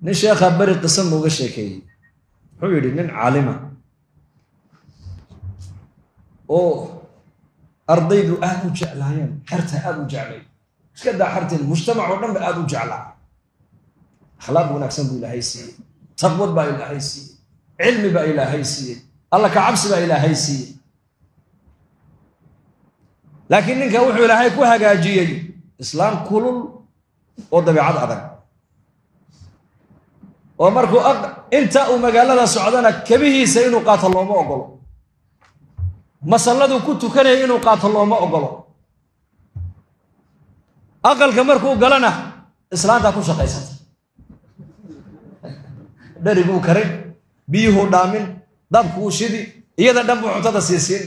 Nin sheekha beri qisa nooga sheekeeyey, wuxuu yidhi nin caalima oo ardaydu aad u jeclaayeen, xerta aad u jeclay, iska daa xerteen, mujtamac oo dhan ba aad u jeclaa. Akhlaaq wanaagsan buu Ilaahay siiyey, taqwad baa Ilaahay siiyey, cilmi baa Ilaahay siiyey, alla ka cabsi baa Ilaahay siiyey. Laakiin ninka wuxuu Ilaahay ku hagaajiyey islaam kulul oo dabeicad adag, oo markuu inta uu magaalada socdana kabihiisa inuu qaato looma ogolo, masalladuu ku tukanaya inuu qaato looma ogolo, aqalka markuu galana islaantaa ku shaqaysata, dhariguu karin, biyuhuu dhaamin, dabkuu shidi, iyada dhan buu cuntada siisiin.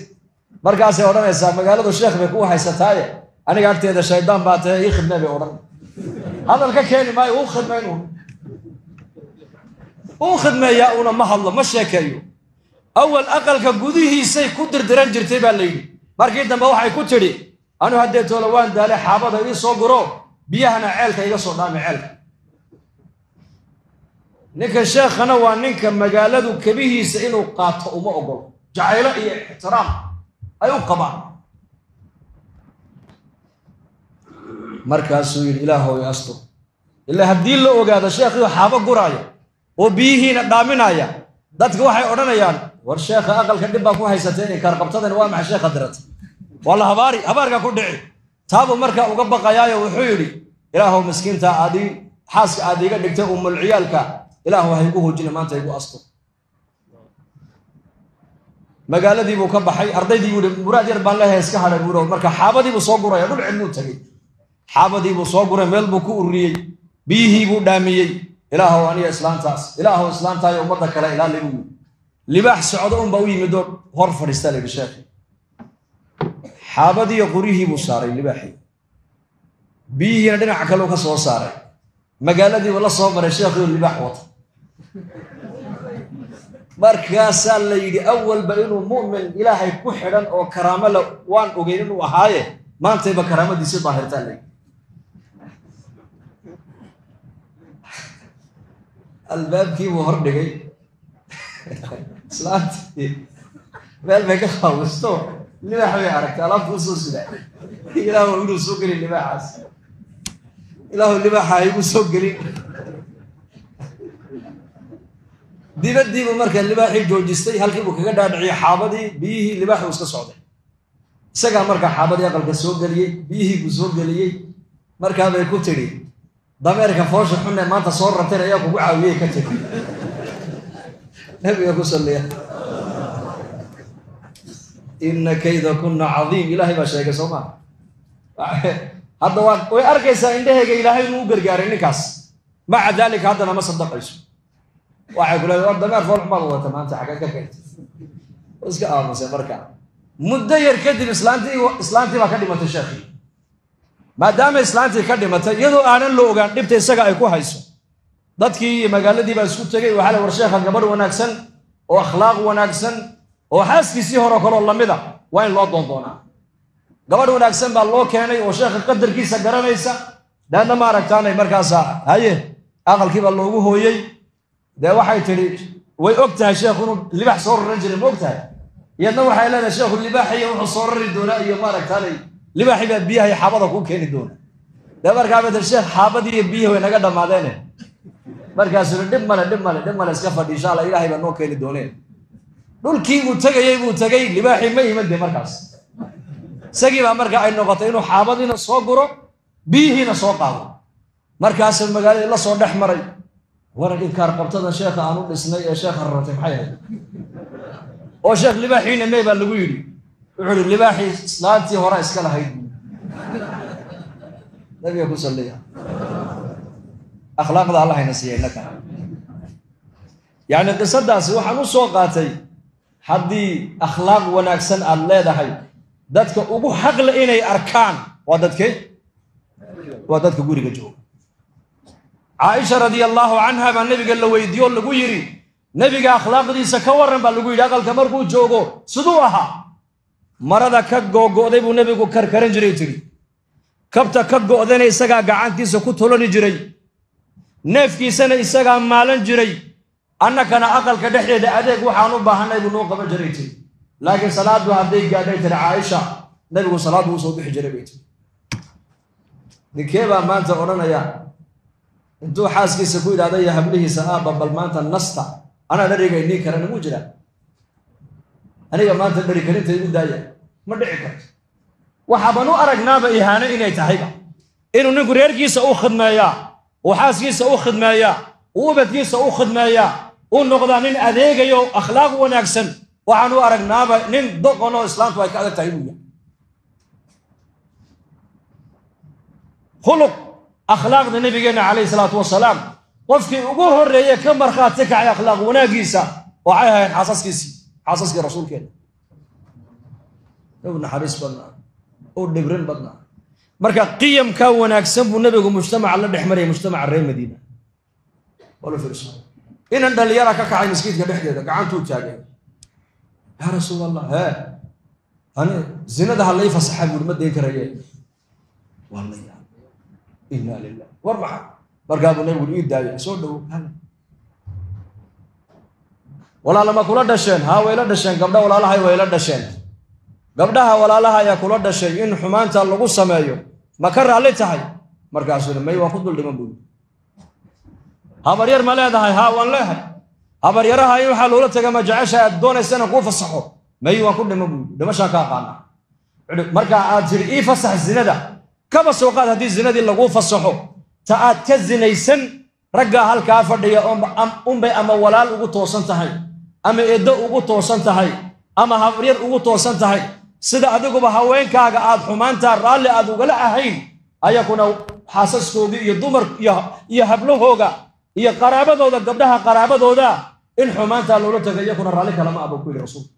Markaasay odhanaysaa magaaladu sheekh bay kuu haysataaye, aniga agteeda shaydaan baa tahay, ii khidmee bay odhan. Hadal ka keeni maayo, uu khidmayn uu khidmeeyaa, uuna ma hadlo, ma sheekeeyo. Awal aqalka gudihiisay ku dirdiran jirtay baa la yidhi. Markii dambe waxay ku tidhi anu haddee toolo waan daale, xaabada ii soo guro, biyahana ceelka iga soo dhaami ceelka. Ninka sheekhana waa ninka magaaladu kabihiisa inuu qaato uma ogolo, jacaylo iyo ixtiraam ay u qabaan. Markaasuu yidhi ilaahow astur, ilaa haddii la ogaado sheekhiioo xaabo guraaya oo biyihiina dhaaminaya, dadka waxay odhanayaan war sheekha aqalka dhib baa ku haysateen, inkaar qabtadan waa maxay sheekha dirata, waa la habaari, habaarkaa ku dhici. Taabuu markaa uga baqayaayo wuxuu yidhi ilaahow miskiinta aadii xaaska aad iiga dhigtay umul ciyaalka, ilaahow ha igu hoojina maanta, igu astur. Magaaladii buu ka baxay, ardaydii buu yihi muraad yar baan leeyahay iska hadhay buuri. Marka xaabadii buu soo guraya, dhul cidluu tagay, xaabadii buu soo guray, meel buu ku ururiyey, biyihii buu dhaamiyey. Ilaahow aniga islaantaas, ilaahow islaantaayo ummadda kale ilaali buu yidhi. Libaax socdo unbaa u yimid oo hor fadhiistaa la yidhi sheekhi. Xaabadiiyo qoryihii buu saaray libaaxii, biyihiina dhinaca kaleu ka soo saaray, magaaladiibuu la soo maray sheekhiioo libaax wata. Markaasaa la yidhi awalba inuu mu'min Ilaahay ku xidhan oo karaamo le waan ogeyn inuu ahaaye, maantayba karaamadiisi daahirtaa la yidhi. Albaabkiibuu hor dhigay, islaantii meel bay ka qaawisto, libaax bay aragtay alaabta usoo sida. Ilaahu inuu soo gelin libaaxaas, ilaahu libaaxa ha igu soo gelin. Dibaddiibuu markaa libaaxii joojistay, halkii buu kaga dhaadhiciyey xaabadii, biyihii, libaaxuu iska socday. Isagaa markaa xaabadii aqalka soo geliyey, biyihii buu soo geliyey. Markaabay ku tidhi dameerka foosha xunne maanta soo rarteen ayaa kugu caawiyey ka tidhi. Nabiga ku salliya, inna kayda kunna cadiim, Ilaahay baa sheegay soo maa. Hadda waa way arkaysaa indhahayga Ilaahay inuu u gargaaray ninkaas, maca daalika haddana ma sadaqayso, waxay ku leedahay war dameer fool xumaad wadata maanta xagee ka keentay, iska aamusay. Marka muddo yar kadib islaantii baa ka dhimatay sheekhii. Maadaama islaantii ka dhimatay iyadoo aanan la ogaan dhibta isaga ay ku hayso, dadkii iyo magaaladii baa isku tegey. Waxaa la war sheekha gabadh wanaagsan oo akhlaaq wanaagsan oo xaaskiisii horeo kaloo lamida waa in loo doondoonaa. Gabadh wanaagsan baa loo keenay oo sheekha qadarkiisa garanaysa. Daadna ma aragtaanay markaasa haye aqalkii baa loogu hooyey. Dee waxay tidhi way og tahay sheekhu inuu libaax soo raran jiray, ma og tahay? Iyadna waxay leedahay sheekhu libaaxiyo wuxuu soo rari doonaa iyo maaragtaanay libaaxii baa biyaha iyo xaabada kuu keeni doona. Dee markaa bay tihi sheekh xaabadii iyo biyihii way naga dhammaadeene. Markaasuu dhib male, dhib male, dhib male, iska fadhi, insha Allah Ilaahay baa noo keeni dooneen. Dhulkii uu tegayey buu tegey, libaaxii ma iman. Dee markaas isagii baa marka ay noqotay inuu xaabadiina soo guro, biyihiina soo qaado. Markaasuu magaaladii la soo dhex maray, waran inkaar qabtada sheekha aan u dhisnay ee sheekha rartay maxay ahayd? Oo sheekh libaaxiina mee baa lagu yidhi. Wuxuu ihi libaaxii islaantii hore iska lahayd. Nabiga ku salliya. Akhlaaqda Allah hayna siiya innaka. Yacni qisadaasi waxaan u soo qaatay, haddii akhlaaq wanaagsan aada leedahay, dadka ugu xaqle inay arkaan waa dadkee? Waa dadka guriga jooga. Caaisha radia allaahu canha baa nebiga la weydiiyo, lagu yidhi nebiga akhlaaqdiisa ka warran baa lagu yidhi, aqalka markuu joogo siduu ahaa? Marada ka googo'day buu nebigu karkaran jiray, tidhi kabta ka go'dayna isagaa gacantiisa ku tolani jiray. Neefkiisana isagaa maalan jiray, annakana aqalka dhexdeeda adeeg waxaan u baahanay buu noo qaban jiray tiri. Laakiin salaadu hadday gaadhay tiri Caaisha, nabigu salaadu uu soo bixi jiray bay tiri. Ninkee baa maanta odhanaya intuu xaaskiisa ku yidhahda iyo hablihiisa, aabba bal maanta nasta, anaa dhariga inii karana muu jiraa? Aniga maanta dhari karinta igu daaya, ma dhici karto. Waxaaban u aragnaaba ihaano inay tahayba inuu ninku reerkiisa u khidmeeyaa, uu xaaskiisa u khidmeeyaa, uu ubadkiisa u khidmeeyaa, uu noqdaa nin adeegayo akhlaaq wanaagsan. Waxaan u aragnaaba nin doqonoo islaamtu ay ka adag tahay inuu yahay. Khuluq akhlaaqda nabigeenna calayhi salaatu wasalaam, qofkii ugu horreeye ka markhaati kacay akhlaaq wanaaggiisa waxay ahayd xaasaskiisii, xaasaskii rasuulkeena. U naxariis badnaa, u dhibrin badnaa. Marka qiyamkaa wanaagsan buu nabigu mujtamaca la dhex marayay, mujtamaca reer Madiina. Inan dhalinyara ka kacay maskiidka dhexdeeda, gacantuu taagay, yaa rasuul allah, hee ani zinada ha lai fasaxa buuri, ma dayn karaye. Waa la yaab, inna lilah, war maxaa? Markaa buu nabigu ii daayay, soo dhowo, walaala ma kula dhasheen? Haa, way la dhasheen gabdha walaalahay, way la dhasheen gabdhaha walaalaha ayaa kula dhashay. In xumaanta lagu sameeyo ma ka raalli tahay? Markaasuu may, waan ku dul dhiman buuri. Habaryar ma leedahay? Haa, waan leehay. Habaryaraha in waxaa loola taga ma jecesha aad doonaysana kuu fasaxo? May, waan ku dhiman buuri, dhimashaan ka aqaana. Marka aad tiri ii fasax zinada, kaba soo qaad haddii zinadii laguu fasaxo, ta aad ka zinaysan raggaa halkaa fadhiya unbay ama walaal ugu toosan tahay, ama eeddo ugu toosan tahay, ama habaryar ugu toosan tahay. Sida adiguba haweenkaaga aad xumaantaa raalli aad ugala ahayn, ayakuna xaasaskoodii iyo dumar iyo hablahooga iyo qaraabadooda, gabdhaha qaraabadooda in xumaantaa loola taga iyakuna raalli kalama abuu ku yidhi rasuulku.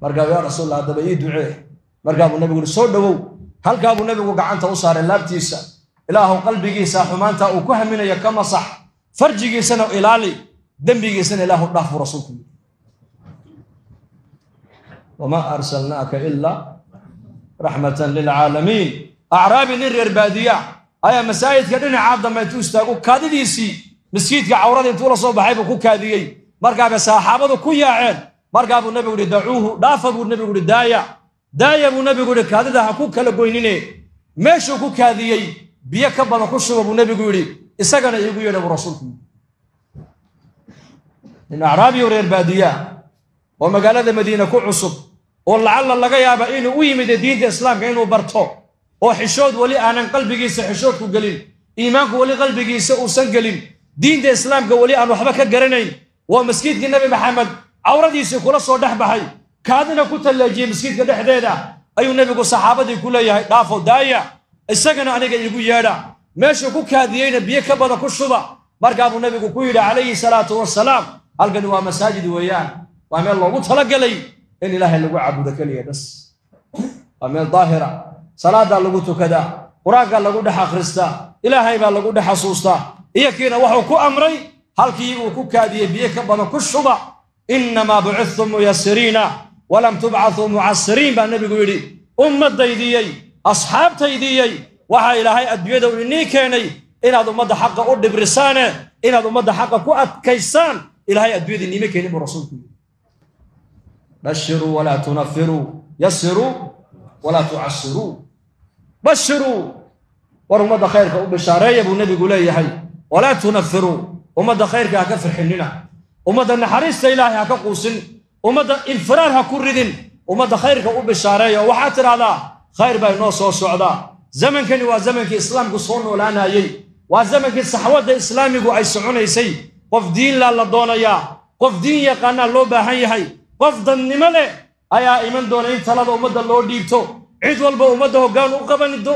Markaa yaa rasuulallah, haddaba ii ducee. Markaa buu nabigu yidhi soo dhowow. Halkaa buu nabigu gacanta u saaray laabtiisa. Ilaahu qalbigiisa xumaanta uu ku haminayo ka masax, farjigiisana ilaali, dembigiisana ilaahu dhaaf buu rasuulku yidhi. Wamaa arsalnaaka ilaa raxmatan lilcaalamiin. Acraabi nin reer baadiya ayaa masaajidka dhinacaa dambe intuu istaagu kaadidiisii maskiidka cawrada intuu la soo baxay buu ku kaadiyey. Markaabay saxaabadu ku yaaceen. Markaa buu nabigu yihi dacuuhu, dhaafa buu nabigu yihi, daaya daaya buu nabigu yihi, kaadida ha ku kala goynine, meeshuu ku kaadiyey biyo ka badan ku shuba buu nabigu yidhi, isagana iigu yeedha buu rasuulku yidhi. Nin acraabiyo reer baadiya oo magaalada Madiina ku cusub, oo lacalla laga yaaba inuu u yimid diinta islaamka inuu barto, oo xishood weli aanan qalbigiisa xishoodku gelin, iimaanku weli qalbigiisa uusan gelin, diinta islaamka weli aan waxba ka garanayn, waa maskiidkii Nabi Maxamed cawradiisii kula soo dhex baxay, kaadina ku talleejiyey maskiidka dhexdeeda, ayuu nebigu saxaabadii ku leeyahay dhaafo daaya, isagana aniga iigu yeedha, meeshuu ku kaadiyeyna biyo ka badan ku shuba. Markaa buu nabigu ku yidhi calayhi salaatu wasalaam, halkani waa masaajid weeyaan, waa meel loogu talagalay in ilaahay lagu caabudo keliya bas, waa meel daahira, salaadaa lagu tukadaa, qur-aankaa lagu dhex akhristaa, ilaahay baa lagu dhex xasuustaa. Iyo kiina wuxuu ku amray halkii uu ku kaadiyey biyo ka badan ku shuba. Innamaa bucithtum muyasiriina walam tubcathuu mucasiriin baa nebigu yidhi. Ummaddaydiyey, asxaabtaydiyey, waxaa ilaahay adduunyada uu inii keenay inaad ummadda xaqa u dhibrisaane, inaad ummadda xaqa ku adkaysaan, ilaahay adduunyada iniima keenin buu rasuulku yidhi. Bashiruu walaa tunafiruu, yasiruu walaa tucasiruu. Bashiruu, war ummadda khayrka u bishaareeya buu nebigu leeyahay, walaa tunafiruu, ummadda khayrka ha ka firxinina, ummadda naxariista ilaahay ha ka quusin, ummadda infiraar ha ku ridin, ummadda khayrka u bishaareeya. Oo waxaad tidhahdaa khayr baa inoo soo socdaa. Zamankani waa zamankii islaamku soo noolaanayey, waa zamankii saxwadda islaamigu ay soconaysay. Qof diinlaa la doonayaa, qof diin yaqaanaa loo baahan yahay, qof dadnimo leh ayaa iman doona in talada ummadda loo dhiibto. Cid walba ummadda hoggaan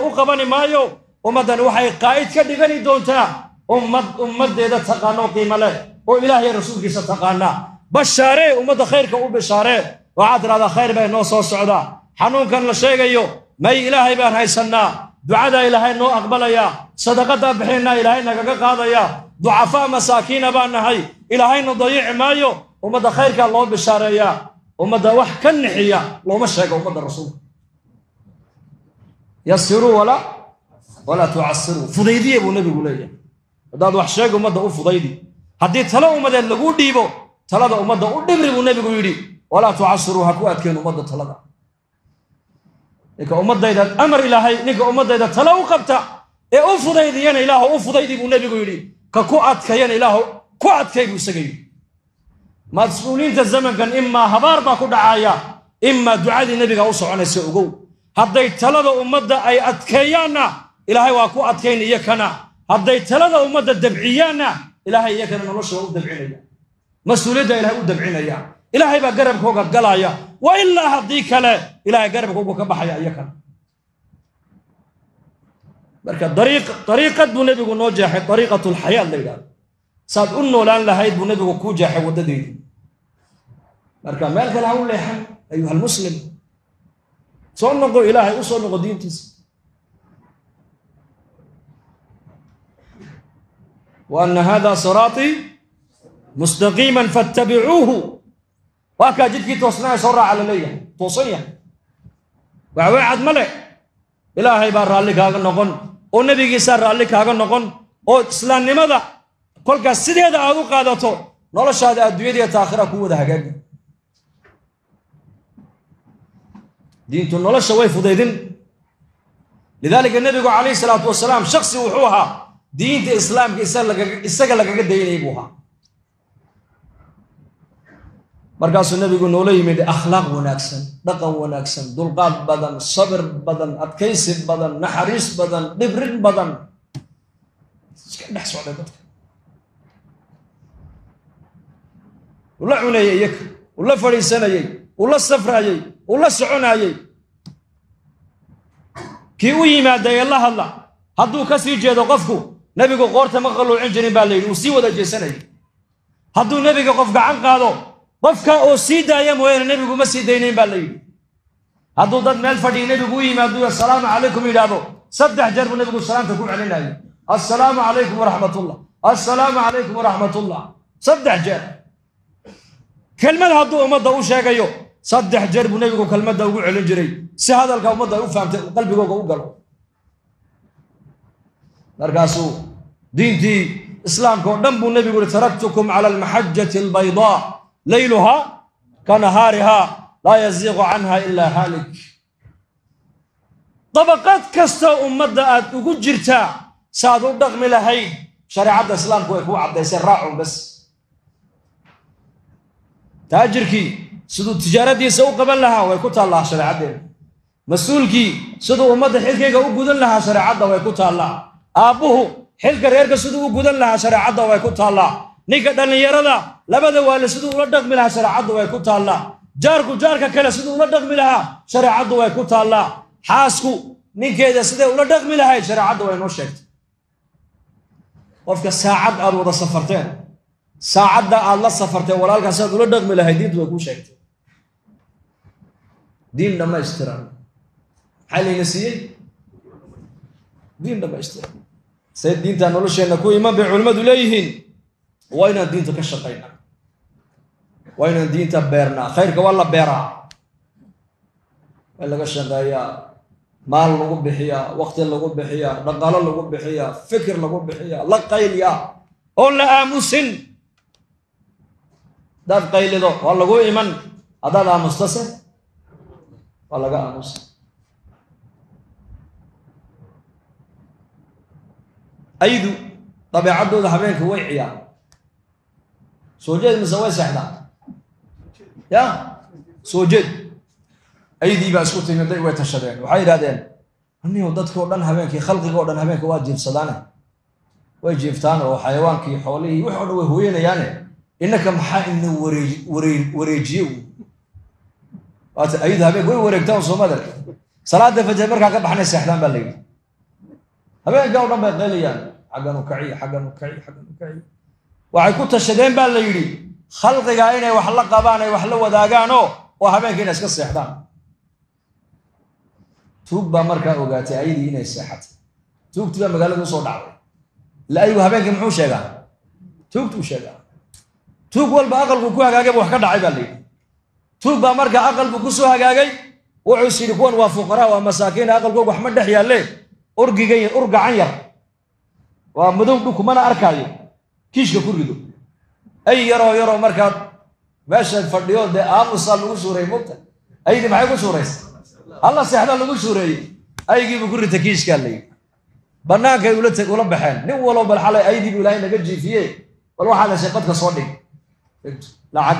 u qabani maayo. Ummaddani waxay qaa'id ka dhigani doontaa ummad ummaddeeda taqaanoo qiimo leh oo ilaahay rasuulkiisa taqaanaa. Bashaaree ummadda khayrka u bishaaree, waxaad tidhahdaa khayr baa inoo soo socdaa. Xanuunkan la sheegayo may, ilaahay baan haysannaa, ducadaa ilaahay noo aqbalayaa, sadaqadaa bixinnaa ilaahay nagaga qaadayaa, ducafaa masaakiina baan nahay, ilaahayna dayici maayo. Ummadda khayrkaa loo bishaareeyaa, ummadda wax ka nixiya looma sheego ummadda rasuulka. Yasiruu walaa tucasiruu, fudaydiya buu nebigu leeyahay. Haddaad wax sheeg ummadda u fudaydi, haddii talo ummadeed laguu dhiibo talada ummadda u dhibri buu nebigu yidhi. Walaa tucasiruu, ha ku adkeen ummadda talada. Ninka ummadayda amar ilaahay, ninka ummadayda talo u qabta ee u fudaydiyana ilaahu u fudaydi buu nebigu yidhi, ka ku adkayana ilaahu ku adkay buu isaga yidhi. Mas-uuliyiinta zamankan imaa habaar baa ku dhacaya, imaa ducadii nebiga u soconaysa. Ogow, hadday talada ummadda ay adkeeyaanna ilaahay waa ku adkayn iyakana, hadday talada ummadda dabciyaanna ilaahay iyakana nolosha waa u dabcinaya, mas-uuliyadda ilahay u dabcinaya, ilaahay baa garabkooga galaya. Wa ilaa haddii kale ilaahay garabkoogu ka baxaya iyakana. Marka dariiqad buu nebigu noo jeexay, dariiqatulxayaat la yidhahdo, saad u noolaan lahayd buu nebigu kuu jeexay waddadeedii. Marka meel kale ha u leexan ayuhalmuslim, soo noqo ilaahay, u soo noqo diintiisa. Wa anna hada siraatii mustaqiiman fattabicuuhu, waa kaa jidkii toosnaa soo raaca la leeyahay, toosan yahay, waxweecad ma le. Ilaahay baa raalli kaaga noqon oo nebigiisaa raalli kaaga noqon, oo islaamnimada kolkaas sideeda aad u qaadato noloshaada adduunyada iyo taakhira ku wada hagaagi. Diintu nolosha way fudaydin. Lidaalika nebigu calayhi salaatu wasalaam shaksi wuxuu ahaa diinta islaamka isaga lagaga daynayay buu ahaa. Markaasuu nebigu noola yimid akhlaaq wanaagsan, dhaqan wanaagsan, dulqaad badan, sabir badan, adkaysi badan, naxariis badan, dhibrin badan, iska dhex socday dadka. Ula cunayay iyaka, ula fadhiisanayey, ula safraayey, ula soconaayey. Kii u yimaada ee la hadla hadduu ka sii jeedo qofku, nebigu qoorta ma qalluucin jirin baa la yidhi, uu sii wada jeesanayay. Hadduu nebiga qof gacan qaado, qofka oo sii daaya mooyaane nebigu ma sii daynayn baa la yidhi. Hadduu dad meel fadhiya nebigu u yimaado assalaamu calaykum yidhaahdo, 3 jeer buu nebigu salaamta ku celinayay, assalaamu calaykum waraxmatullah, assalaamu calaykum waraxmatullah, 3 jeer. Kelmad hadduu ummadda u sheegayo 3 jeer buu nebigu kelmadda ugu celin jiray si hadalka ummadda ay u fahamtay, qalbigooga u galo. Markaasuu diintii islaamka oo dhan buu nebigu yihi taraktukum cala almaxajati albaydaa layluhaa ka nahaarihaa laa yaziiqu canha ilaa haalik. Dabaqad kasta ummadda aad ugu jirtaa saaad u dhaqmi lahayd shareecadda islaamku way kuu caddaysay, raacun bas. Taajirkii siduu tijaaradiisa u qaban lahaa way ku taallaa shareecaddeena. Mas-uulkii siduu ummadda xilkayga u gudan lahaa shareecadda way ku taallaa. Aabbuhu xilka reerka siduu u gudan lahaa shareecadda way ku taallaa. Ninka dhallinyarada labada waali siduu ula dhaqmi lahaa shareecadda way ku taallaa. Jaarku jaarka kale siduu ula dhaqmi lahaa shareecaddu way ku taallaa. Xaasku ninkeeda siday ula dhaqmi lahayd shareecadda way noo sheegtay. Qofka saacad aad wada safarteen, saacadda aad la safarteen walaalkaa sidaad ula dhaqmi lahayd diintu way kuu sheegtay. Diin dhammaystiran maxaa layna siiyey? Diin dhammaystiran. Say diintaa nolosheenna ku iman bay culimmadu leeyihiin. Waa inaan diinta ka shaqaynaa, waa inaan diinta beernaa. Khayrka waa la beeraa, waa in laga shaqeeyaa, maal lagu bixiyaa, waqti lagu bixiyaa, dhaqaalo lagu bixiyaa, fikir lagu bixiyaa, la qayliyaa oon la aamusin. Haddaad qaylido waa lagu iman, haddaad aamustase waa laga aamusa. Aydu dabeecaddooda habeenka way ciyaar, soo jeed mise way seexdaan? Ya soo jeed. Aydii baa isku timiday, way tashadeen, waxay yidhahdeen anigo dadkao dhan habeenkii, khalqiga o dhan habeenka waa jiifsadaane, way jiiftaan oo xayawaankii, xoolihii, wix o dhan way hooyanayaane, innaka maxaa ina wareejiye? Waata aydu habeenka way wareegtaan soo madarka. Salaada fajar markaa ka baxnay seexdaan baa la yidhi. Habeenka o dhan bay qaylayaan, xaggan u kaciy, xaggan u kaciy, xaggan u kaciy. Waxay ku tashadeen baa la yidhi khalqigaa inay wax la qabaan, ay wax la wadaagaanoo oo habeenka inay iska seexdaan. Tuug baa markaa ogaatay ayadii inay seexatay. Tuugtii baa magaalada usoo dhacday. Ila ayagu habeenkii muxuu sheegaa? Tuugtuu sheegaa. Tuug walba aqalku ku hagaagay ba wax ka dhacay baa la yidhi. Tuug baa markaa aqalbu ku soo hagaagay, wuxuu is yidhi kuwan waa fuqaraa, waa masaakiin, aqalkooga wax ma dhex yaalle, urgigan ur gacan yar Waa madow dhulku, mana arkaayo. Kiishka ku rido. Ay yaroo yaroo markaad meesha fadhiyo dee aamusaa lagu suureeyey mogta. Aydii maxay ku suuraysa? Alla seexdaa lagu suureeyey. Aygiibuu ku rita kiishkaa la yidhi. Bannaankay ula baxeen. Nin walow bal xalay aydiibuu Ilaahay naga jiifiye, bal waxaa la sheeqadka soo dhig. Lacag,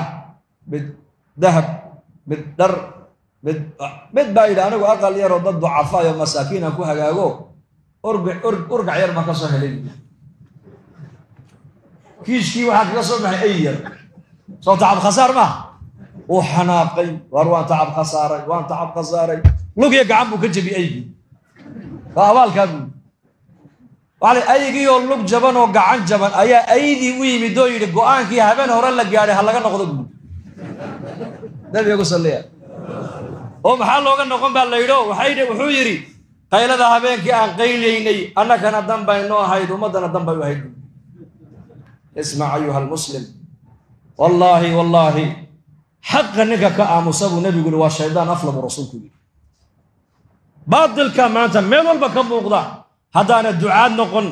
mid dahab, mid dhar, mid baa yidhi anigu aqal yaroo dad ducafaayo masaakiin aan ku hagaago, urgac yar baan ka soo helay. Kiishkii waxaa kaga soo baxay ay yar. Soo tacab khasaar maaha? Uu xanaaqay, waar waan tacab khasaaray, waan tacab khasaaray. Lugya gacan buu ka jebiyey aygii. Waa abaalkaa buu. Aygiioo lug jaban oo gacan jaban ayaa aydii u yimid oo yidhi go-aankii habeen hore la gaadhay ha laga noqdo buuri. Nabiga ku salliya. Oo maxaa looga noqon baa la yidhi? Wuxuu yidhi qaylada habeenkii aan qaylaynay annakana dan bay noo ahayd, ummaddana dan bay u ahayd. Ismac ayuha almuslim, wallaahi wallaahi xaqa ninka ka aamusa buu nabigu yidhi waa shaydaan afla buu rasuulku yidhi. Baatilka maanta meel walba ka muuqda haddaana ducaad noqon,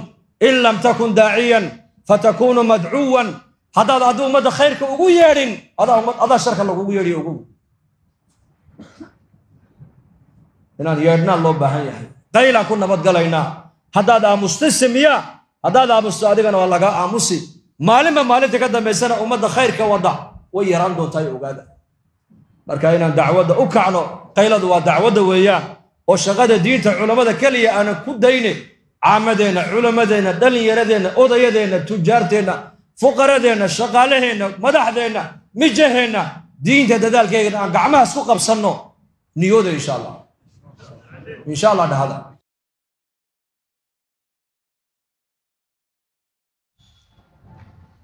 in lam takun daaciyan fatakunu madcuwan. Haddaad addu ummadda khayrka ugu yeedhin, adaa sharka lagugu yeedhiyo ugu. Inaan yeedhnaa loo baahan yahay. Qaylaan ku nabadgalaynaa. Haddaad aamusta samiyaa, haddaad aamusto adigana waa lagaa aamusi. Maalinba maalinta ka dambaysana ummadda khayrka wadda way yaraan doontaa, ogaada. Marka inaan dacwadda u kacno, qayladu waa dacwadda weeyaan, oo shaqada diinta culammada keliya aanan ku dayne, caamadeenna, culamadeenna, dhallinyaradeenna, odayadeenna, tujaarteenna, fuqaradeenna, shaqaalaheenna, madaxdeenna, mijaheenna, diinta dadaalkeegana aan gacmahaas ku qabsanno. Niyooda insha allah, insha allah dhahada.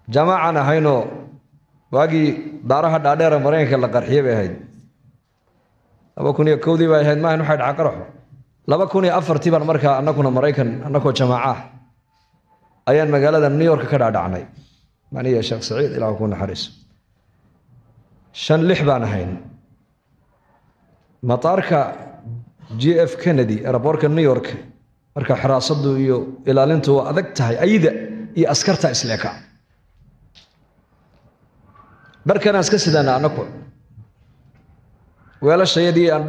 Jamaacan ahaynoo waagii daaraha dhaadheera Maraykanka la qarxiyey bay ahayd. 2001dii bay ahayd, maahan waxay dhaca qaraxo. 2004tii baan markaa annakuna Maraykan annakoo jamaaca ah ayaan magaalada New York ka dhaadhacnay. Maniya Sheekh Saciid, Ilaah ku naxariiso, 5 6 baan ahayn. Mataarka JF Kennedy, airportka New York, marka xiraasadu iyo ilaalintu waa adag tahay, ayida iyo askarta isleeka. Barkanaan iska sidaana annaku weelashayadii aan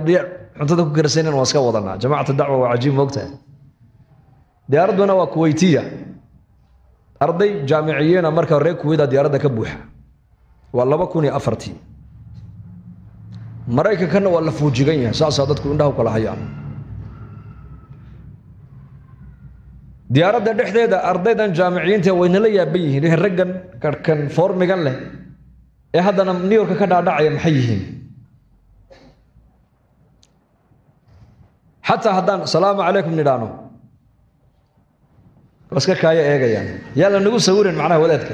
cuntada ku karsanan waan iska wadanaa. Jamaacata dacwa waa cajiib, moogtahay. Diyaaradduna waa Kuweytiya, arday jaamiciyiina marka reer Kuweyda diyaaradda ka buuxa. Waa 2004tii. Maraykankanna waa la fuujigan yahay, saasaa dadku indhaha u kala hayaan. Diyaaradda dhexdeeda ardaydan jaamiciyiinta waynala yaaban yihiin, raggan karhkan foormigan leh ee haddana New York ka dhaadhacaya maxay yihiin? Xataa haddaan salaamu calaykum nidhaano waa iska kaaya eegayaan, yaa la nagu sawirin macnaha wadaadka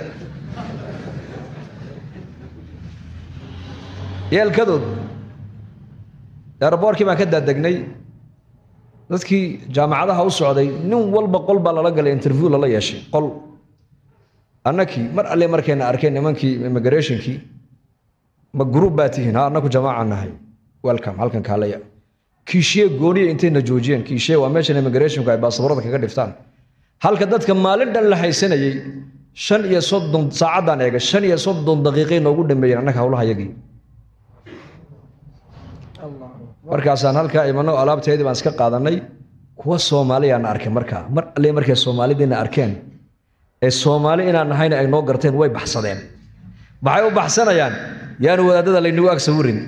yeelkadood. Airportkii baan ka daadegnay. Dadkii jaamacadaha u socday nin walba qol baa lala galay, interview lala yeeshay qol. Annakii mar alle markayna arkeen nimankii immigrationkii, ma group baa tihiin? Ha, annaku jamaaca nahay. Welcome, halkan kaalaya. Kiishiye gooniya intayna joojiyeen, kiishiye waa meeshan immigrationku ay baasaboorada kaga dhiftaan. Halka dadka maalin dhan la haysanayay 35 saacaddaan eega, 35 daqiiqay noogu dhameeyeen annaka howlaha yagii. Markaasaan halkaa imano, alaabteedii baan iska qaadanay. Kuwa Soomaaliyaana arkay markaa, mar alle markay Soomaalidiina arkeen ee Soomaali inaan nahayna ay noo garteen, way baxsadeen. Maxay u baxsanayaan? Yaanu wadaadada laynagu ag sawirin.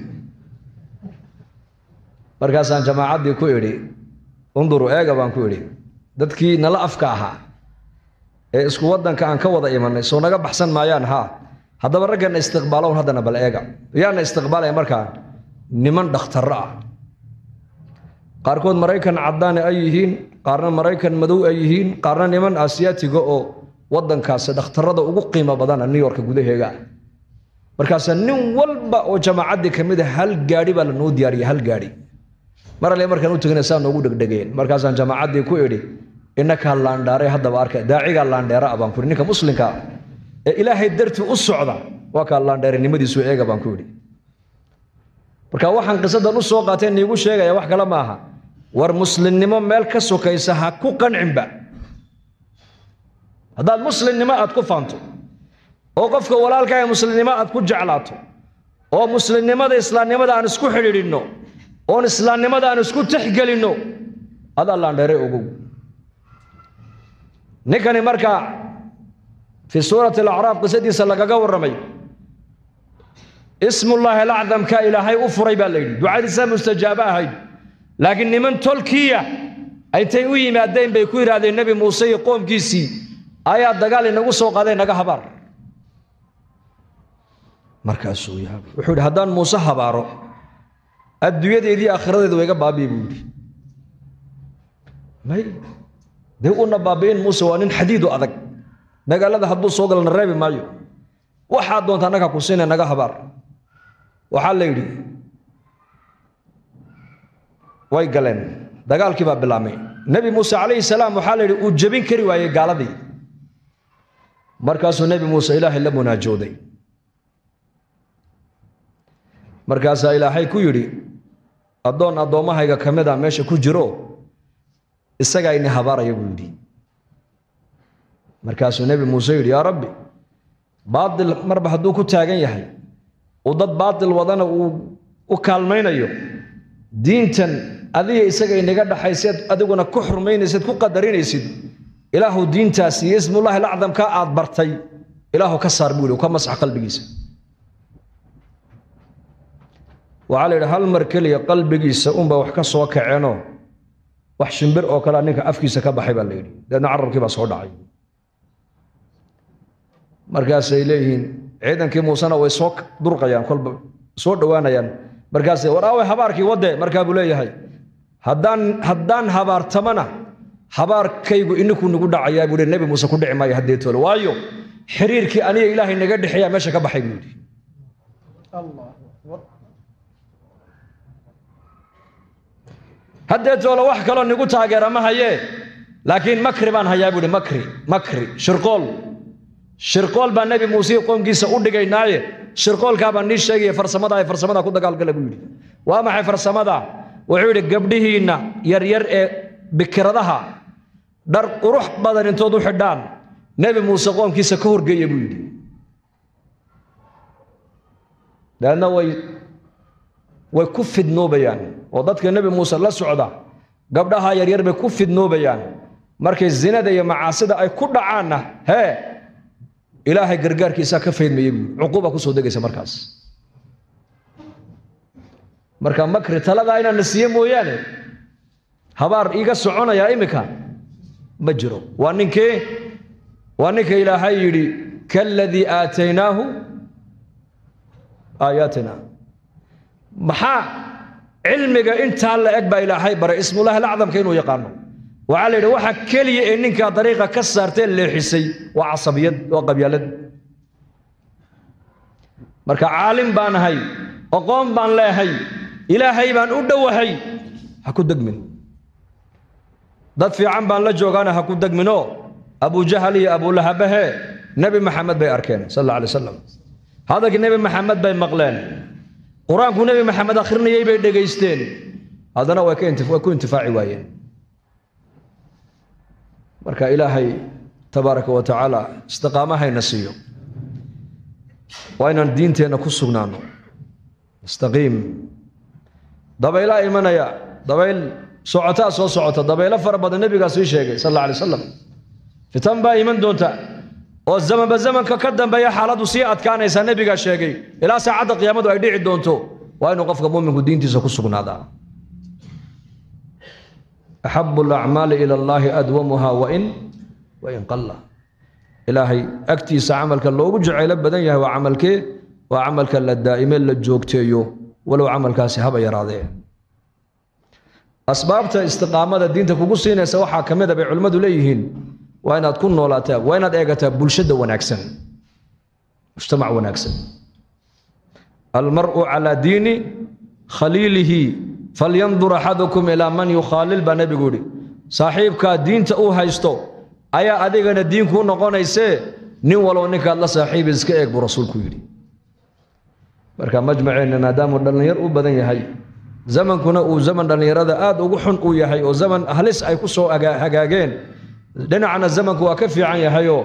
Markaasaan jamaacaddii ku idhi, unduru, eega baan ku idhi, dadkii nala afka ahaa ee isku waddanka aan ka wada imanay soo naga baxsan maayaan? Haa, haddaba raggana istiqbaalown haddana bal eega. Yaana istiqbaalaya markaa? Niman dhakhtarro ah, qaarkood Maraykan caddaane ay yihiin, qaarna Maraykan madow ay yihiin, qaarna niman Aasiyaatiga oo waddankaasi dhakhtarrada ugu qiimo badana New York gudaheega ah. Markaasaa nin walba oo jamaacaddii ka mid a hal gaadhi baa lanoo diyaariyey, hal gaadhi. Mar alle markaan u tegina saa noogu dhegdhegeen. Markaasaan jamaacaddii ku idhi, innakaa laandhaaray haddaba arka, daacigaa laandheera ah baan ku idhi. Ninka muslimka ee Ilaahay dartii u socda waa kaa laandheerinimadiisu eega baan ku idhi. Marka waxaan qisadan u soo qaateen niigu sheegaya wax kale maaha, war muslimnimo meel ka sokaysa ha ku qancinba. Haddaad muslimnimo aad ku faanto oo qofka walaalkaaga muslimnimo aad ku jeclaato oo muslimnimada islaamnimada aan isku xidhiidhinno oon islaamnimada aan isku tixgelinno, adaa laandheere ogow. Ninkani markaa fii suurati alacraaf qisadiisa lagaga warramay, ismullaahi alacdamka Ilaahay u furay baa la yidhi, ducadiisaa mustajaabo ahayd. Laakiin niman tolkiya intay u yimaadeen bay ku yidhaahdeen, Nebi Muuse iyo qoomkiisii ayaa dagaal inagu soo qaaday, naga habaar. Markaasuu yaabay, wuxuu yidhi, haddaan Muuse habaaro adduunyadeedii aakhiradeedu way iga baabi'i buu yidhi. May dee una baabi'in, Muuse waa nin xadiidu adag, magaalada hadduu soo galana reebi maayo, waxaad doonta annaga ku siina, naga habaar. Waxaa la yidhi way galeen, dagaalkii baa bilaabmay. Nebi Muuse calayhi salaam waxaa la yidhi uu jebin kari waayey gaaladii. Markaasuu Nebi Muuse Ilaahay la munaajooday. Markaasaa Ilaahay ku yidhi, addoon addoommahayga ka mid a meesha ku jiro, isagaa ini habaaraya buu yidhi. Markaasuu Nebi Muuse yidhi, yaa Rabbi, baatil marba hadduu ku taagan yahay uu dad baatil wadana uu u kaalmaynayo, diintan adiga isaga inaga dhaxayseed adiguna ku xurmaynaysid ku qadarinaysid, Ilaahu diintaas iyo ismullaahi alacdamka aad bartay Ilaahu ka saar buu yidhi, ka masax qalbigiisa. Waxaa la yidhi hal mar keliya qalbigiisa unbaa wax ka soo kaceenoo wax shimbir oo kalea ninka afkiisa ka baxay baa la yidhi, deedna carabkii baa soo dhacay. Markaasay leeyihiin ciidankii Muusena way soo durqayaan, kolba soo dhowaanayaan. Markaasay war aaway habaarkii wadde? Markaa buu leeyahay, haddaan habaartamana habaarkaygu ininku nagu dhacayaa buu Nebi Muuse, ku dhici maayo haddee toole, waayo xiriirkii aniga Ilaahay naga dhexeeyaa meesha ka baxay buu yidhi. Haddee toole wax kaloo nigu taageera ma hayee, laakiin makri baan hayaa buu yidhi, makri shirqool, shirqool baa Nebi Muuse iyo qoomkiisa u dhigaynaaye, shirqoolkaa baan nii sheegaya, farsamada ay farsamada ku dagaalgala buu yidhi. Waa maxay farsamada? Wuxuu yidhi, gabdhihiinna yaryar ee bikiradaha dhar qurux badan intood u xidhaan Nebi Muuse qoomkiisa ka horgeeya buu yidhi. Dabeedna way ku fidnoobayaan oo dadka Nebi Muuse la socda gabdhaha yaryar bay ku fidnoobayaan. Markay zinada iyo macaasida ay ku dhacaanna hee Ilaahay gargaarkiisaa ka faydmaya buu yidhi, cuquuba kusoo degaysa markaas. Marka makri taladaa inaan na siiye mooyaane habaar iiga soconayaa iminka ma jiro. Waa ninkee? Waa ninka Ilaahay yidhi, kaaladii aataynaahu aayaatina. Maxaa cilmiga intaa la eg baa Ilaahay baray ismullahi alacdamka inuu yaqaano? Waxaa la yidhi waxa keliya ee ninkaa dariiqa ka saartee leexisay waa casabiyad, waa qabyaalad. Marka caalim baan ahay, aqoon baan leehay, Ilaahay baan u dhowahay, ha ku degmin. Dad fiican baan la joogaana, ha ku degminoo. Abujahal iyo Abulahabahe Nebi Maxamed bay arkeen sal alla alay wasalam, hadalkii Nebi Maxamed bay maqleen, qur-aanku Nebi Maxamed akhrinayay bay dhegaysteen, haddana way ku intifaaci waayeen. Marka Ilaahay tabaaraka wa tacaala istiqaamahayna siiyo, waa inaan diinteenna ku sugnaano, istaqiim. Dabaylaa imanaya, dabayl socotaa soo socota, dabaylo fara badan nebigaa sii sheegay sal alla alay wasalam. Fitan baa iman doonta oo zamanba zamanka ka dambeeya xaaladdu sii adkaanaysaa, nebigaa sheegay, ilaa saacadda qiyaamadu ay dhici doonto. Waa inuu qofka muuminku diintiisa ku sugnaadaa. Axabu alacmaali ila allahi adwamuha wain qalla. Ilaahay agtiisa camalka loogu jacaylo badan yahay waa camalkee? Waa camalka la daa'ime, la joogteeyo, walow camalkaasi haba yaraadee. Asbaabta istiqaamada diinta kugu siinaysa waxaa ka mid a bay culimmadu leeyihiin, waa inaad ku noolaataa, waa inaad eegataa bulshada wanaagsan, mujtamac wanaagsan. Almar'u calaa diini khaliilihi falyandur axadukum ilaa man yukhaalil baa nebigu yidhi. Saaxiibkaa diinta uu haysto ayaa adigana diin kuu noqonaysee, nin walow ninkaad la saaxiibi iska eeg buu rasuulku yidhi. Marka majmaceenna maadaamuu dhallinyar u badan yahay, zamankuna uu zaman dhallinyarada aad ugu xun uu yahay oo zaman halis ay ku soo hagaageen, Dhinacna zamanku waa ka fiican yahayoo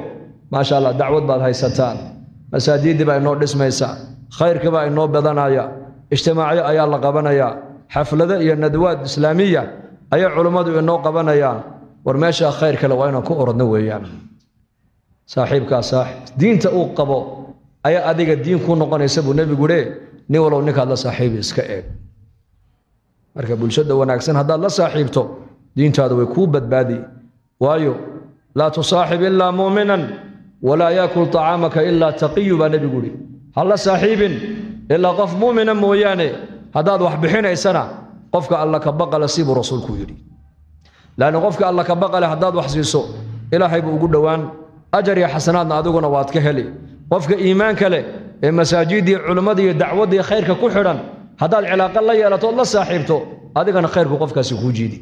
maasha allah, dacwad baad haysataan, masaajiddii baa inoo dhismaysa, khayrka baa inoo badanaya, ijtimaacyo ayaa la qabanayaa, xaflado iyo nadwaad islaamiya ayaa culummadu inoo qabanayaan. War meeshaa khayr kale waa inaan ku orodno weeyaan. Saaxiibkaa saaxib diinta uu qabo ayaa adiga diin ku noqonaysa buu nebigu le, nin walow ninkaad la saaxiibi iska eeg. Marka bulshada wanaagsan haddaad la saaxiibto diintaadu way kuu badbaadi. Waayo laa tusaaxib ilaa muuminan walaa yaakul tacaamaka ilaa taqiyu baa nebigu yidhi. Ha la saaxiibin ilaa qof muumina mooyaane, haddaad wax bixinaysana qofka alla ka baqale sii buu rasuulku yidhi. Laanna qofka alla ka baqale haddaad wax siiso ilaahay buu ugu dhowaan, ajar iyo xasanaadna adiguna waad ka heli. Qofka iimaanka leh ee masaajiddii culimmadii iyo dacwaddii khayrka ku xidhan haddaad cilaaqo la yeelato ood la saaxiibto adigana khayrku qofkaasi kuu jiidi.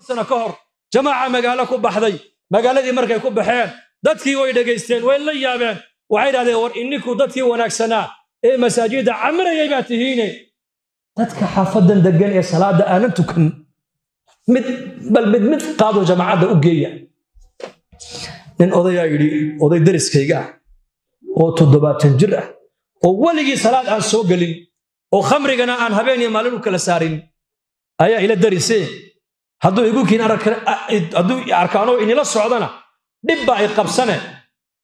Sano ka hor jamaaca magaalo ku baxday, magaaladii markay ku baxeen dadkii way dhegaysteen, way la yaabeen, waxay idhahdeen war ininku dadkii wanaagsanaa ee masaajidda camirayay baa tihiine, dadka xaafadan degan ee salaada aanan tukan mid bal mid mid qaado jamaacadda u geeya. Nin odayaa yidhi, oday deriskayga ah oo 70 jir ah oo weligii salaad aan soo gelin oo khamrigana aan habeen iyo maalin u kala saarin ayaa ila darisee, hadduu igu kiin hadduu arkaanoo inila socdana dhib baa i qabsane,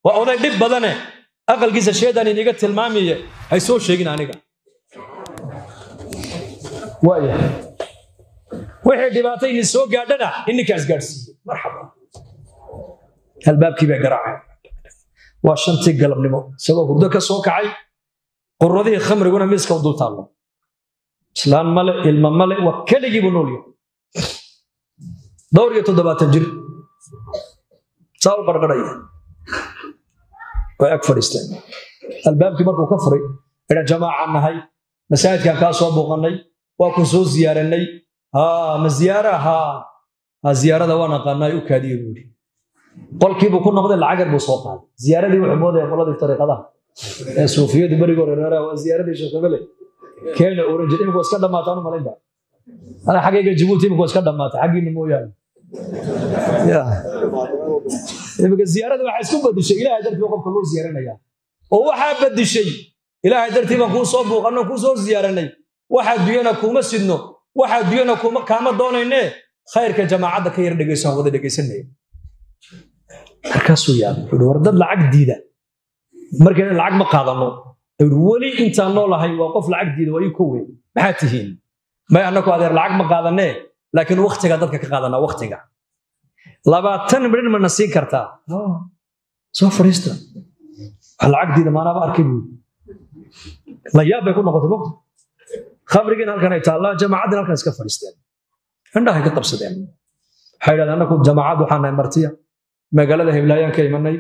waa oday dhib badane, aqalkiisa sheedaan iniga tilmaamiye, hay soo sheegin aniga. Waayahay, wixii dhibaato idin soo gaadhana ininkaas gaadhsiiye. Marxaba, albaabkii bay garaaceen. Waa 5tii galabnimo, isagoo hurdo ka soo kacay, quradihii khamriguna miiska u dul taallo, islaan male, ilma male, waa keligii buu nool yahay, dhowr iyo 70 jir, saa u qarqarhaya. Way ag fadhiisteen. Albaabkii markuu ka furay, idhan jamaacaan nahay, masaajidkaan kaa soo booqannay, waa ku soo ziyaaranay. Haa, ma ziyaara? Haa, ha, ziyaarada waan aqaanaa, u kaadiye buu yidhi. Qolkiibuu ku noqday, lacag yar buu soo qaaday. Ziyaaradii wuxuu moodaya qoladii tariiqadaha ee suufiyadu berigii hore reeraha, waa ziyaaradii sheekhabele keena oran jir. Imika waa iska dhammaataan u malaynta ana xaggayga Jabuuti, imika waa iska dhammaatay xaggiina mooyaane. Imika ziyaarada waxaa isku badishay ilaahay dartii baa qofka loo ziyaaranaya, oo waxaa badishay ilaahay dartii baan kuu soo buuqanno, kuu soo ziyaaranay, waxaa dunyana kuuma sidno, waxaa dunyana kuma kaama doonaynee, khayrka jamaacadda ka yar dhegayso, aan wada dhegaysanaya. Markaasuu yaabay, wuxuu war dad lacag diida markayna lacag ma qaadano, weli intaan noolahay waa qof lacag diida, waa ii kowe. Maxaa tihiin? May annaku adeer lacag ma qaadanee, laakiin waktiga dadka ka qaadanaa, waktiga 20 midhin mana siin kartaa? Soo fadhiista. Wax lacag diida maanaaba arkay buu. La yaab bay ku noqotay mogta. Khamrigiina halkan ay taallaan, jamaacaddiina halkan iska fadhiisteen, indhahay ka qabsadeen. Waxay yidhahdeen annaku jamaacad waxaan nahay martiya, magaalada heblaayaan ka imanay,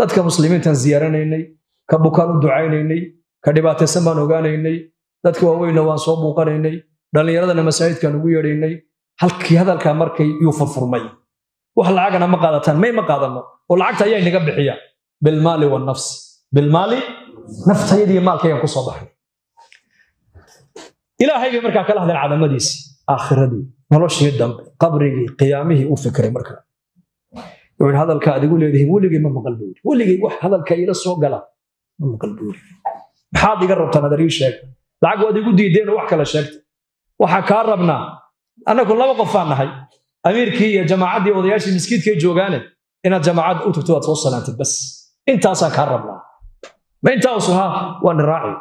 dadka muslimiintaan ziyaaranaynay, ka bukaan u ducaynaynay, ka dhibaataysan baan ogaanaynay, dadka waaweynna waan soo buuqanaynay, dhallinyaradana masaajidkaan ugu yeedhaynay. Halkii hadalkaa markay yuu furfurmay, wax lacagana ma qaadataan? May, ma qaadano, oo lacagta ayaa inaga bixiya. Bilmaali wannafs, bilmaali, naftayadiiyo maalkaygaan ku soo baxay. Ilaahay bay markaa kala hadleen, cadamadiisii, aakhiradii, noloshii dambe, qabrigii, qiyaamihii u fikray. Markaa wuxuu yidhi hadalka aad igu leedihiin weligay ma maqal buu yidhi, weligay wax hadalka iila soo gala ma maqal buu yidhi. Maxaad iga rabtaan adeer? Ii sheeg. Lacag waad igu diideen oo wax kala sheegta. Waxaa kaa rabnaa annagu 2 qof baan nahay, amiirkii iyo jamaacaddii odayaashii miskiidkay joogaane, inaad jamaacadda u tagto, waad soo salaantid, bas intaasaan kaa rabnaa. Ma intaa usu? Haa, waan raaci.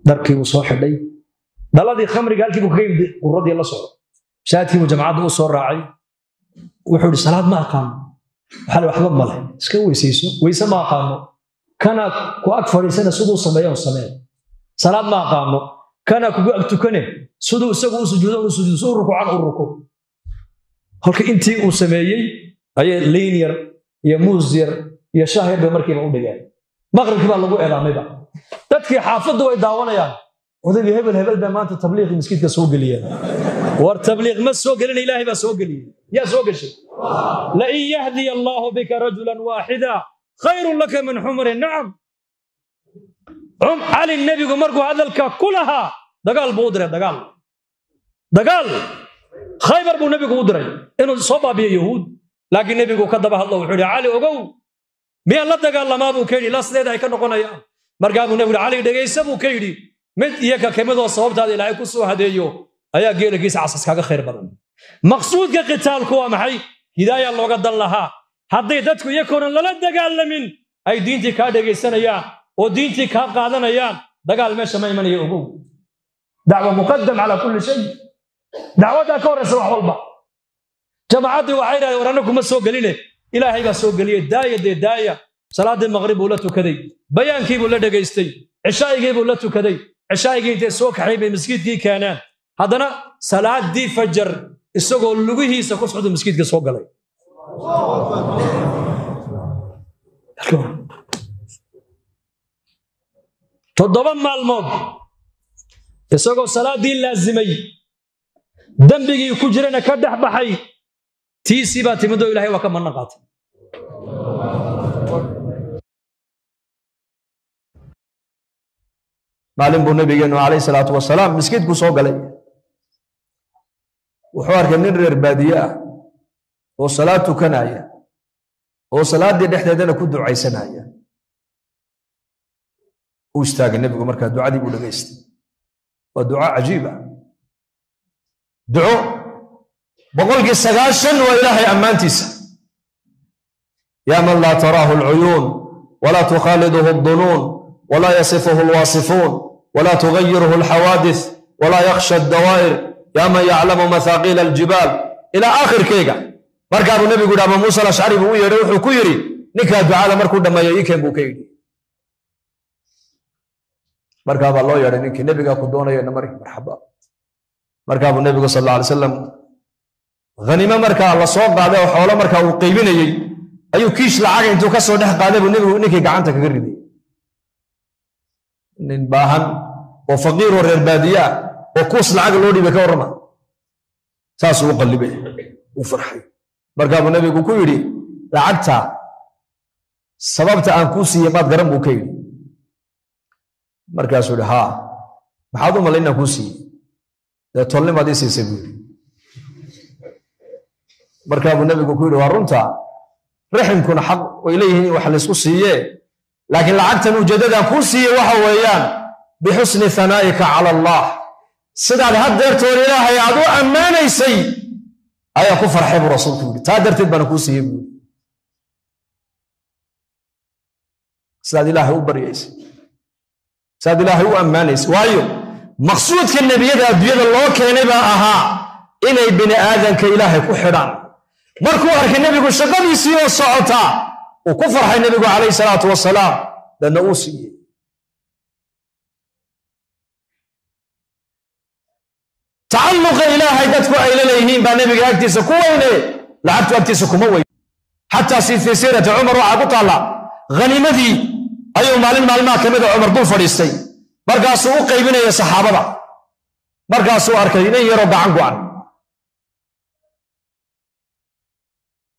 Dharkii buu soo xidhay, dhaladii khamriga halkii buu kaga yimid, quradii la socdo, masaajidkii buu jamaacadda u soo raacay. Wuxuu yidhi salaad ma aqaano. Waxaa la waxba male, iska weysayso. Weyse ma aqaano. Kana ku ag fadhiisana siduu sameeya samee. Salaad ma aqaano. Kana kugu ag tukane siduu isagu u sujuudo u sujuudo, siduu rukuucan u rukuuc. Halka intii uu sameeyey ayay liin yar iyo muus yar iyo shaah yar bay markiiba u dhigeen. Maqribkii baa lagu eedaamayba. Dadkii xaafaddu way daawanayaan, odaygii hebel hebel bay maanta tabliiqii miskiidka soo geliyeen. War tabliiq ma soo gelin, Ilaahay baa soo geliyey. Yaa soo gashay? Lain yahdiya allaahu bika rajulan waaxida khayrun laka min xumri nacam. Cali nebigu markuu hadalka ku lahaa dagaal buu u diray, dagaal dagaal Khaybar buu nebigu u diray inuu soo baabiyo Yahuud. Laakiin nebigu ka daba hadlo, wuxuu yidhi Cali ogow, miyaan la dagaalamaa buu ka yidhi, ilaa sideeda ay ka noqonayaan. Markaa buu nebigu Cali dhegaysa buu ka yidhi, mid iyo ka kamidoo sababtaada Ilaahay ku soo hadeeyo ayaa geelagiisa casas kaaga khayr badan. Maqsuudka qitaalku waa maxay? Hidaaya looga dan lahaa. Hadday dadku iyakoonan lala dagaalamin ay diintii kaa dhegaysanayaan oo diintii kaa qaadanayaan, dagaal meesha ma imanayo ogow. Dacwa muqadam calaa kulli shay, dacwaddaa ka horraysa wax walba. Jamaacaddii waxay yidhahdeen war annagu ma soo geline, Ilaahay baa soo geliyey, daaya dee daaya. Salaaddii maqrib buu la tukaday, bayaankii buu la dhegaystay, cishaa'igii buu la tukaday. Cishaa'igii intay soo kaxay bay maskiidkii keeneen. Haddana salaaddii fajar isagoo lugihiisa ku socda maskiidka soo galay. 7 maalmood isagoo salaaddii laazimay, dembigii ku jirana ka dhex baxay, tiisii baa timidoo Ilahay waa ka manno qaatay. Maalin buu nabigeennu calayhi salaatu wasalaam miskiidku soo galay. Wuxuu arkay nin reer baadiye ah oo salaad tukanaya oo salaaddii dhexdeedana ku ducaysanaya. Uu istaagay nebigu, markaa ducadii buu dhegaystay. Waa duco cajiib ah, duco 90% waa Ilaahay ammaantiisa. Yaa man laa taraahu alcuyuun walaa tukhaaliduhu aldunuun walaa yasifuhu alwaasifuun walaa tugayiruhu alxawaadith walaa yakhsha addawaa'ir yaa man yaclamu mathaaqiila aljibaal ilaa aakhirkeyga. Markaa buu nebigu yidhi, Abu Muusa Alashcari buu u yeedhay, wuxuu ku yidhi ninkaa ducada markuu dhammeeyo ii keen buu ka yidhi. Markaa baa loo yeedhay ninkii, nebigaa ku doonaya namari, marxaba. Markaa buu nebigu sal alla alay salam haniimo markaa la soo qaaday oo xoolo markaa uu qaybinayey ayuu kiish lacaga intuu ka soo dhex qaaday buu nebigu ninkii gacanta kaga riday. Nin baahan oo faqiir oo reer baadiye ah oo kuus lacag loo dhiibay ka warrama, saasuu u qallibay, uu farxay. Markaa buu nebigu ku yidhi lacagta sababta aan kuu siiyey maad garan buu ka yidhi. Markaasuu yidhi haa, maxaad u malay inaan kuu siiyey? Dee tolnimaad ii siisay buu yidhi. Markaa buu nebigu ku yidhi waa runta, raximkuna xaq way leeyihiin in wax laysku siiyee, laakiin lacagtan ujeeddadaan kuu siiyey waxa weeyaan bixusni hanaa'ika cala allah, sidaad haddeertoon Ilaahay aad u ammaanaysay ayaa ku farxay buu rasuulku yidhi, taa darteed baana kuu siiyey buu yidhi. Sidaad Ilaahay u baryaysay, sidaad Ilaahay u ammaanaysay. Waayo maqsuudka nebiyada adduunyada loo keenay baa ahaa inay bini aadanka Ilaahay ku xidhaan. Markuu arkay nebigu shaqadiisii oo socotaa uu ku farxay nebigu calayhi salaatu wasalaam, dadna uu siiyey. Tacalluqa Ilaahay dadku ay la leeyihiin baa nebiga agtiisa ku weyne, lacagtu agtiisa kuma weyn. Xataa fii siirati Cumar waxaa ku taalla haniimadii ayuu maalin maalmaha ka mida Cumar dul fadhiistay, markaasuu u qaybinaya saxaabada. Markaasuu arkay nin yaroo gacan go'an,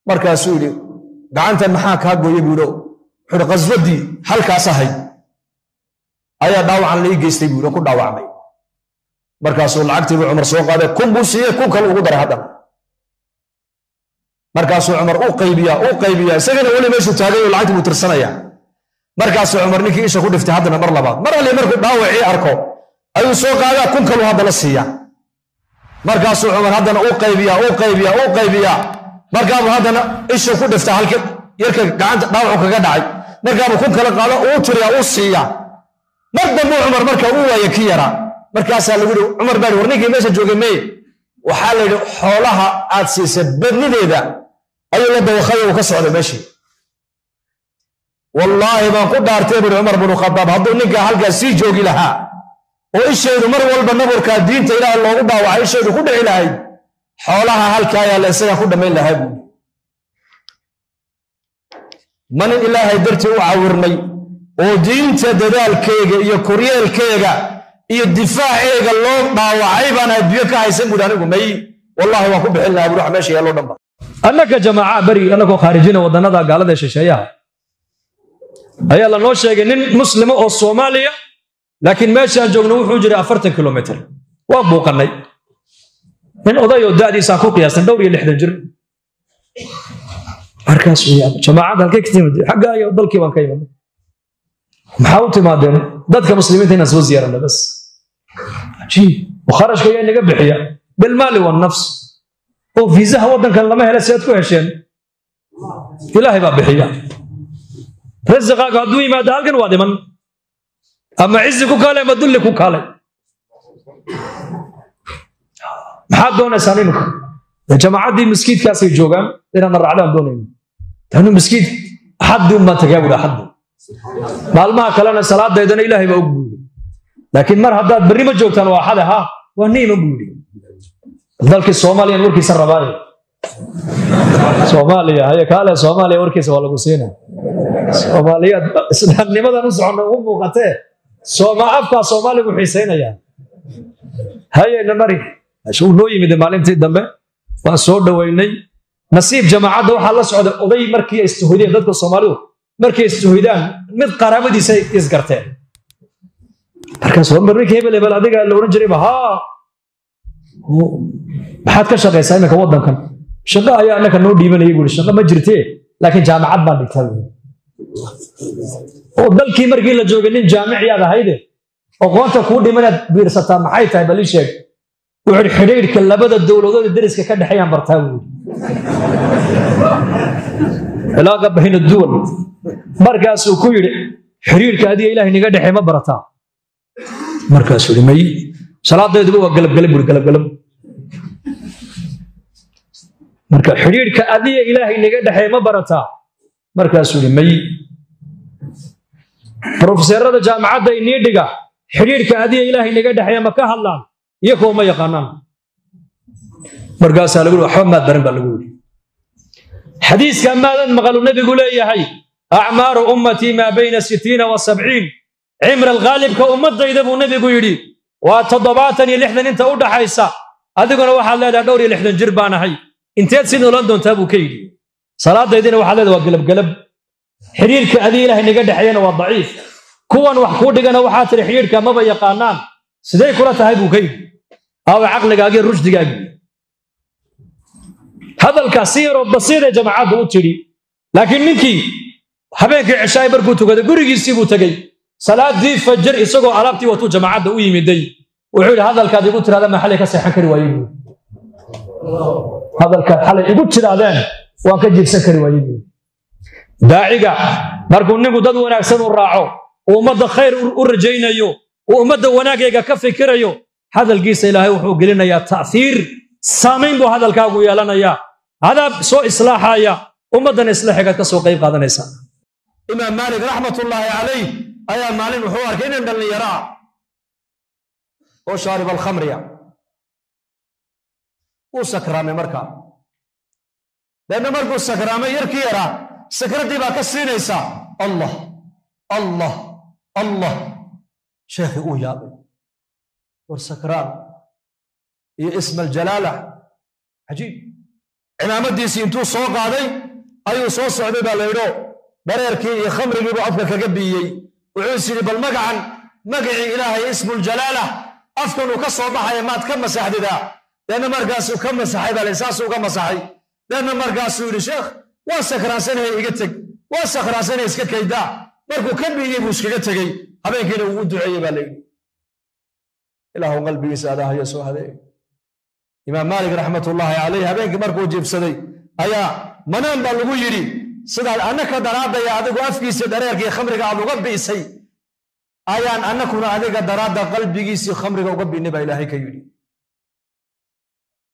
markaasuu yidhi gacantan maxaa kaa gooyey buu yidhi. Wuxuu yidhi qaswadii halkaas ahayd ayaa dhaawacan la ii geystay buu yidhi, ku dhaawacmay. Markaasuu lacagtii buu Cumar soo qaaday, 1000 buu siiyey, 1000 kale ugu daray haddana. Markaasuu Cumar u qaybiyaa, isagana weli meeshuu taagay oo lacagtii buu tirsanayaa. Markaasuu Cumar ninkii isha ku dhiftay haddana mar labaad, mar alle markuu dhaawacii arko ayuu soo qaadaa, 1000 kaluu haddana siiyaa. Markaasuu Cumar haddana u qaybiyaa. Markaabuu haddana isha ku dhiftaa halka yarka gacanta dhaawacu kaga dhacay, markaabuu 1000 kale qaado, uu tiriyaa, uu siiyaa. Mar dambuu Cumar marka uu waaya ki yaraa. Markaasaa lagu yidhi Cumar baa war ninkii meesha joogay meye? Waxaa la yidhi xoolaha aad siisay badnideeda ayuu la dawakhay uu ka socday meeshii. Wallaahi baan ku dhaartay buri Cumar binu Khadaab, hadduu ninkaa halkaas sii joogi lahaa oo ishaydu mar walba naburkaa diinta Ilaahay loogu dhaawacay ishaydu ku dhici lahayd, xoolaha halkaa yaalla isagaa ku dhammayn lahaa buuri. Ma nin Ilaahay dartii u cawirmay oo diinta dadaalkeega iyo koryeelkeega Iyo difaaceega loo dhaawacay baan adduunyo ka haysan buuri anigu may wallahi waan ku bixin lahaa buuri wax meesha yaallo dhanba. Annaka jamaaca beri annakoo khaarijina waddannada gaalada ee shisheeyaha ayaa lanoo sheegay nin muslima oo Soomaaliya, laakiin meeshaan joogno wuxuu jiray 40 kilomitir. Waan buuqannay nin oday oo da'diisaan ku qiyaastan dhowr iyo 60 jir. Markaas jamaacadda halkay ka timid? Xaggaa iyo dalkii baan ka imanay. Maxaa u timaadeen? Dadka muslimiinta inaan soo ziyaaranna bas. Cajiib, kharashka ayaa inaga bixiya bilmaali wannafs, oo fiisaha waddankan lama hele, si aad ku hesheen? Ilaahay baa bixiya. Rasiqaaga hadduu yimaado halkan waad iman, ama cizi ku kaale ama dulli ku kaale. Maxaad doonaysaan imika? Jamaacaddii maskiidkaasay joogaan, inaadna raacdaan doonayno. Tanu maskiid axaddii unbaan tagaa buuri, axaddi maalmaha kalena salaadaydana ilaahay baa og buuri, laakiin mar haddaad berri ma joogtaan waa axade, ha waa niima buuri. Dalkii Soomaaliyan warkiisa rabaaye, Soomaaliya haye kaale, Soomaaliya warkiisa waa lagu siina. Soomaaliyaad islaamnimadan u soconna ugu muuqatee sooma afkaa Soomaaligu xiisaynayaa. Haye namari uu noo yimid maalintii dambe, waan soo dhoweynay. Nasiib jamaacadda waxaa la socday oday. Markii ay istuhudeen dadka Soomaalidu, markay istuhudaan mid qaraabadiisa isgarteen. Markaas war ninka hebel hebel adiga la oran jirayba, haa, maxaad ka shaqaysaa iminka waddankan? Shaqo ayaa annaka noo dhiibanayay buuri. Shaqo ma jirtee, laakiin jaamacad baan dhigtaa buuri. Oo dalkii markii la joogay nin jaamiciyaad ahayde, aqoonta kuu dhimanaad biirsataa maxay tahay? Bal ii sheeg. Wuxuu yidhi xidhiidhka labada dowladood ee deriska ka dhexeeyaan bartaa buuri, cilaaqa bayna duwal. Markaasuu ku yidhi xiriirka adiga ilaahay niga dhexey ma barataa? Markaasuu yidhi may, salaadayduba waa galabgalab buuri, galabgalab. Marka xidhiidhka adiga ilaahay niga dhexey ma barataa? Markaasuu yidhi may. Profeseerada jaamacadda inii dhiga xidhiidhka adiga ilaahay niga dhexeeya ma ka hadlaan? Iyakoo ma yaqaanaan. Markaasaa lagu yidhi waxba maad baran baa lagu yidhi. Xadiiska maadan maqalu nebigu leeyahay acmaaru ummatii maa bayna 60 wa 70, cimra alghaalibka ummadayda buu nebigu yidhi waa 70 iyo 60 inta u dhaxaysa. Adiguna waxaad leedahay dhowr iyo 60 jir baan ahay, inteed si noolan doontaa buu ka yidhi. Salaadaydina waxaad leedahay waa galabgalab, xidhiirka adiga ilaahay naga dhexeeyana waa daciif, kuwan wax kuu dhigana waxaa tiri xidhiirka maba yaqaanaan, sidee kula tahay buu ka yidhi. Aawa caqligaagii, rushdigaagii? Hadalkaa si yaroo basiiday jamaacadda u tidhi, laakiin ninkii habeenkii cishaay markuu tukaday gurigiisii buu tegey. Salaadii fajar isagoo alaabtii watuu jamaacadda u yimiday. Wuxuu yidhi hadalkaad igu tiraada ma xalay ka seexan kari waayey buuri, hadalkaad xalay igu tiraadeen waan ka jiibsan kari waayey buuri. Daaciga markuu ninku dad wanaagsan u raaco, uu ummadda khayr u rajaynayo, uu ummadda wanaagayga ka fikirayo, hadalkiisa ilaahay wuxuu gelinayaa ta'hiir, saamayn buu hadalkaagu yeelanayaa, adaa soo islaaxaya ummaddana islaaxigaad ka soo qayb qaadanaysaa. Imaam Maalik raxmatullaahi calayh ayaa maalin wuxuu arkay nin dhallinyaro ah oo shaarib alkhamriya. Wuu sakraamay markaa. Deedna markuu sakraamay yarkii yaraa sakraddii baa ka siinaysaa Allah Allah Allah. Sheekhii uu yaabay, war sakraan iyo isma aljalaala, cajiib. Cimaamadiisii intuu soo qaaday ayuu soo socday baa la yidho, dhareerkii iyo khamrigiibuu afka kaga biiyey. Wuxuu is yidhi bal magacan, magacii ilaahay ismuljalaala afkan uu ka soo baxaya maad ka masaxdidaa? Deedna markaasuu ka masaxay baa la, saasuu uga masaxay. Deedna markaasuu yidhi sheekh waan sakraansanahay, iga teg, waan sakraansanahay, iska kaydaa. Markuu ka biiyey buu iskaga tegey. Habeenkiina wuu u duceeyey baa la yidhi, ilaahu qalbigiisa adaahayo soo hadeey. Imaam Maalik raxmatullaahi calayh habeenkii markuu jiibsaday ayaa manaan baa lagu yidhi sidaad annaka daraadaya adigu afkiisa dhareerkii khamriga aad uga bi'isay ayaan annakuna adiga daraadda qalbigiisii khamriga uga bi'nay baa ilaahay ka yidhi.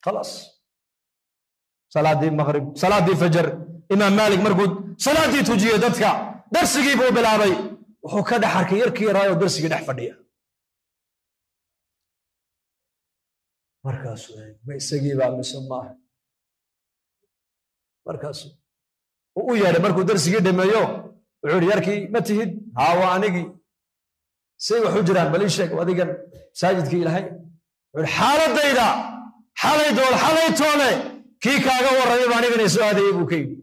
Khalaas, salaadii maqrib, salaadii fajar, imaam Maalik markuu salaadii tujiyey dadka darsigii buu bilaabay. Wuxuu ka dhex arkay yarkii yaraayoo darsigii dhex fadhiya. Markaasuu ma isagii baa mise maaha? Markaasuu uu u yeedhay markuu darsigii dhameeyo, wuxuu yidhi yarkii ma tihid? Haa, waa anigii. Say wax u jiraan bal ii sheeg adigan masaajidkii Ilaahay. Wuxuu xaaladayda xalay dool xalay toole kii kaaga warramay baa anigana soo aadayay buu ka yidhi.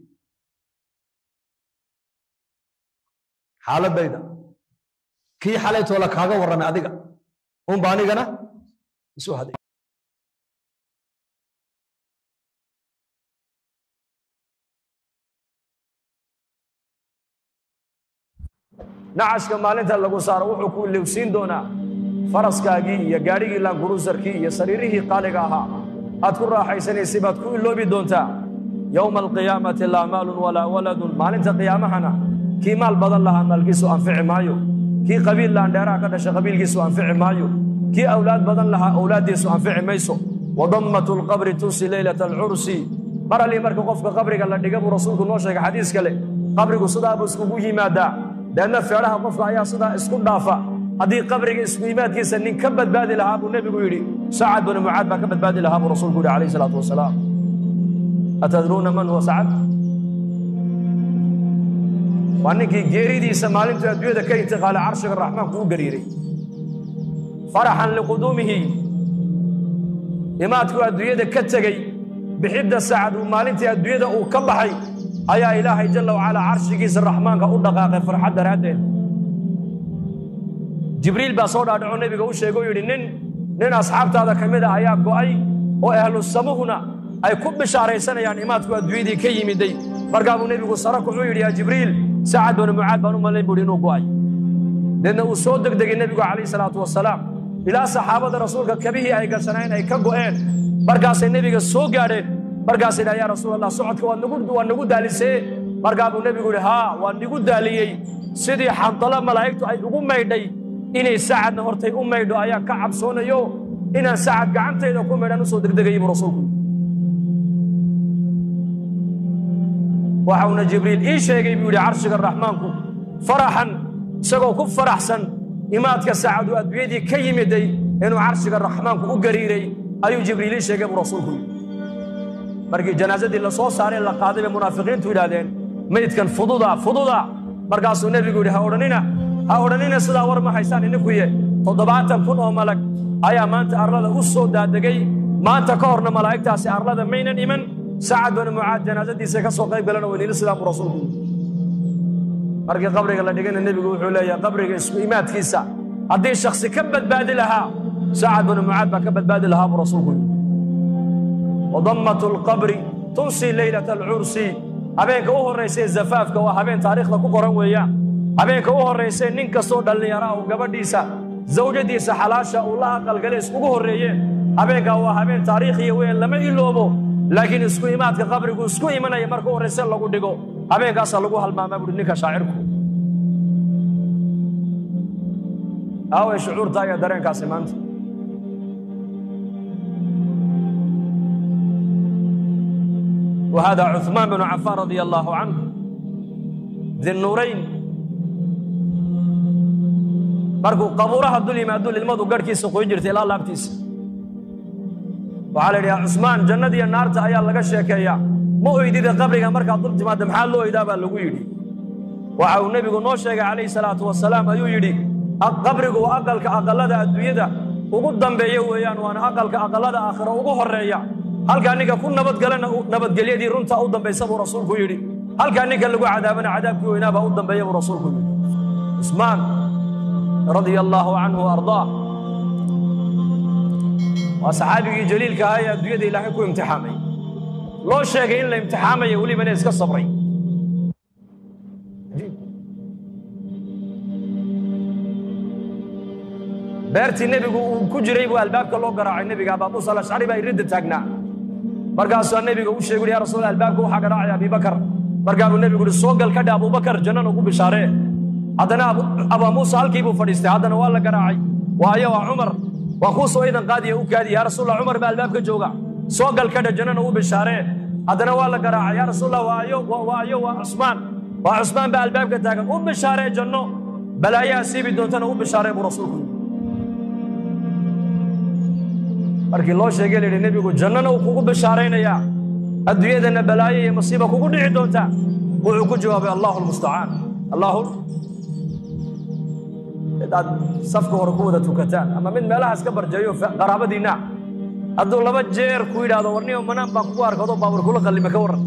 Xaaladayda kii xalay toole kaaga warramay adiga unba anigana isoo haday. Nacashka maalinta lagu saaro wuxuu ku ilowsiin doonaa faraskaagii iyo gaadhigii laankurusarkii iyo sariirihii qaaliga ahaa aad ku raaxaysanaysay baad ku iloobi doontaa. Yowma alqiyaamati laa maalun walaa waladun. Maalinta qiyaamahana kii maal badan lahaa maalkiisu anfici maayo, kii qabiil laandheeraha ka dhashay qabiilkiisu anfici maayo, kii awlaad badan lahaa awlaaddiisu anfici mayso. Wadammatu lqabri tunsi leylata alcursi. Mar allii marka qofka qabriga la dhiga buu rasuulku noo sheegay xadiis kale, qabrigu sidaa buu iskugu yimaadaa, deedna feedhaha qofka ayaa sidaa isku dhaafa. Haddii qabriga isku yimaadkiisa nin ka badbaadi lahaa buu nebigu yidhi, Sacad binu Mucaad baa ka badbaadi lahaa buu rasuulku yidhi calayhi salaatu wasalaam. Atadruuna man huwa Sacad? Waa ninkii geeridiisa maalintuu adduunyada ka intiqaalay carshiga raxmaanku u gariiray faraxan liquduumihi. Imaadkuu adduunyada ka tegey, bixidda Sacad uu maalintii adduunyada uu ka baxay ayaa Ilaahay jalla wacalaa carshigiisa raxmaanka u dhaqaaqay farxad daraaddeed. Jibriil baa soo dhaadhaco nebiga u sheegay oo yidhi, nin asxaabtaada ka mid ah ayaa go'ay oo ahlu samuhuna ay ku bishaaraysanayaan imaadku adduunyadii ka yimiday. Markaa buu nebigu sare kuxuu yidhi, yaa Jibriil, Sacad binu Mucaad baan u malayn buu yidhi inuu go'ay. Deedna uu soo degdegay nebigu calayhi salaatu wasalaam ilaa saxaabada rasuulka kabihii ay gashanayeen ay ka go'een. Markaasay nebiga soo gaadheen. Markaasay yidhaha, yaa rasuul Allah, socodka waa nagu daalisee. Markaa buu nebigu yidhi, haa, waa nigu daaliyey, sidii xandalo malaa'igtu ay ugu maydhay inay Sacadna hortay u maydho ayaan ka cabsoonayo, inaan Sacad gacantayda ku maydhan usoo degdegayay buu rasuulku yidhi. Waxauna Jibriil ii sheegay buu yidhi carshiga raxmaanku faraxan isagoo ku faraxsan imaadka Sacad uu adduunyadii ka yimiday inuu carshiga raxmaanku u gariiray ayuu Jibriil ii sheegay buu rasuulku yidhi. Markii janaasadii la soo saaray la qaaday bay munaafiqiintu yidhaahdeen, maydkan fududa fududa. Markaasuu nebigu yidhi, ha odhanina, ha odhanina sidaa, war ma haysaan idinkuye. 70,000 oo malag ayaa maanta arlada u soo daadegay, maanta ka horna malaa'igtaasi arlada maynan iman. Sacad binu Mucaad janaasadiisa ka soo qayb galan oo weyniila sidaan buu rasuulku yidhi. Markii qabriga la dhigana nebigu wuxuu leeyahay, qabriga isku imaadkiisa haddii shakhsi ka badbaadi lahaa Sacad binu Mucaad baa ka badbaadi lahaa buu rasuulku yidhi. Wadammatu lqabri tunsi leylata alcursi. Habeenka u horraysay zafaafka waa habeen taariikhda ku qoran weeyaan. Habeenka u horraysay nin kastoo dhallinyara uu gabadhiisa zawjadiisa xalaasha uu la aqalgalay iskugu horreeyeen, habeenkaa waa habeen taariikhiya weeyaan, lama iloobo. Laakiin isku imaadka qabrigu isku imanaya marka u horrayse lagu dhigo, habeenkaasaa lagu halmaamaa buuri ninka shaacirku. Aaway shucuurtaa iyo dareenkaasi maanta? وهذا عثمان بن عفان رضي الله عنه ذي النورين. Markuu qabuuraha dul yimaado ilmadu garhkiisa qoyn jirtay ilaa laabtiisa. Waxaa la yidhi, yaa Cusmaan, jannada iyo naarta ayaa laga sheekeeyaa, ma oydida qabriga markaad dul timaadda, maxaa loo oydaa baa lagu yidhi. Waxa uu nebigu noo sheegay calayhi salaatu wasalaam ayuu yidhi, qabrigu waa aqalka aqallada adduunyada ugu dambeeya weeyaan, waana aqalka aqallada aakhiro ugu horreeya. Halkaa ninka ku nabadgalana nabadgelyadii runta u dambaysa buu rasuulku yidhi, halkaa ninka lagu cadaabana cadaabkii weynaabaa u dambeeya buu rasuulku yidhi. Cusmaan radia allaahu canhu wa ardaah waa saxaabigii jaliilka ahaa ee adduunyada Ilaahay ku imtixaamay, loo sheegay in la imtixaamayo, welibana iska sabray. Beertii nebigu uu ku jiray buu albaabka loo garaacay nebiga. Abaa Muusa Alashcari baa iridda taagnaa. Markaasaa nebiga u sheegay, ya Rasuul, albaabka waxaa garaacaya Abibakar. Markaa buu nebigu yidhi, soo gal ka dhe Abubakar, jannana ugu bishaaree. Haddana Abaa Muusa halkii buu fadhiistay. Haddana waa la garaacay. Waayo, waa Cumar, waa kuu soo idan qaadiya, u kaadi. Yaa Rasuulallah, Cumar baa albaabka jooga, soo gal ka dhe, jannana u bishaaree. Haddana waa la garaacay. Yaa Rasuulallah, waayo, waayo, waa Cusmaan, waa Cusmaan baa albaabka taagan, u bishaaree janno, balaayaha siibi doontana u bishaaree buu rasuulku yidhi. Markii loo sheegay la yidhi, nebigu jannana uu kugu bishaaraynayaa, adduunyadana balaayo iyo masiiba kugu dhici doonta, wuxuu ku jawaabay, allahu lmustacaan, allahu. Mid aad safka hore ku wada tukataan ama mid meelahaas ka barjayo qaraabadiinna hadduu 2 jeer ku yidhaahdo warniyo manaan baan kugu arkado baabuur kula qallima ka warran,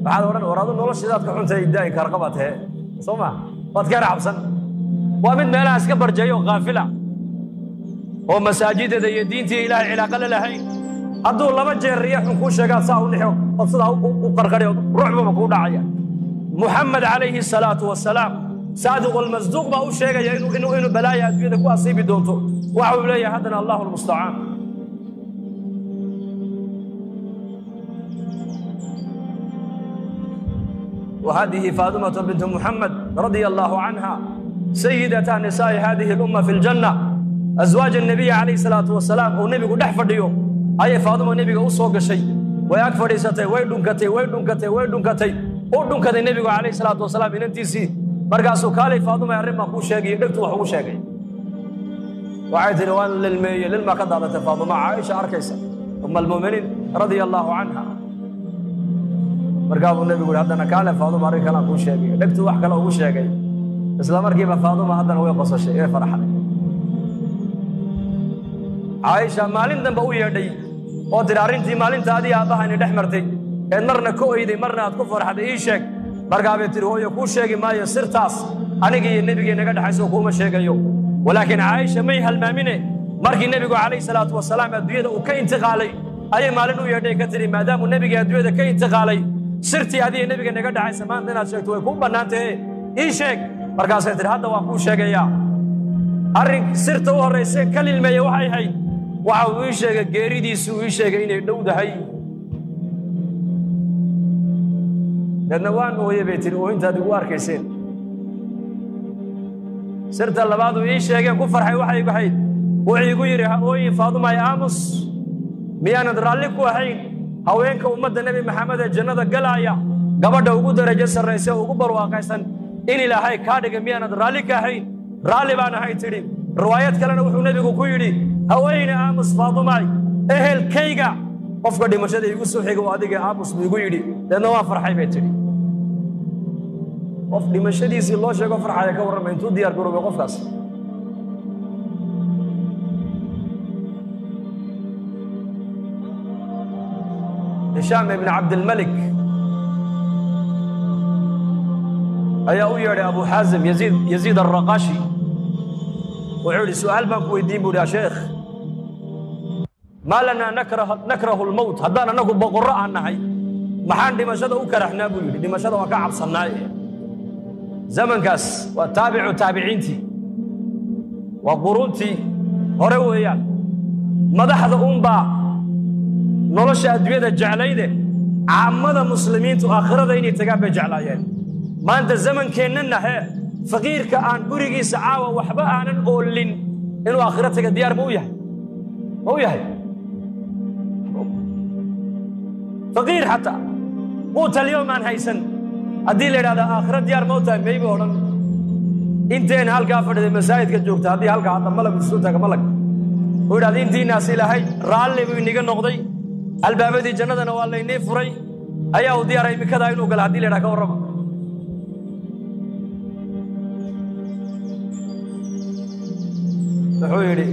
waxaad odhan war adu noloshiidaad ka xuntay idaayin kaarqabaad hee, soo ma waad ka cabsan. Waa mid meelahaas ka barjayo kaafila oo masaajidada iyo diintii Ilaahay cilaaqa la lahayn. Hadduu 2 jeer riya xun kuu sheegaad saa u nixo ood sidaa u qarqari ood rucbaba kuu dhacaya. Muxamed calayhi salaatu wasalaam saadiq almasduuq baa u sheegaya inuu balaaya adduunyada ku asiibi doonto. Waxa uu leeyahay haddana Allahu almustacaan. وهذه فاطمة بنت محمد رضي الله عنها سيدة نساء هذه الأمة في الجنة، أزواج النبي عليه الصلاة والسلام. ونبي قد فديو أي فاطمة النبي أوصوك شيء وياك فريستي ويدنكتي ويدنكتي ويدنكتي ودنكتي النبي عليه الصلاة والسلام إن انتسي مرقاسو كالي فاطمة يرمى كو شيء دكتو وحو شيء وعيد روان للمي للما قد فاطمة عائشة أركيسة أم المؤمنين رضي الله عنها. markaa buu nabigu yidhi haddana kaale Faaduma arrin kale aan kuu sheegayo, dhegtu wax kale ugu sheegay. Isla markiiba Faaduma haddana way qosashay, way faraxday. Caaisha maalin dambe u yeedhay oo tidhi arrintii maalinta adii aabbahani dhex martay eed marna ka oyday marna aad ku farxday ii sheeg. Markaa bay tidhi hooyo kuu sheegi maayo sirtaas aniga iyo nebigii naga dhexayso kuuma sheegayo. Walaakiin Caaisha may halmaamine markii nebigu calayhi salaatu wasalaam adduunyada uu ka intiqaalay ayay maalin u yeedhay ka tidhi maadaamuu nebigii adduunyada ka intiqaalay sirtii adiga nebiga naga dhexaysa maanta inaad sheegto way kuu bannaan tahe ii sheeg. Markaasay tidhi hadda waan kuu sheegayaa. Arrin sirta u horraysee ka lilmeeya waxay ahayd waxa uu ii sheegay geeridiisu uu ii sheegay inay dhowdahay. Deedna waan ooye bay tidhi ooyintaad igu arkayseen. Sirta labaad uu ii sheegeen ku farxay waxay ahayd wuxuu igu yidhi ha ooyin Faadumay aamus, miyaanad raalli ku ahayn haweenka ummadda Nebi Maxamed ee jannada galaya gabadha ugu darajo sarraysa oo ugu barwaaqaysan in Ilaahay kaa dhiga miyaanad raalli ka ahayn? Raalli baan ahay tidhi. Riwaayad kalena wuxuu nebigu ku yidhi haweyne aamus Faadumay, ehelkayga qofka dhimashada igu soo xiga oo adiga aamus buu igu yidhi. Deedna waan farxay bay tidhi. Qof dhimashadiisii loo sheego farxaya ka warramay intuu diyaar garoobay qofkaas. Hishaam ibn Cabdilmalik ayaa u yeedhay Abu Xaazim Yaziid Alraqashi. Wuxuu yidhi su'aal baan ku weydiin buu yidhi yaa sheekh, maa lanaa nakrahu almowt, haddaan annagu boqorro aan nahay maxaan dhimashada u karaxnaa buu yidhi. Dhimashada waan ka cabsannaaye. Zamankaas waa taabicu taabiciintii, waa quruuntii hore weeyaan. Madaxda uunbaa nolosha adduunyada jeclayde, caamada muslimiintu aakhirada inay tagaan bay jeclaayeen. Maanta zamankeennan hee faqiirka aan gurigiisa caawa waxba aanan oolin inuu aakhiro taga diyaar ma u yahay? Ma u yahay? Faqiir xataa quuta alyawm aan haysan haddii la yidhahdo aakhiro diyaar ma u tahay mayba odhan. Inteen halkaa fadhiday masaajidka joogta haddii halkaa hadda malag soo taaga malag uu yidhahdo intiinaas Ilaahay raalli buu iniga noqday, albaabadii jannadana waa laynii furay, ayaa uu diyaaray imikadaa inuu gala haddii la yidhaha ka warrama. Wuxuu yidhi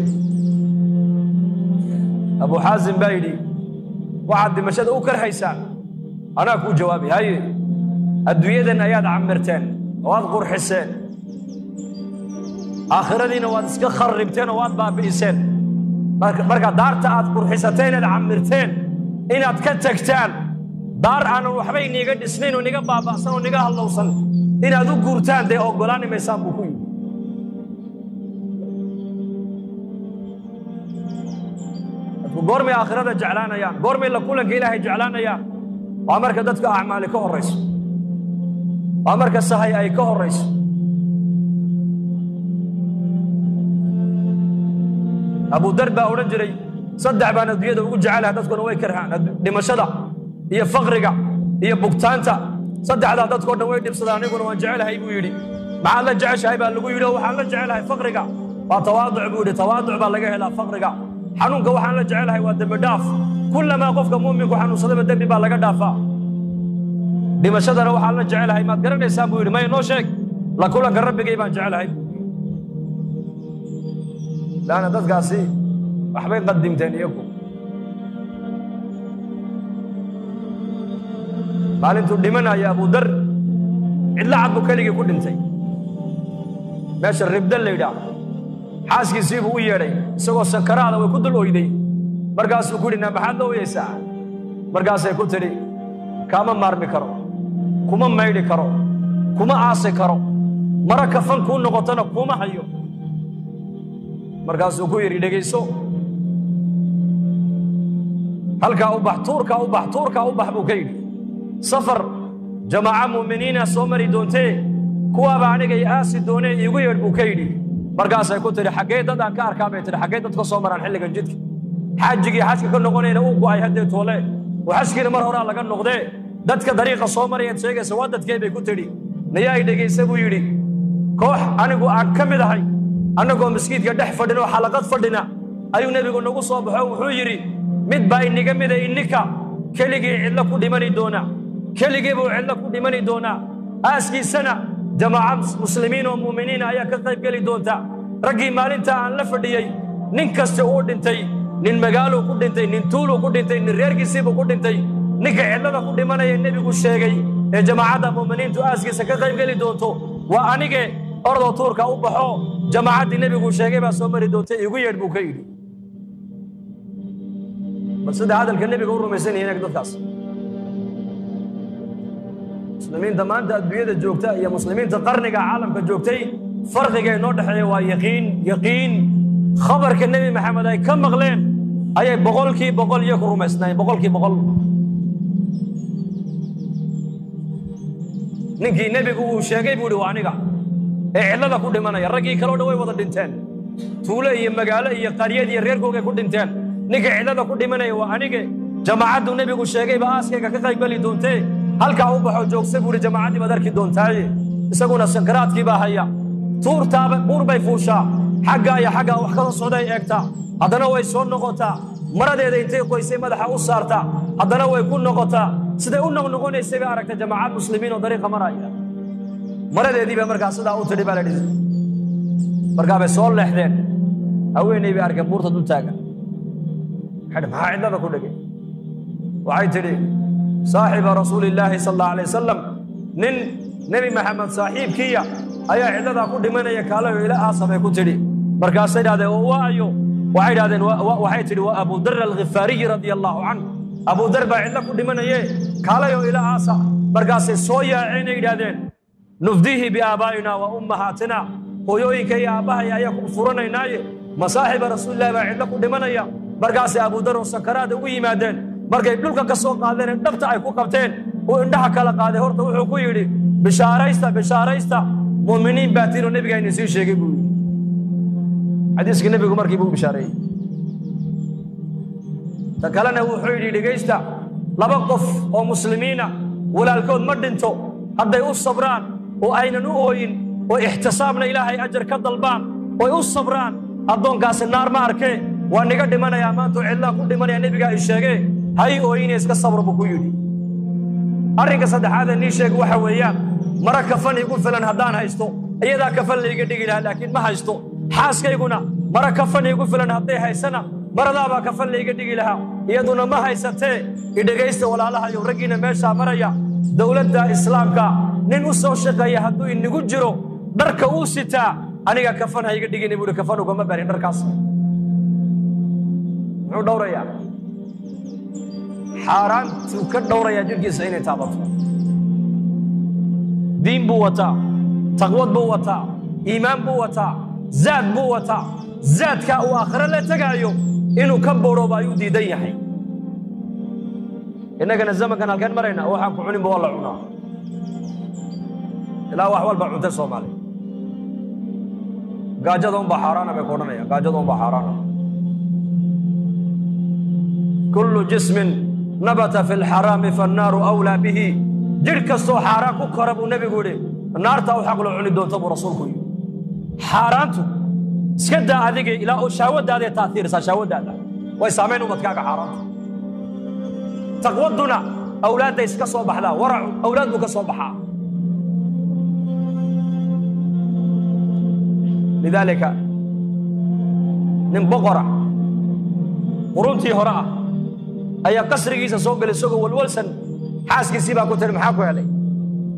Abu Xaasim baa yidhi waxaad dhimashada u karhaysaan anaa kuu jawaabay. Haye adduunyadan ayaad camirteen oo aad qurxiseen, aakhiradiina waad iska kharribteen oo waad baabi'iseen. Marka daarta aad qurxisateen eed camirteen inaad ka tagtaan daar aanan waxba iniga dhisnayn oo niga baaba'san oo niga hallowsan inaad u guurtaan dee oggolaani maysaan buu ku yidhi. Dadku goormay aakhirada jeclaanayaan, goormay la kulanka Ilaahay jeclaanayaan, waa marka dadka acmaali ka horrayso, waa marka sahay ay ka horrayso. Abu Dar baa odhan jiray 3 baan adduunyada ugu jecelahay, dadkuna way karhaan, dhimashada iyo faqriga iyo bugtaanta. 3daa dadkoo dhan way dhibsadaan, aniguna waan jecelahay buu yidhi. Maxaad la jeceshahay baa lagu yidhi, oo waxaan la jecelahay faqriga. Waa tawaaduc buu yidhi, tawaaduc baa laga helaa faqriga. Xanuunka waxaan la jecelahay waa dembi dhaaf, kullamaa qofka mu'minku xanuunsadaba dembi baa laga dhaafaa. Dhimashadana waxaan la jecelahay maad garanaysaan buu yidhi, maya noo sheeg. La kulanka rabbigay baan jecelahay buu yidhi. Laanna dadkaasi waxbay qadimteen iyagu. Maalintuu dhimanaya Abudar cidla cad buu keligii ku dhintay. Meesha Ribda la yidhaah xaaskiisii buu u yeedhay isagoo sakaraada, way ku dul oyday. Markaasuu ku yidhi, na maxaad la oyeysaa? Markaasay ku tidhi, kaama maarmi karo, kuma maydhi karo, kuma aasi karo, mara kafan kuu noqotona kuma hayo. Markaasuu ku yidhi, dhegayso, halkaa u bax, tuurkaa u bax, tuurkaa u bax buu ka yidhi. Safar jamaaca mu'miniina soo mari doontee, kuwaaba aniga i aasi doonee, iigu yeedh buu ka yidhi. Markaasay ku tidhi, xaggee dad aan ka arkaa bay tidhi, xaggee dad ka soo maraan xilligan jidka? Xaajigii xajka ka noqonayna uu go'ay haddee toole, oo xajkiina mar horaa laga noqdee, dadka dariiqa soo marayaad sheegaysa waa dadkee bay ku tidhi. Nayaa i dhegaysa buu yidhi, koox anigu aan ka mid ahay, annagoo maskiidka dhex fadhina oo xalaqad fadhina ayuu nebigu nagu soo baxo, wuxuu yidhi, mid baa iniga mida ininka keligii cidlo ku dhimani doona, keligii buu cidlo ku dhimani doonaa, aaskiisana jamaaca muslimiin oo mu'miniina ayaa ka qayb geli doonta. Raggii maalinta aan la fadhiyey nin kasta uu dhintay, nin magaaluu ku dhintay, nin tuuluu ku dhintay, nin reerkiisiibuu ku dhintay. Ninka cidlada ku dhimanaya nebigu sheegay ee jamaacadda mu'miniintu aaskiisa ka qayb geli doonto waa anige, ordoo tuurka u baxo, jamaacaddii nebigu sheegay baa soo mari doonta, iigu yeedh buu ka yidhi. Bal sida hadalka nebiga u rumaysan yihiin dadkaas. Muslimiinta maanta adduunyada joogta iyo muslimiinta qarniga caalamka joogtay farqiga inoo dhexeeya waa yaqiin. Yaqiin khabarka Nebi Maxamed ay ka maqleen ayay 100% iyo ku rumaysnaayeen, 100%. Ninkii nebigu uu sheegay buu yidhi waa aniga ee cidlada ku dhimanaya. Raggii kaleo dhan way wada dhinteen, tuulo iyo magaalo iyo qaryad iyo reerkoogay ku dhinteen. Ninka cidlada ku dhimanaya waa anige, jamaacaddu nebigu sheegayba aaskayga ka qayb geli doontee, halkaa u baxo joogsa buu yidhi, jamaacaddii baad arki doontaaye. Isaguna sankaraadkii baa haya, tuurtaaba buur bay fuushaa, xaggaa iyo xaggaa wax kasoo socday eegtaa, haddana way soo noqotaa, maradeeda intay qoysay madaxa u saartaa, haddana way ku noqotaa. Siday u noqnoqonaysay bay aragtay jamaacad muslimiin oo dariiqa maraya. Maradeedii bay markaa sidaa u tidhi baa la dhihi. Markaa bay soo leexdeen, haweeney bay arkeen buurta dul taagan. Waxay maxaa cidlada ku dhegay? Waxay tidhi, saaxiba rasuulillaahi sal allahu alay wasalam, nin Nebi Maxamed saaxiibkiiya ayaa cidladaa ku dhimanaya, kaalayo ila aasa bay ku tidhi. Markaasay idhahdeen, oo waa ayo? Waxay idhahdeen, waxay tidhi, waa Abudar Alghifaariyi radia allahu canhu, Abudar baa cidlo ku dhimanaye, kaalayo ila aasa. Markaasay soo yaaceenay yidhahdeen, nufdihi biaabaa'ina wa ummahaatina, hooyooyinka iyo aabbahay ayaa ku furanaynaaye, masaaxiba rasuulillahi baa cidlo ku dhimanaya? Markaasay Abudar oo sakaraada ugu yimaadeen. Markay dhulka ka soo qaadeen, dhabta ay ku qabteen, uu indhaha kala qaaday, horta wuxuu ku yidhi, bishaaraysta, bishaaraysta, mu'miniin baa tiinoo nebiga idin sii sheegay buu yidhi. Xadiiskii nebigu markii buu u bishaareeyey. Ta kalena wuxuu yidhi, dhegaysta, laba qof oo muslimiina walaalkood ma dhinto, hadday u sabraan oo aynan u ooyin oo ixtisaabna Ilaahay ajar ka dalbaan oy u sabraan, addoonkaasi naar ma arkee. Waa niga dhimanayaa maanta oo cidlaa ku dhimanaya, nebigaa i sheegee, hay ooyine, iska sabr buu ku yidhi. Arrinka saddexaadee nii sheeg waxa weeyaan, mara kafan igu filan haddaan haysto iyadaa kafan layga dhigi lahaa, laakiin ma haysto. Xaaskayguna mara kafan igu filan hadday haysana maradaabaa kafan layga dhigi lahaa, iyaduna ma haysatee. Idhegaysta walaalahayow, raggiina meeshaa maraya, dowladda islaamka nin u soo shaqeeya hadduu inagu jiro, dharka uu sitaa aniga kafan ha iga dhigina buuhi, kafan ugama barin dharkaas. Muxuu dhowrayaa? Xaaraantuu ka dhowrayaa jidhkiisa inay taabato. Diin buu wataa, taqwad buu wataa, iimaan buu wataa, zaad buu wataa. Zaadkaa uu aakhiro la tegaayo inuu ka borooba ayuu diidan yahay. Innagana zamankan halkeen marayna, waxaan ku cuninba waa la cunaa, ilaa wax walba cuntay Soomaaliya. Gaajada unbaa xaaraana bay ku odhanayaan, gaajada unbaa xaaraana. Kullu jismin nabata fi lxaraami fannaaru awlaa bihi, jidh kastoo xaaraan ku kora buu nebigu yidhi naartaa u xaqlo cuni doonta buu rasuulku yidhi. Xaaraantu iska daa adiga, ilaa oo shahwadaaday taathiirisaa, shahwadaada way saamayn ubadkaaga xaaraantu. Taqwaduna awlaadday iska soo baxdaa, waracu awlaad buu ka soo baxaa. Lidaalika nin boqora quruntii hore ah ayaa qasrigiisa soo galay isagoo walwalsan. Xaaskiisii baa ku tiri, maxaa ku helay?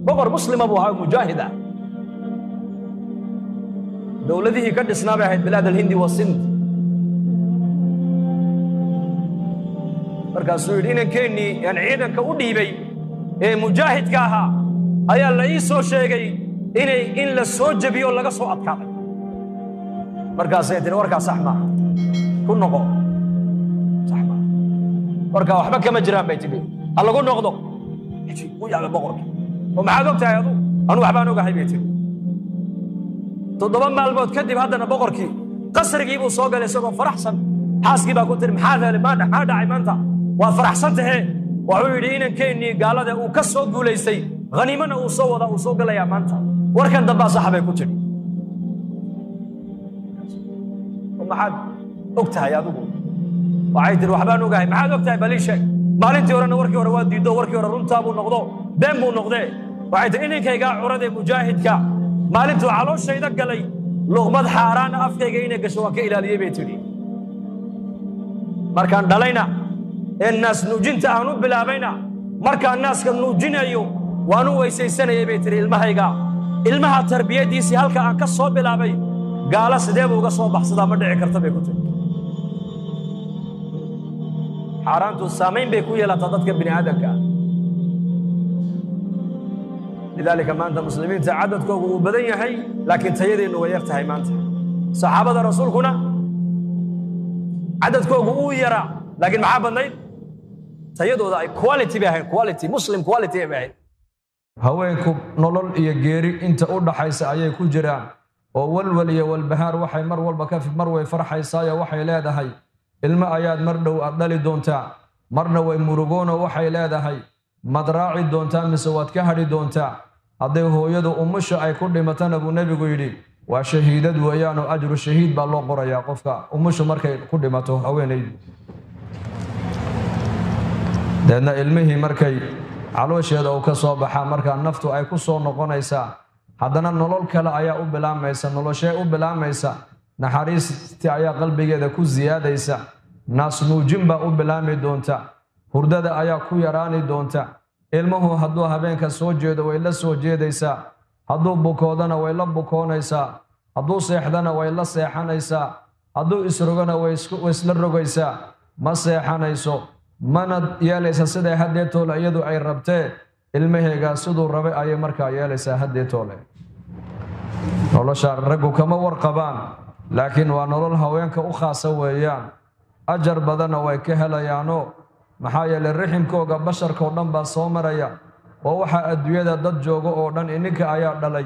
Boqor muslima buu ahaa, mujaahid ah. Dowladihii ka dhisnaa bay ahayd bilaad alhindi wa Sind. Markaasuu yidhi, inankeenii aan ciidanka u dhiibay ee mujaahidka ahaa ayaa la ii soo sheegay inay in la soo jebiyo, laga soo adkaaday. Markaasay tiri, warkaa sax maaha, ku noqo, sax maaha warkaa, waxba kama jiraan bay tidhi, ha lagu noqdo. U yaabay boqorkii, oo maxaad og tahay adu? Anu waxbaan ogahay bay tidhi. 7 maalmood kadib haddana boqorkii qasrigii buu soo galay isagoo faraxsan. Xaaskii baa ku tiri, maxaad helay? Maxaa dhacay maanta? Waa faraxsan tahe. Wuxuu yidhi, inankeenii gaalada uu ka soo guulaystay, khaniimana uu soo wadaa, uu soo galayaa maanta. Warkan dambaa saxa bay ku tidhi. Maxaad og tahay adigu? Waxay tihi, waxbaan ogahay. Maxaad og tahay? Balii sheeg. Maalintii horena warkii hore waa diiddo, warkii hore runtaa buu noqdo, been buu noqdee. Waxay tihi, inankaygaa curadee mujaahidka maalintuu calooshayda galay luqmad xaaraana afkayga inay gasho waan ka ilaaliyey bay tidhi. Markaan dhalayna ee naas nuujinta aan u bilaabayna, markaan naaska nuujinayo waan u weysaysanayay bay tidhi ilmahayga. Ilmaha tarbiyaddiisii halka aan ka soo bilaabay, gaalo sidee buu uga soo baxsadaa? Ma dhici karta bay ku tiri. Xaaraantu saamayn bay ku yeelataa dadka bini aadamka ah. Lidaalika maanta muslimiinta cadadkoogu uu badan yahay, laakiin tayadeennu way yar tahay maanta. Saxaabada rasuulkuna cadadkoogu uu yaraa, laakiin maxaa badnayd? Tayadooda ay quality bay ahayd, quality muslim, quality bay ahayd. Haweenku nolol iyo geeri inta u dhaxaysa ayay ku jiraan oo walwal iyo walbahaar. Waxay mar walba ka mar way farxaysaayo, waxay leedahay ilmo ayaad mar dhow aad dhali doontaa. Marna way murugoono, waxay leedahay mad raaci doontaa mise waad ka hadhi doontaa? Hadday hooyadu umusha ay ku dhimatana buu nebigu yidhi, waa shahiidad weeyaanoo ajru shahiid baa loo qorayaa qofka umushu markay ku dhimato haweenaydu. Deedna ilmihii markay caloosheeda uu ka soo baxaa, markaa naftu ay ku soo noqonaysaa, haddana nolol kale ayaa u bilaamaysa. Noloshee u bilaamaysa? Naxariistii ayaa qalbigeeda ku siyaadaysa, naasnuujin baa u bilaami doonta, hurdada ayaa ku yaraani doonta. Ilmuhu hadduu habeenka soo jeedo way la soo jeedaysaa, hadduu bukoodana way la bukoonaysaa, hadduu seexdana way la seexanaysaa, hadduu isrogona way isla rogaysaa. Ma seexanayso mana yeelaysa siday haddeetoole iyadu ay rabtee, ilmaheegaa siduu rabay ayay markaa yeelaysaa haddeetoole. Nolosha raggu kama warqabaan, laakiin waa nolol haweenka u khaasa weeyaan. Ajar badanna way ka helayaanoo, maxaa yeelay riximkooga basharkao dhan baa soo maraya, oo waxaa adduunyada dad jooga oo dhan ininka ayaa dhalay,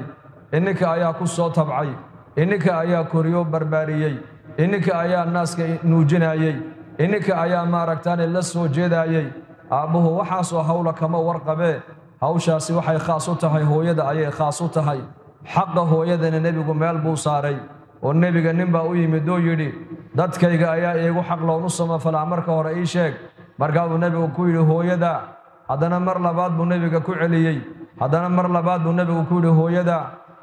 ininka ayaa ku soo tabcay, ininka ayaa koriyo barbaariyey, ininka ayaa naaska nuujinayey, ininka ayaa maaragtaane la soo jeedaayey. Aabbuhu waxaasoo hawla kama warqabee, hawshaasi waxay khaas u tahay hooyada ayay khaas u tahay. Xaqa hooyadana nebigu meel buu saaray, oo nebiga ninbaa u yimid oo yidhi, dadkayga ayaa iigu xaq loon u samafalaa, marka hore ii sheeg. Markaa buu nebigu ku yidhi, hooyada. Haddana mar labaad buu nebiga ku celiyey, haddana mar labaad buu nebigu ku yidhi, hooyada.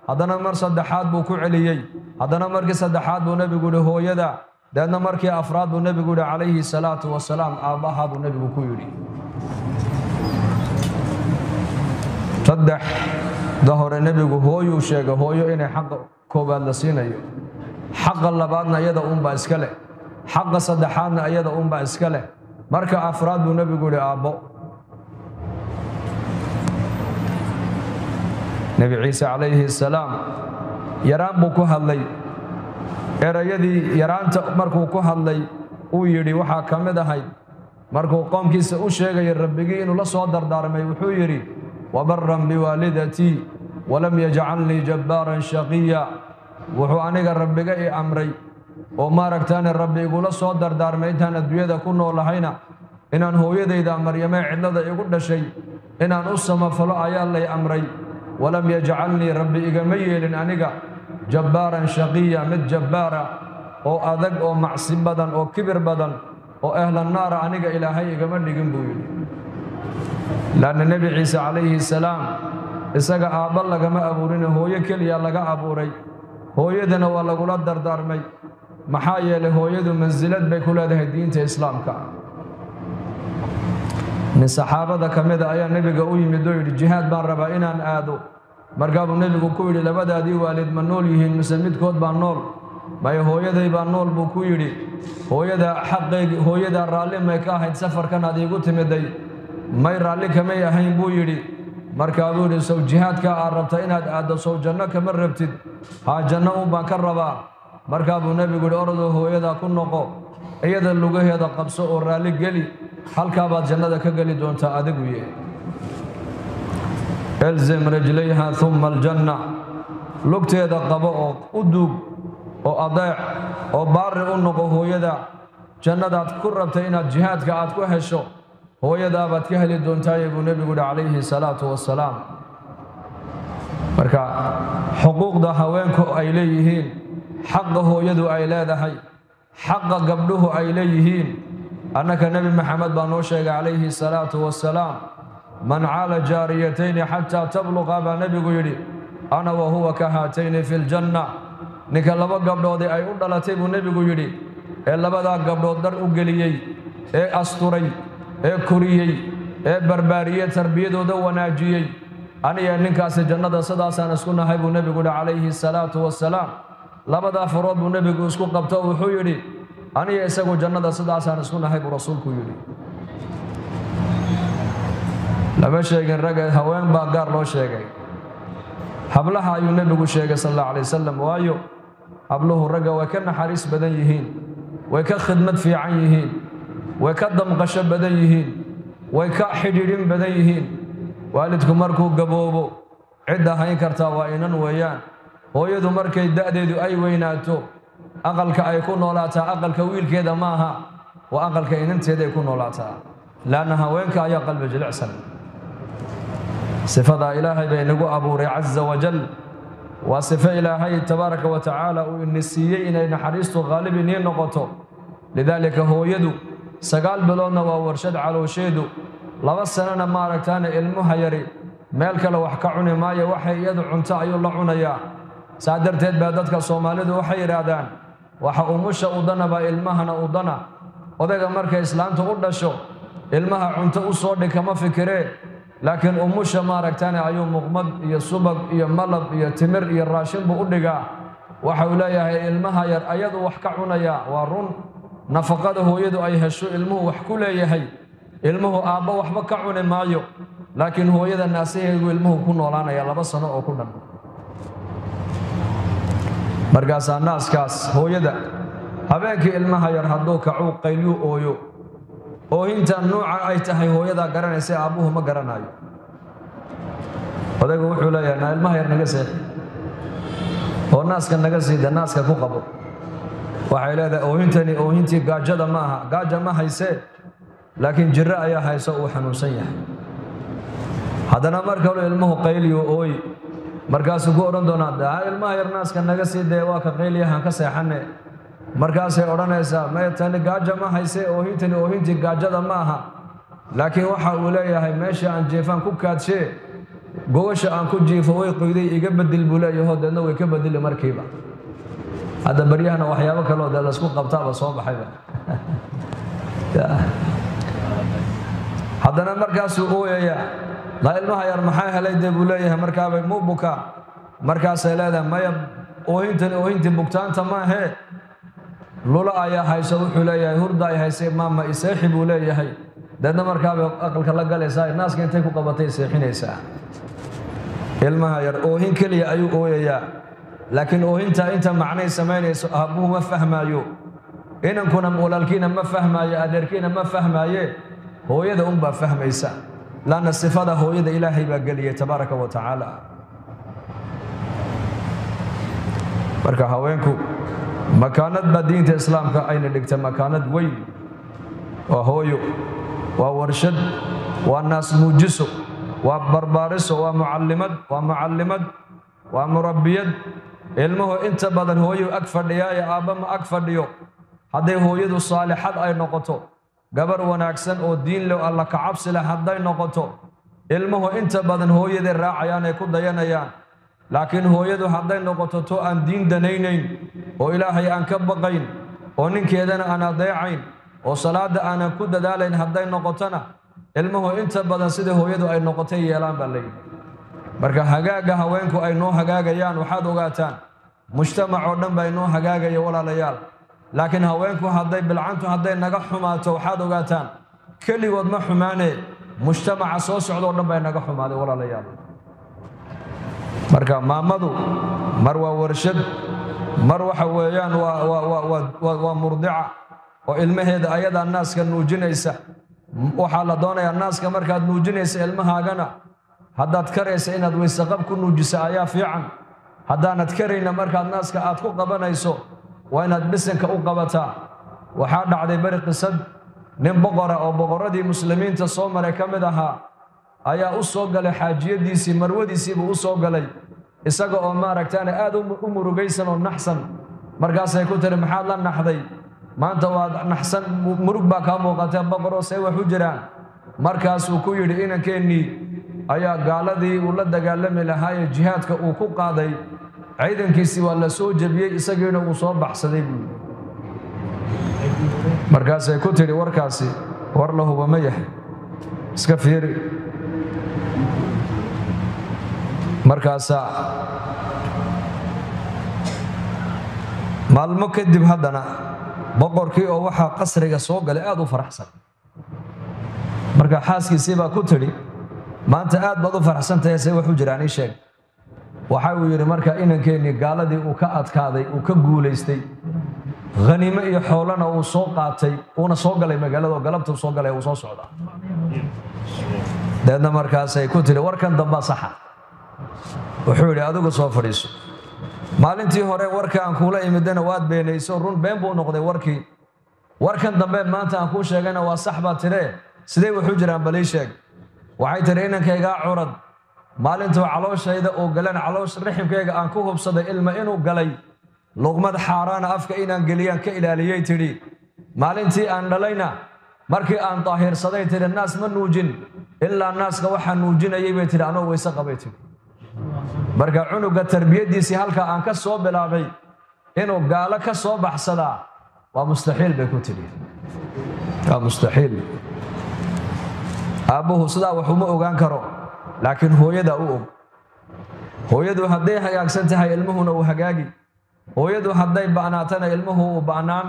Haddana mar saddexaad buu ku celiyey, haddana markii saddexaad buu nebigu yidhi, hooyada. Deedna markii afraad buu nebigu yidhi calayhi salaatu wasalaam, aabbahaa buu nebigu ku yidhi. Saddexda hore nebigu hooyuu sheegay, hooyo inay xaqa koowaad la siinayo, xaqa labaadna iyada uunbaa iska leh, xaqa saddexaadna iyada uunbaa iska leh. Marka afraad buu nebigu yidhi, aabbo. Nebi Ciise calayhi salaam yaraan buu ku hadlay. Erayadii yaraanta markuu ku hadlay uu yidhi waxaa ka mid ahayd markuu qoomkiisa u sheegayay rabbigii inuu la soo dardaarmay, wuxuu yidhi, wabaran biwaalidatii walam yajcalnii jabbaaran shaqiya. Wuxuu aniga rabbiga i amray oo maaragtaane rabbi igula soo dardaarmay intaan adduunyada ku noolahayna inaan hooyadayda Maryamee cidlada igu dhashay inaan u samafalo ayaa lay amray. Walam yajcalnii, rabbi igama yeelin aniga, jabbaaran shaqiya, mid jabbaara oo adag oo macsi badan oo kibir badan oo ehla naara aniga ilaahay igama dhigin buu yidhi. Laanna nebi Ciise calayhi salaam isaga aabba lagama abuurine, hooyo keliya laga abuuray. Hooyadana waa lagula dardaarmay, maxaa yeelay hooyadu mansilad bay ku leedahay diinta islaamka. Nin saxaabada ka mida ayaa nebiga u yimid oo yidhi, jihaad baan rabaa inaan aado. Markaabuu nebigu ku yidhi, labadaadii waalid ma nool yihiin mise midkood baa nool? Maya, hooyaday baa nool, buu ku yidhi. Hooyada xaqaygi, hooyadaa raalli may ka ahayd safarkan aad iigu timiday? May, raalli kamay ahayn, buu yidhi. Markaa buu yidhi, sow jihaadka aad rabta inaad aaddo sow janno kama rabtid? Haa, janno un baan ka rabaa. Markaa buu nebigu yidhi, orodoo hooyadaa ku noqo, iyada lugaheeda qabso oo raalli geli, halkaa baad jannada ka geli doontaa adigu. Ye ilzim rijlayha uma aljanna, lugteeda qabo oo u duug oo adeec oo baari u noqo hooyada. Jannadaad ku rabtay inaad jihaadka aad ku hesho hooyadaabaad ka heli doontaaye, buu nebigu yihi calayhi salaatu wasalaam. Marka xuquuqda haweenku ay leeyihiin, xaqa hooyadu ay leedahay, xaqa gabdhuhu ay leeyihiin, annaka Nebi Maxamed baa noo sheegay calayhi salaatu wasalaam. Man caala jaariyatayni xataa tabluqa, baa nebigu yidhi, ana wa huwa ka haatayni fi ljanna. Ninka laba gabdhoodii ay u dhalatay, buu nebigu yidhi, ee labadaa gabdhood dhar u geliyey, ee asturay, ee koriyey, ee barbaariyey, tarbiyadooda wanaajiyey, aniga ninkaasi jannada sidaasaan isku nahay, buu nebigu yidhi calayhi salaatu wasalaam. Labadaa farood buu nebigu isku qabto, wuxuu yidhi, aniga isagu jannada sidaasaan isku nahay, buu rasuulku yidhi. Lama sheegin ragga, haween baa gaar loo sheegay. Hablaha ayuu nebigu sheegay sal alla alay wasalam, waayo habluhu ragga way ka naxariis badan yihiin, way ka khidmad fiican yihiin, way ka damqasho badan yihiin, way ka xidhiidhin badan yihiin. Waalidku markuu gaboobo cidda hayn kartaa waa inan weeyaan. Hooyadu markay da'deedu ay weynaato, aqalka ay ku noolaataa aqalka wiilkeeda maaha, waa aqalka inanteeday ku noolaataa, laanna haweenka ayaa qalbi jilicsan. Sifadaa Ilaahay bay inagu abuuray caza wajal, waa sifo Ilaahay tabaaraka wa tacaala uu ini siiyey inay naxariistu khaalib inii noqoto. Lidaalika hooyadu 9 biloodna waa warshad caloosheedu, 2 sanana maaragtaana ilmuha yari meel kale wax ka cuni maayo, waxay iyadu cunto ayuu la cunayaa. Saa darteed baa dadka Soomaalidu waxay yidhaahdaan, waxa umusha udana baa ilmahana udana. Odayga markay islaantu u dhasho ilmaha cunto u soo dhig kama fikiree, laakiin umusha maaragtaane ayuu muqmad iyo subag iyo malab iyo timir iyo raashin buu u dhigaa. Waxa uu leeyahay ilmaha yar ayadu wax ka cunayaa. Waa run, nafaqada hooyadu ay hesho ilmuhu wax ku leeyahay. Ilmuhu aabbo waxba ka cuni maayo, laakiin hooyada naasaheedu ilmuhu ku noolaanaya 2 sano oo ku dhan. Markaasaa naaskaas hooyada habeenkii ilmaha yar hadduu kacuu qaylyu ooyo, oohinta nuuca ay tahay hooyadaa garanaysa, aabbuhu ma garanayo. Odaygu wuxuu leeyahay, naa ilmaha yar naga seexi oo naaska naga siida, naaska ku qabo. Waxay leedahay, oohintani oohintii gaajada ma aha, gaaja ma haysee, laakiin jiro ayaa hayso, uu xanuunsan yahay. Haddana mar kaluu ilmuhu qayliyo ooyi, markaasuu ku odhan doonaa, daa ilmaha yar naaska naga sii dee, waa ka qayliyahan ka seexanne. Markaasay odhanaysaa, maya, tani gaaja ma hayse, oohintani oohintii gaajada ma aha, laakiin waxa uu leeyahay meesha aan jeefaan ku kaadshee, gogosha aan ku jiifo way qoyday, iga bedel, buu leeyaho. Deedna way ka bedeli markiiba. Hadda baryahana waxyaabo kaloo dee laysku qabtaaba soo baxayba. Haddana markaasuu ooyayaa, laa ilmaha yar maxaa helay dee, buu leeyahay. Markaabay muu bukaa? Markaasay leedahay, maya, oohintani oohintii bugtaanta maahee, lula ayaa hayso. Wuxuu leeyahay, hurda ay haysay, maama iseexi, buu leeyahay. Deedna markaabay aqalka la galaysaa, naaska intay ku qabatay seexinaysaa ilmaha yar. Oohin keliya ayuu ooyayaa, laakiin oohintaa inta macnay samaynayso aabbuhu ma fahmaayo, inankuna walaalkiina ma fahmaayo, adeerkiina ma fahmaaye, hooyada unbaa fahmaysa, laanna sifada hooyada Ilaahay baa geliyay tabaaraka wa tacaala. Marka haweenku makaanad baa diinta islaamka ayna dhigtay, makaanad weyn. Waa hooyo, waa warshad, waa naas muujiso, waa barbaariso, waa mucallimad, waa mucallimad, waa murabbiyad. Ilmuhu inta badan hooyuu ag fadhiyaayo, aabba ma ag fadhiyo. Hadday hooyadu saalixad ay noqoto, gabar wanaagsan oo diin leh, Alla ka cabsi leh hadday noqoto, ilmuhu inta badan hooyaday raacayaan ay ku dayanayaan. Laakiin hooyadu hadday noqoto to aan diin danaynayn oo Ilaahay aan ka baqayn oo ninkeedana aan adeecayn oo salaada aanan ku dadaalayn hadday noqotona, ilmuhu inta badan sida hooyadu ay noqotay yeelaan baa layidhi. Marka hagaagga haweenku ay noo hagaagayaan, waxaad ogaataan mujtamac oo dhan baa inoo hagaagaya, walaalayaal. Laakiin haweenku hadday bilcantu hadday naga xumaato, waxaad ogaataan keligood ma xumaane, mujtamaca soo socda oo dhan baa inaga xumaaday, walaalayaal. Marka maamadu mar waa warshad, mar waxa weeyaan waa murdica oo ilmaheeda ayadaa naaska nuujinaysa. Waxaa la doonayaa naaska markaad nuujinaysa ilmahaagana, haddaad karaysa inaad weysaqab ku nuujisa ayaa fiican. Haddaanad karayna, markaad naaska aad ku qabanayso waa inaad bisinka u qabataa. Waxaa dhacday beri qisad, nin boqora oo boqorradii muslimiinta soo maray ka mid ahaa ayaa u soo galay xaajiyadiisii, marwadiisiibuu u soo galay, isaga oo maaragtaane aad u murugaysan oo naxsan. Markaasay ku tiri, "Maxaad la naxday maanta? Waad naxsan, murug baa kaa muuqatee, boqoroo, see wax u jiraan?" Markaasuu ku yidhi, "Inankeenii ayaa gaaladii uu la dagaalami lahaayee jihaadka uu ku qaaday ciidankiisii waa la soo jebiyey, isagiina uu soo baxsaday," buu yidhi. Markaasay ku tidhi, "Warkaasi war la huba ma yahay? Iska fiiri." Markaasaa maalmo kadib haddana boqorkii oo waxaa qasriga soo galay aad u faraxsan. Marka xaaskiisii baa ku tidhi, "Maanta aad baad u faraxsan tahay, see wax u jiraan? Ii sheeg." Waxa uu yidhi, "Marka inankeenii gaaladii uu ka adkaaday, uu ka guulaystay, khaniimo iyo xoolana uu soo qaatay, uuna soo galay magaalada oo galabtuu soo galay, uu soo socdaa." Deedna markaasay ku tidhi, "Warkan dambaa saxa." Wuxuu yidhi, "Adigu soo fadhiiso. Maalintii hore warka aan kuula imidana waad beenayso, run been buu noqday warkii. Warkan dambe maanta aan kuu sheegayna waa sax baa tidhee, sidee wuxuu jiraan? Balii sheeg." Waxay tidhi, "Inankaygaa curad maalintuu calooshayda uu galeen, caloosh raximkayga aan ku hubsaday ilma inuu galay, luqmad xaaraana afka inaan geliyaan ka ilaaliyey," tidhi. "Maalintii aan dhalayna markii aan daahirsaday," tidhi, "naas ma nuujin, ilaa naaska waxaa nuujinayay," bay tidhi, "anoo weyse qabay," tidhi. "Marka cunuga tarbiyaddiisii halkaa aan ka soo bilaabay, inuu gaalo ka soo baxsadaa waa mustaxiil," bay ku tidhi, "waa mustaxiil." Aabbuhu sidaa wax uma ogaan karo, laakiin hooyadaa u og. Hooyadu hadday hagaagsan tahay, ilmuhuna uu hagaagi. Hooyadu hadday ba'naatana, ilmuhu uu ba'naan.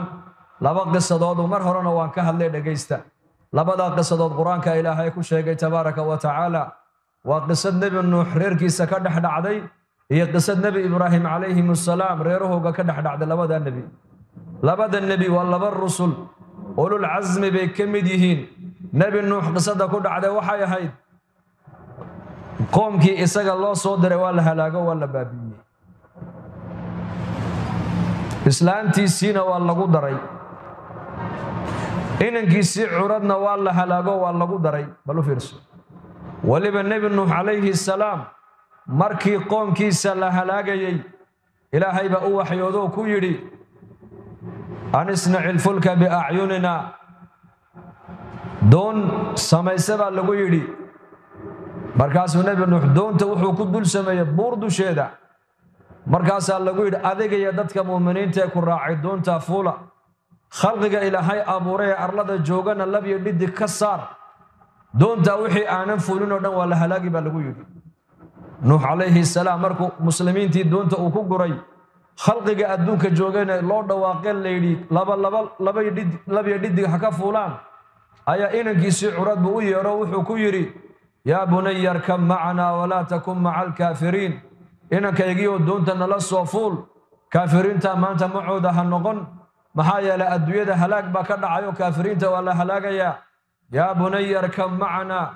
Laba qisadoodu mar horena waan ka hadlay, dhegaysta. Labadaa qisadood Qur-aanka Ilaahay ku sheegay tabaaraka wa tacaala. Waa qisad Nebi Nuux reerkiisa ka dhex dhacday iyo qisad Nebi Ibraahim calayhim assalaam reerahooga ka dhex dhacday. Labadaa nebi, labada nebi waa laba rusul, ulul casmi bay ka mid yihiin. Nebi Nuux qisada ku dhacday waxay ahayd, qoomkii isaga loo soo diray waa la halaago, waa la baabi'iyey. Islaantiisiina waa lagu daray, inankiisii curadna waa la halaago, waa lagu daray. Bal u fiirso, weliba Nebi Nuux calayhi salaam markii qoomkiisa la halaagayey, Ilaahay baa u waxyoodoo ku yidhi, "An isnaci lfulka biacyunina." Doon samayse baa lagu yidhi. Markaasuu Nebi Nuux doonta wuxuu ku dul sameeyey buur dusheeda. Markaasaa lagu yidhi, "Adiga iyo dadka muuminiinta ee ku raacay doontaa fuula, khalqiga Ilaahay abuuray ee arlada joogana lab iyo dhidig ka saar. Doontaa wixii aanan fuulin oo dhan waa la halaagi," baa lagu yidhi. Nuux calayhi salaam markuu muslimiintii doonta uu ku guray, khalqiga adduunka joogayna loo dhawaaqeen, layidhi laba laba, laba iyo dhidig ha ka fuulaan, ayaa inankiisii curad buu u yeedho. Wuxuu ku yidhi, "Yaa bunaya arkab macanaa walaa takun maca alkaafiriin." Inankaygiioo doonta nala soo fuul, kaafiriinta maanta macooda ha noqon, maxaa yeelay adduunyada halaag baa ka dhacayo, kaafiriinta waa la halaagayaa. "Yaa bunaya arkab macanaa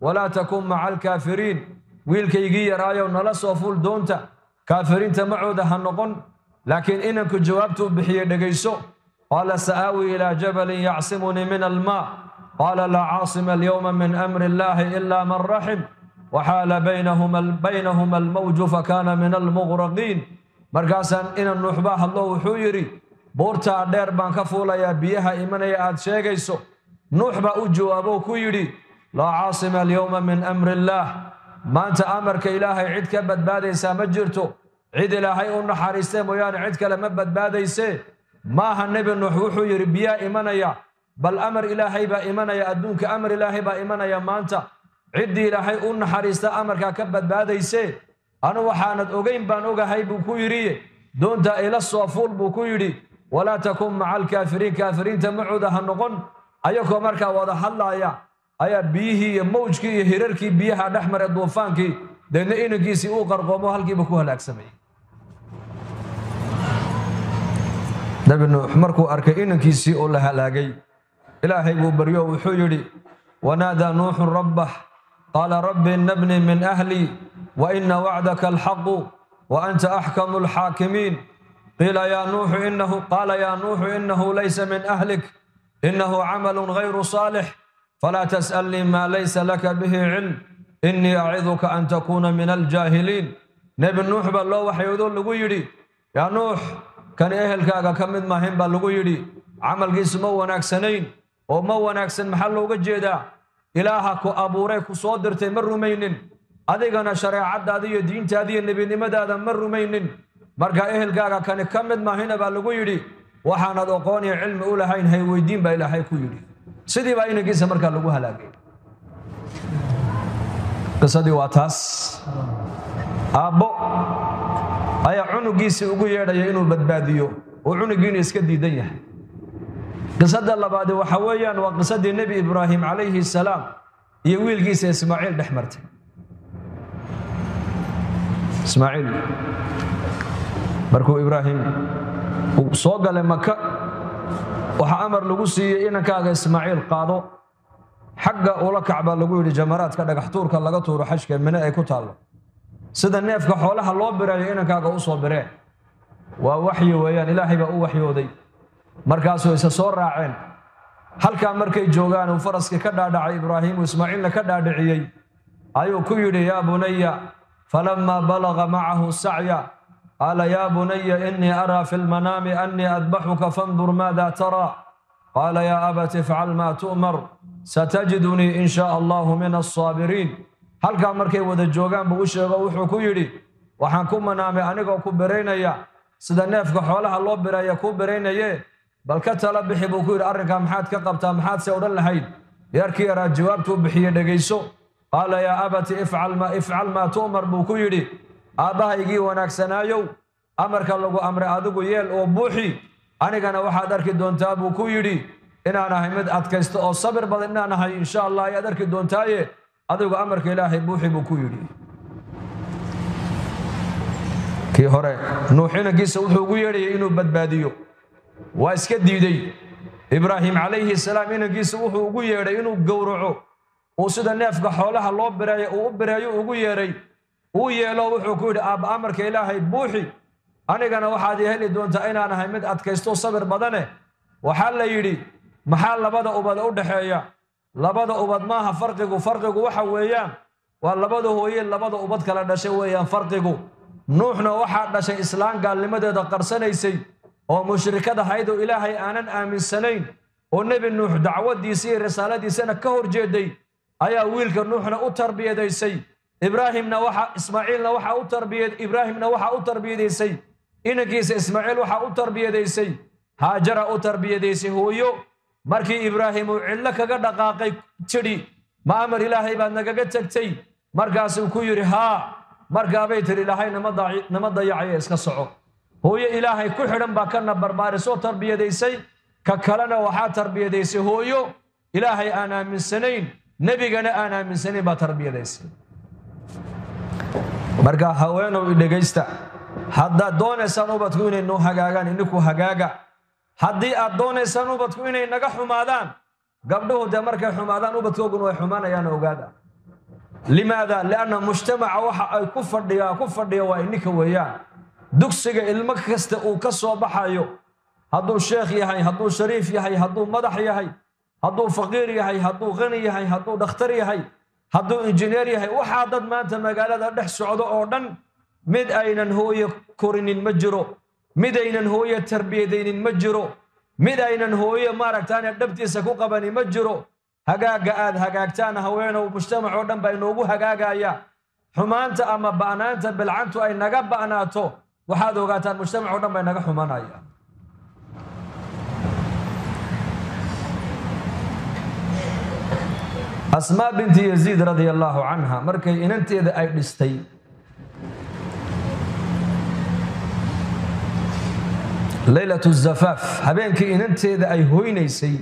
walaa takun maca alkaafiriin." Wiilkaygii yaraayow, nala soo fuul doonta, kaafiriinta macooda ha noqon. Laakiin inanku jawaabtuu bixiyey dhegayso. "Qaala sa'aawi ilaa jabalin yacsimunii min almaa. Qaala laa caasima alyawma min amri illaahi ilaa man raxim. Waxaala baynahuma almawju fakana min almughraqiin." Markaasaan inan Nuux baa hadlo, wuxuu yidhi, "Buurtaa dheer baan ka fuulayaa biyaha imanaya aad sheegayso." Nuux baa u jawaabo ku yidhi, "Laa caasima alyawma min amri illaah." Maanta amarka Ilaahay cid ka badbaadaysaa ma jirto, cid Ilaahay u naxariistay mooyaane cid kale ma badbaadayse. Maaha Nebi Nuux wuxuu yidhi biyaa imanaya, bal amar Ilaahay baa imanaya adduunka, amar Ilaahay baa imanaya maanta, ciddii Ilaahay u naxariista amarkaa ka badbaadayse. Anu waxaanad ogeyn baan ogahay buu ku yidhi, doontaa ila soo fuul buu ku yidhi. Walaa takun maca alkaafiriin, kaafiriinta macooda ha noqon. Ayagoo markaa wada hadlaaya ayaa biyihii iyo mawjkii iyo hirarkii biyaha dhex maray duufaankii, deedna inankiisii uu qarqoomo halkiiba ku halaagsamay. Nabi Nuux markuu arkay inankiisii oo la halaagay, Ilaahay buu baryo, wuxuu yidhi: wanaadaa Nuuxun rabbah qaala rabbi ina bnii min ahlii wa ina wacdaka alxaqu wa anta axkamu alxaakimiin. Qiila yaa Nuuxu inahu qaala yaa Nuuxu inahu laysa min ahlik inahu camalun gayru saalix falaa tas'alnii maa laysa laka bihi cilm innii aciduka an takuuna min aljaahiliin. Nebi Nuux baa loo waxyoodoo lagu yidhi: yaa Nuux, kani ehelkaaga ka mid maahin baa lagu yidhi, camalkiisu ma wanaagsanayn. Oo ma wanaagsan maxaa looga jeedaa? Ilaaha ku abuuray ku soo dirtay ma rumaynin, adigana shareecaddaada iyo diintaada iyo nebinimadaada ma rumaynin, marka ehelkaaga kani ka mid maahina baa lagu yidhi. Waxaanad oqoon iyo cilmi u lahayn hay weydiin baa Ilaahay ku yidhi. Sidii baa inankiisa markaa lagu halaagay. Qisadii waa taas. Aabbo ayaa cunugiisii ugu yeedhaya inuu badbaadiyo, oo cunugiina iska diidan yahay. Qisada labaadi waxa weeyaan waa qisadii Nebi Ibraahim calayhi salaam iyo wiilkiisa Ismaaciil dhex martay. Ismaaciil markuu Ibraahim uu soo galay Maka, waxaa amar lagu siiyey inankaaga Ismaaciil qaado, xagga ula kac baa lagu yidhi jamaraadka dhagax tuurka laga tuuro xajka Mine ay ku taallo, sida neefka xoolaha loo birayo inankaaga u soo biree. Waa waxyi weeyaan, Ilaahay baa u waxyooday. Markaasuu isa soo raaceen. Halkaa markay joogaan uu faraskii ka dhaadhacay Ibraahiim, uu Ismaaciilna ka dhaadhiciyey, ayuu ku yidhi: yaa bunaya, falamaa balaga macahu sacya qaala yaa bunaya innii araa fi lmanaami annii adbaxuka fandur maada taraa qaala yaa abati ifcal maa tu'mar satajidunii in shaa allahu min alsaabiriin. Halkaa markay wada joogaan buu u sheego, wuxuu ku yidhi: waxaan ku manaamay anigoo ku biraynaya sida neefka xoolaha loo biraya kuu biraynaye, bal ka tala bixi buu ku yidhi, arrinkaa maxaad ka qabtaa, maxaad se odhan lahayd? Yarkii yaraa jawaabtuu bixiye dhegayso. Qaala yaa abati ifcal maa tu'mar buu ku yidhi, aabbahaygii wanaagsanaayow, amarka lagu amray adigu yeel oo buuxi, anigana waxaad arki doontaa buu ku yidhi inaan ahay mid adkaysto oo sabir badan inaan ahay insha Allah ayaad arki doontaaye, adigu amarka Ilaahay buuxi buu ku yidhi. Kii hore Nuux inankiisa wuxuu ugu yeedhayay inuu badbaadiyo, waa iska diiday. Ibraahim calayhi salaam inankiisa wuxuu ugu yeedhay inuu gowraco, uu sida neefka xoolaha loo bireeyo uu u bireeyo ugu yeedhay, uu yeelo wuxuu ku yidhi: aabba amarka Ilaahay buuxi, anigana waxaad ii heli doontaa inaan ahay mid adkaysto sabir badane. Waxaa la yidhi: maxaa labada ubad u dhexeeya? Labada ubad maaha farqigu, farqigu waxa weeyaan waa labada hooye labada ubad kala dhashay weeyaan farqigu. Nuuxna waxaa dhashay islaan gaalnimadeeda qarsanaysay oo mushrikad ahayd oo Ilaahay aanan aaminsanayn, oo Nebi Nuux dacwadiisa iyo risaaladiisana ka hor jeeday, ayaa wiilka Nuuxna u tarbiyadaysay. Ibraahimna waxa Ismaaciilna waxa u tarbiyad Ibraahimna waxa u tarbiyadaysay inankiisa Ismaaciil, waxa u tarbiyadaysay Haajara u tarbiyadaysay hooyo. Markii Ibraahim uu cillo kaga dhaqaaqay tidhi: ma amar Ilaahay baad nagaga tagtay? Markaasuu ku yidhi: haa. Markaabay tidhi: Ilaahay nama dayacayo, iska soco. Hooyo Ilaahay ku xidhan baa kana barbaarisoo tarbiyadaysay, ka kalena waxaa tarbiyadaysay hooyo Ilaahay aan aaminsanayn, nebigana aan aaminsanayn baa tarbiyadaysay. Marka haweenow idhegaysta, haddaad doonaysaan ubadku inay noo hagaagaan, ininku hagaaga. Haddii aad doonaysaan ubadku inay naga xumaadaan, gabdhuhu dee markay xumaadaan ubadkooguna way xumaanayaan, ogaada. Limaada? Lianna mujtamaca waxa ay ku fadhiyaa ku fadhiya waa ininka weeyaan. Dugsiga ilmo kasta uu ka soo baxayo, hadduu sheekh yahay, hadduu shariif yahay, hadduu madax yahay, hadduu faqiir yahay, hadduu qani yahay, hadduu dhakhtar yahay, hadduu injineer yahay, waxaa dad maanta magaalada dhex socdo oo dhan mid aynan hooye korinin ma jiro, mid aynan hooye tarbiyadaynin ma jiro, mid aynan hooye maaragtaane dhabtiisa ku qabani ma jiro. Hagaagga aad hagaagtaan haweenow mujtamac oo dhan baa inoogu hagaagaya. Xumaanta ama ba'naanta bilcantu ay naga ba'naato, waxaad ogaataan mujtamac o dhan bay naga xumanaya. Asmaa binti Yaziid radia allaahu canha markay inanteeda ay dhistay, leylat zafaaf, habeenkii inanteeda ay hoynaysay,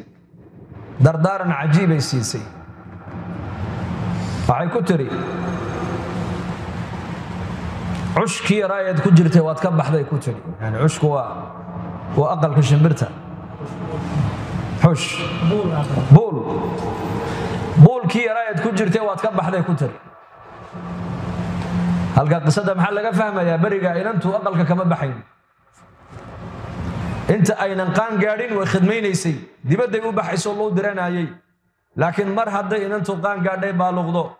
dardaaran cajiibay siisay. Waxay ku tiri: cushkii yaraayaad ku jirtay waad ka baxday, ku tiri. Yani cushku waa aqalka shimbirta, xush, buul. Buulkii yaraayaad ku jirtay waad ka baxday, ku tiri. Halka qisada maxaa laga fahmayaa? Beriga inantu aqalka kama baxayn inta aynan qaan gaadhin, way khidmaynaysay, dibadday u baxayso loo diranayay. Laakiin mar hadday inantu qaan gaadhay, baaluqdo,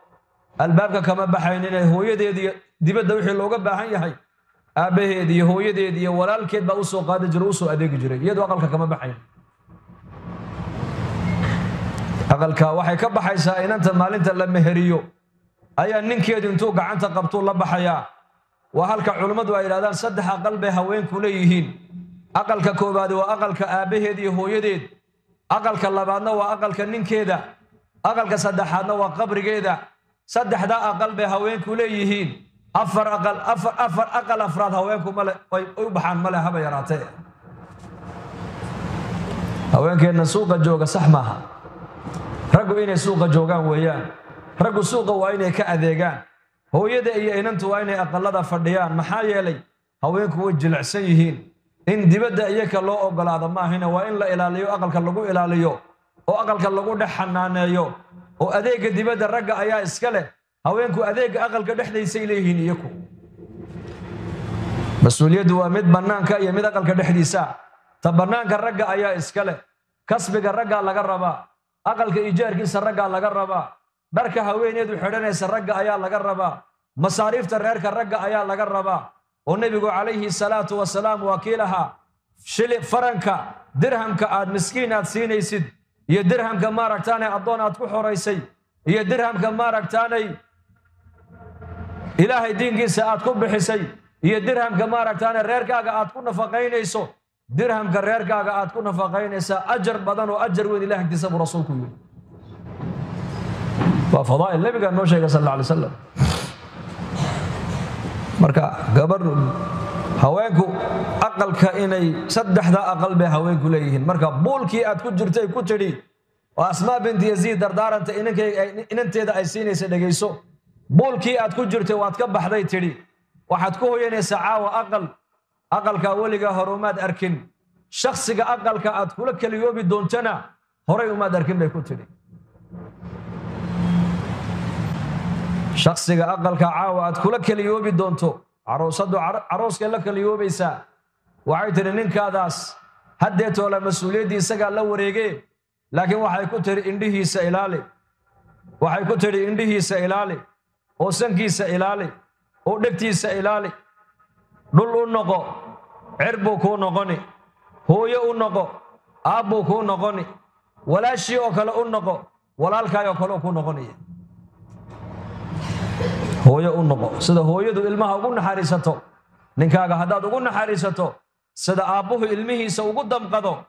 albaabka kama baxayn. Inay hooyadeed iyo dibadda wixii looga baahan yahay, aabbaheed iyo hooyadeed iyo walaalkeed baa usoo qaadi jiray, usoo adeegi jiray. Iyadoo aqalka kama baxayn. Aqalka waxay ka baxaysaa inanta maalinta la meheriyo ayaa ninkeedu intuu gacanta qabtuu la baxayaa. Waa halka culummadu ay yidhahdaan saddex aqal bay haweenku leeyihiin. Aqalka koowaadi waa aqalka aabbaheed iyo hooyadeed, aqalka labaadna waa aqalka ninkeeda, aqalka saddexaadna waa qabrigeeda. Saddexdaa aqal bay haweenku leeyihiin. Afar aqal, afar aqal afraad haweenku male ay u baxaan male, haba yaraatee. Haweenkeenna suuqa jooga sax maaha. Raggu inay suuqa joogaan weeyaan. Raggu suuqa waa inay ka adeegaan, hooyada iyo inantu waa inay aqalada fadhiyaan. Maxaa yeelay haweenku way jilicsan yihiin. In dibadda iyaka loo ogolaado maahina, waa in la ilaaliyo, aqalka lagu ilaaliyo oo aqalka lagu dhex xanaaneeyo. Oo adeegga dibadda ragga ayaa iska leh, haweenku adeegga aqalka dhexdiisay leeyihiin iyaku. Mas-uuliyaddu waa mid bannaanka iyo mid aqalka dhexdiisa. Ta bannaanka ragga ayaa iska leh. Kasbiga raggaa laga rabaa, aqalka ijaarkiisa raggaa laga rabaa, dharka haweeneedu xidhanaysa ragga ayaa laga rabaa, masaariifta reerka ragga ayaa laga rabaa. Oo nebigu calayhi salaatu wasalaam waa kii lahaa: shili faranka, dirhamka aad miskiin aad siinaysid, iyo dirhamka maaragtaanay addoon aad ku xoraysay, iyo dirhamka maaragtaanay Ilaahay diinkiisa aad ku bixisay, iyo dirhamka maaragtaanay reerkaaga aad ku nafaqaynayso, dirhamka reerkaaga aad ku nafaqaynaysaa ajar badan oo ajar weyn Ilaah agtiisa, buu rasuulku yidhi. Waa fadaa'il nabigaa noo sheegay sal alla alay wasalam. Marka gabar, haweenku aqalka inay saddexdaa aqal bay haweenku leeyihiin. Marka buulkii aad ku jirtay, ku tidhi, oo Asmaa binti Yaziid dardaaranta inanteeda ay siinaysa dhegayso. Buulkii aad ku jirtay waad ka baxday, tidhi. Waxaad ku hoyanaysaa caawa aqal. Aqalkaa weligaa hore umaad arkin, shakhsiga aqalka aad kula keliyoobi doontana horay umaad arkin, bay ku tidhi. Shakhsiga aqalka caawa aad kula keliyoobi doonto, caroosaddu carooskay la keliyoobaysaa. Waxay tidhi ninkaadaas haddeetoola mas-uuliyaddii isagaa la wareegee, laakiin waxay ku tidhi indhihiisa ilaali. Waxay ku tidhi indhihiisa ilaali, oo sankiisa ilaali, oo dhegtiisa ilaali. Dhul u noqo, cer buu kuu noqoni. Hooyo u noqo, aabbuu kuu noqoni. Walaashii oo kale u noqo, walaalkaayoo kale kuu noqonaya. Hooyo u noqo. Sida hooyadu ilmaha ugu naxariisato, ninkaaga haddaad ugu naxariisato, sida aabbuhu ilmihiisa ugu damqado,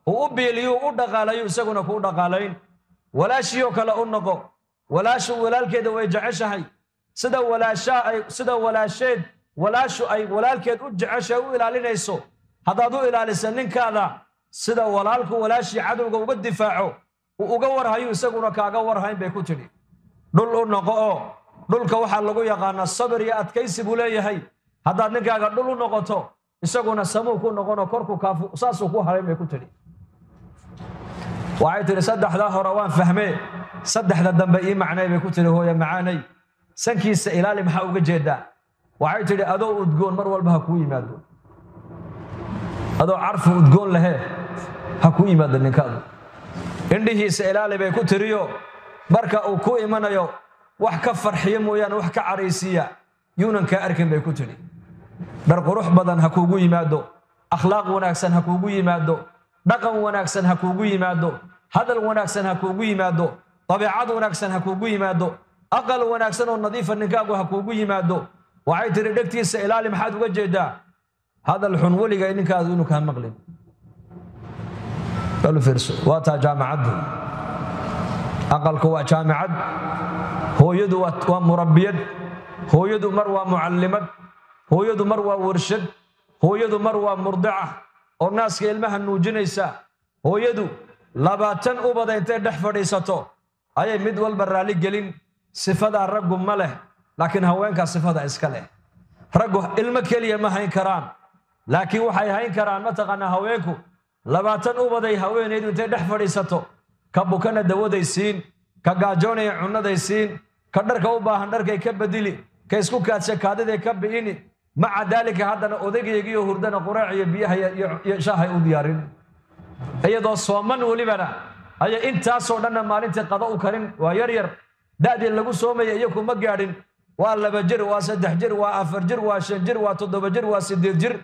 uu u biiliyo, u dhaqaalayo, isaguna kuu dhaqaalayn. Walaashii oo kale u noqo. Walaashu walaalkeeda way jeceshahay. Sida walaashaa ay, sida walaasheed, walaashu ay walaalkeed u jeceshahay, u ilaalinayso, haddaad u ilaalisa ninkaada, sida walaalku walaashii cadowga uga difaaco, uu uga warhayo, isaguna kaaga warhayn, bay ku tidhi. Dhul u noqo, oo dhulka waxaa lagu yaqaanaa sabir iyo adkaysi buu leeyahay. Haddaad ninkaaga dhul u noqoto, isaguna samuu ku noqonoo korku kaafu saasuu ku harayn, bay ku tidhi. Waxay tidhi: saddexdaa hore waan fahmee, saddexda dambe ii macnay, bay ku tidhi hooya macaanay. Sankiisa ilaali maxaa uga jeedaa? Waxay tidhi: adoo udgoon mar walba ha kuu yimaado, adoo carfu udgoon lahee ha kuu yimaado ninkaadu. Indhihiisa ilaali, bay ku tiriyo, marka uu ku imanayo wax ka farxiyo mooyaane wax ka caraysiiya yuunan kaa arkin, bay ku tidhi. Dhar qurux badan ha kuugu yimaado, akhlaaq wanaagsan ha kuugu yimaado, dhaqan wanaagsan ha kuugu yimaado, hadal wanaagsan ha kuugu yimaado, dabeecad wanaagsan ha kuugu yimaado. Aqal wanaagsan oo nadiifa ninkaagu ha kuugu yimaado. Waxay tiri dhegtiisa ilaali, maxaad uga jeedaa? Hadal xun weliga ninkaadu inuu kaa maqlin. Balu fiirso, waa taa jaamacaddu. Aqalku waa jaamicad, hooyadu waa murabbiyad, hooyadu mar waa mucallimad, hooyadu mar waa warshad, hooyadu mar waa murdica oo naaska ilmaha nuujinaysa. Hooyadu 20 ubada intay dhex fadhiisato ayay mid walba raalli gelin. Sifadaa raggu ma leh, laakiin haweenkaa sifada iska leh. Raggu ilmo keliya ma hayn karaan, laakiin waxay hayn karaan mataqaanaa haweenku 20 ubaday haweenaydu intay dhex fadhiisato, ka bukana dawaday siin, ka gaajoonaya cunnaday siin, ka dharka u baahan dharkay ka bedili, ka isku kaadsha kaadiday ka bi'ini. Maca daalika haddana odagaygiiyo hurdana quraac iyo biyaha iyo shaahay u diyaarin, iyadoo sooman welibana ayay intaasoo dhanna maalintii qado u karin. Waa yar yar da'dii lagu soomaya iyo kuma gaadhin, waa 2 jir, waa 3 jir, waa 4 jir, waa 5 jir, waa 7 jir, waa 8 jir.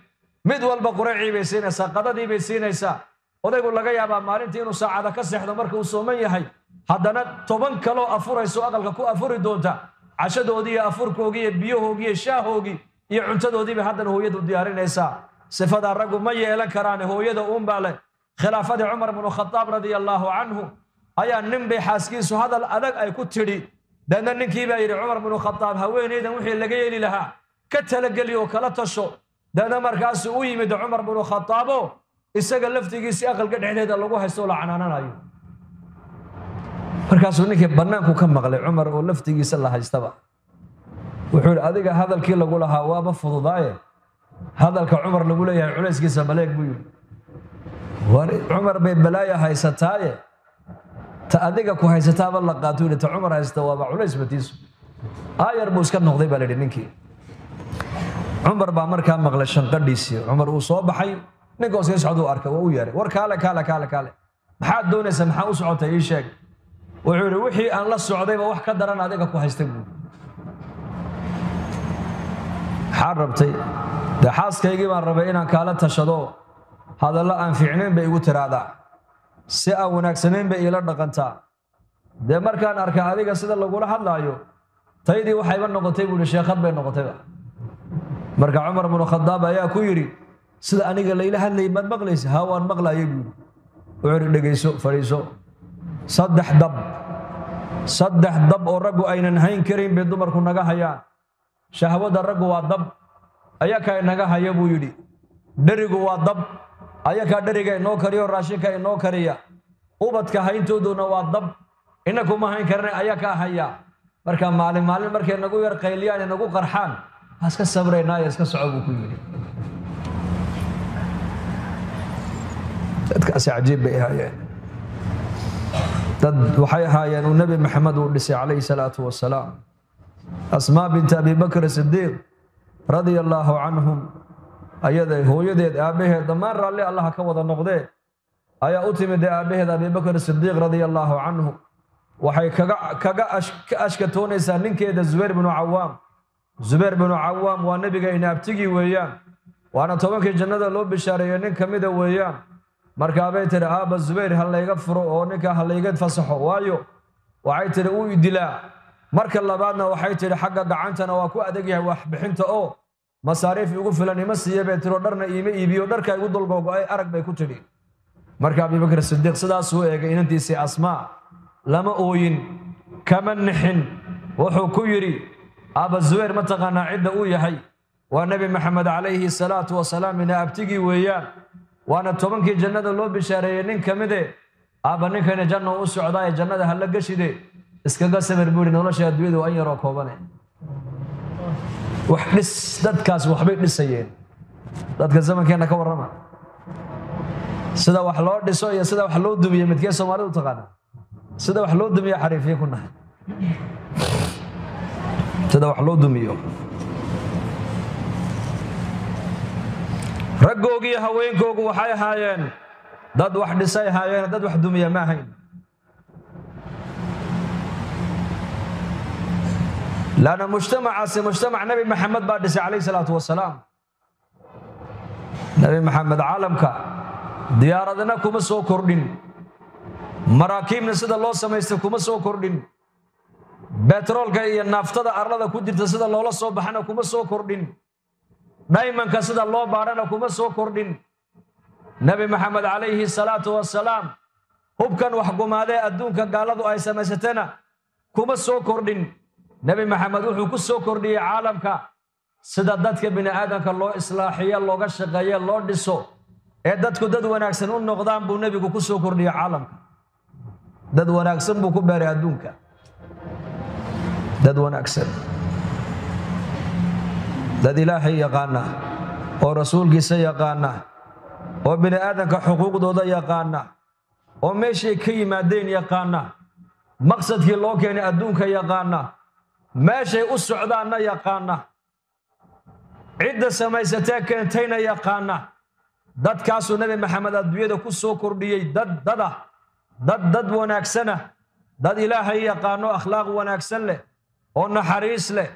Mid walba quraacii bay siinaysaa, qadadii bay siinaysaa. Odaygu laga yaabaa maalintii inuu saacada ka seexdo marka uu sooman yahay, haddana 10 kaloo afurayso aqalka ku afuri doonta. Cashadoodii iyo afurkoogii iyo biyahoogii iyo shaahoogii iyo cuntadoodiiba haddana hooyadu diyaarinaysaa. Sifadaa raggu ma yeelan karaane, hooyada uunbaa leh. Khilaafadii Cumar bnu Khataab radia allaahu canhu ayaa nin bay xaaskiisu hadal adag ay ku tidhi. Deedna ninkii baa yidhi Cumar bnu Khataab haweenaydan wixii laga yeeli lahaa ka talageli oo kala tasho. Deedna markaasuu u yimid Cumar bnu Khataabo isaga laftigiisii aqalka dhexdeeda lagu haysto oo la canaananayo. Markaasuu ninkii bannaanku ka maqlay Cumar oo laftigiisa la haystaba. Wuxuu yidhi adiga hadalkii lagu lahaa waaba fududaaye, hadalka Cumar lagu leeyahay culayskiisa maleeg buu yidhi. War Cumar bay balaaya haysataaye, ta adiga ku haysataaba la qaato yidhi, ta Cumar haysta waaba culays batiisu. Aayar buu iska noqday baa la yidhi ninkii. Cumar baa markaa maqlay shanqadhiisii. Cumar uu soo baxay, ninka oo sii socda uu arkay, waa u yeeray. War kaale kaale kaale kaale, maxaad doonaysaa, maxaa u socotay, ii sheeg. Wuxuu yidhi wixii aan la socdayba wax ka daran adiga ku haysta buu yidhi. Maxaad rabtay? Dee xaaskaygii baan rabay inaan kaala tashado, hadallo aan fiicnayn bay igu tiraahdaa, si aan wanaagsanayn bay iila dhaqantaa. Dee markaan arkay adiga sida lagula hadlaayo, taydii waxayba noqotay buu yidhi, sheekhad bay noqotayba. Marka Cumar bnu Khadaab ayaa ku yidhi sida aniga layla hadlayay maad maqlaysa? Haa, waan maqlayay buu yidhi. Wuxuu yidhi dhegayso, fadhiiso. 3 dab, 3 dab oo raggu aynan hayn karin bay dumarku naga hayaan. Shahwada raggu waa dab, ayakaa inaga haya buu yidhi. Dherigu waa dab, ayakaa dheriga inoo kariyo, raashinka inoo kariya. Ubadka hayntooduna waa dab, inakuma hayn karna, ayakaa haya. Marka maalin maalin markay nagu yar qayliyaan, inagu qarxaan, ha iska sabraynaayo, iska soco buu ku yidhi. Dadkaasi cajiib bay ahaayeen. Dad waxay ahaayeen uu Nebi Maxamed uu dhisay calayhi salaatu wasalaam. Asmaa binti Abi Bakr Sidiiq radia allaahu canhum, ayada hooyadeed aabbaheed dhammaan raalli allaha ka wada noqdee, ayaa u timid aabbaheed Abi Bakr Sidiiq radia allaahu canhu. Waxay kaga ashkatoonaysaa ninkeeda Zubayr binu Cawaam. Zubayr binu Cawaam waa nebiga inaabtigii weeyaan, waana 10kii jannada loo bishaareeyey nin ka mida weeyaan. Markaabay tidhi aabba Zubayr ha layga furo oo ninka ha layga fasaxo, waayo waxay tidhi uu idilaa. Marka labaadna waxay tidhi xagga gacantana waa ku adag yahay waxbixinta oo masaariif igu filan ima siiya bay tiri, oo dharna iima iibiyo, dharka igu dulgoogo-ay arag bay ku tidhi. Marka Abibakr Sidiiq sidaasuu eegay inantiisii Asmaa, lama ooyin, kama nixin. Wuxuu ku yidhi aabba Zubayr ma taqaanaa cidda uu yahay? Waa Nebi Maxamed calayhi salaatu wasalaam, ina abtigii weeyaan, waana 10kii jannada loo bishaareeyey nin ka mide. Aabba ninkani janna u socdaaye jannada hala geshide, iskaga sabir buu yidhi, nolosha adduunyada waa in yaroo koobane. Wax dhis, dadkaas waxbay dhisayeen. Dadka zamankeenna ka warrama, sida wax loo dhiso iyo sida wax loo dumiyo midkee Soomaalidu taqaana? Sida wax loo dumiyo xariifiye ku nahay, sida wax loo dumiyo. Raggoogii haweenkoogu waxay ahaayeen dad wax dhisay ahaayeen, dad wax dumiya ma ahayn. Laanna mujtamacaasi mujtamac Nebi Maxamed baa dhisay calayhi salaatu wasalaam. Nebi Maxamed caalamka diyaaradna kuma soo kordhin, maraakiibna sida loo samaystay kuma soo kordhin, Betroolka iyo naaftada arlada ku jirta sida loola soo baxana kuma soo kordhin. Dhaymanka sida loo baadhana kuma soo kordhin. Nabi Maxamed calayhi salaatu wasalaam hubkan wax gumaadee adduunka gaaladu ay samaysatena kuma soo kordhin. Nabi Maxamed wuxuu ku soo kordhiyey caalamka sida dadka bini aadamka loo islaaxiyo, looga shaqeeyo, loo dhiso ee dadku dad wanaagsan u noqdaan buu nebigu ku soo kordhiyey caalamka. Dad wanaagsan buu ku beeray adduunka. Dad wanaagsan, dad Ilaahay yaqaana oo rasuulkiisa yaqaana oo bini aadamka xuquuqdooda yaqaana oo meeshay ka yimaadeen yaqaana, maqsadkii loo keenay adduunka yaqaana, meeshay u socdaanna yaqaana, cidda samaysatee keentayna yaqaana. Dadkaasuu Nabi Maxamed adduunyada ku soo kordhiyey. Dad dada, dad wanaagsana, dad Ilaahay yaqaano, akhlaaq wanaagsan leh oo naxariis leh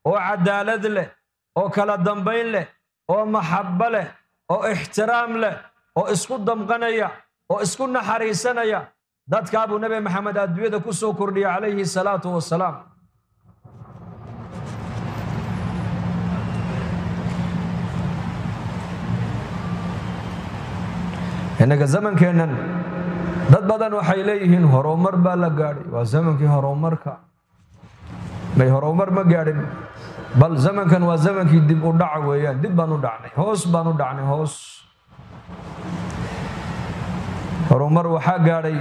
oo cadaalad leh oo kala dambayn leh oo maxabbo leh oo ixtiraam leh oo isku damqanaya oo isku naxariisanaya. Dadkaa buu Nabi Maxamed adduunyada ku soo kordhiyey calayhi salaatu wasalaam. Innaga zamankeennan dad badan waxay leeyihiin horumar baa la gaadhay, waa zamankii horumarka. May horumar ma gaadhin, bal zamankan waa zamankii dib u dhaca weeyaan. Dib baan u dhacnay, hoos baan u dhacnay, hoos. Horumar waxaa gaadhay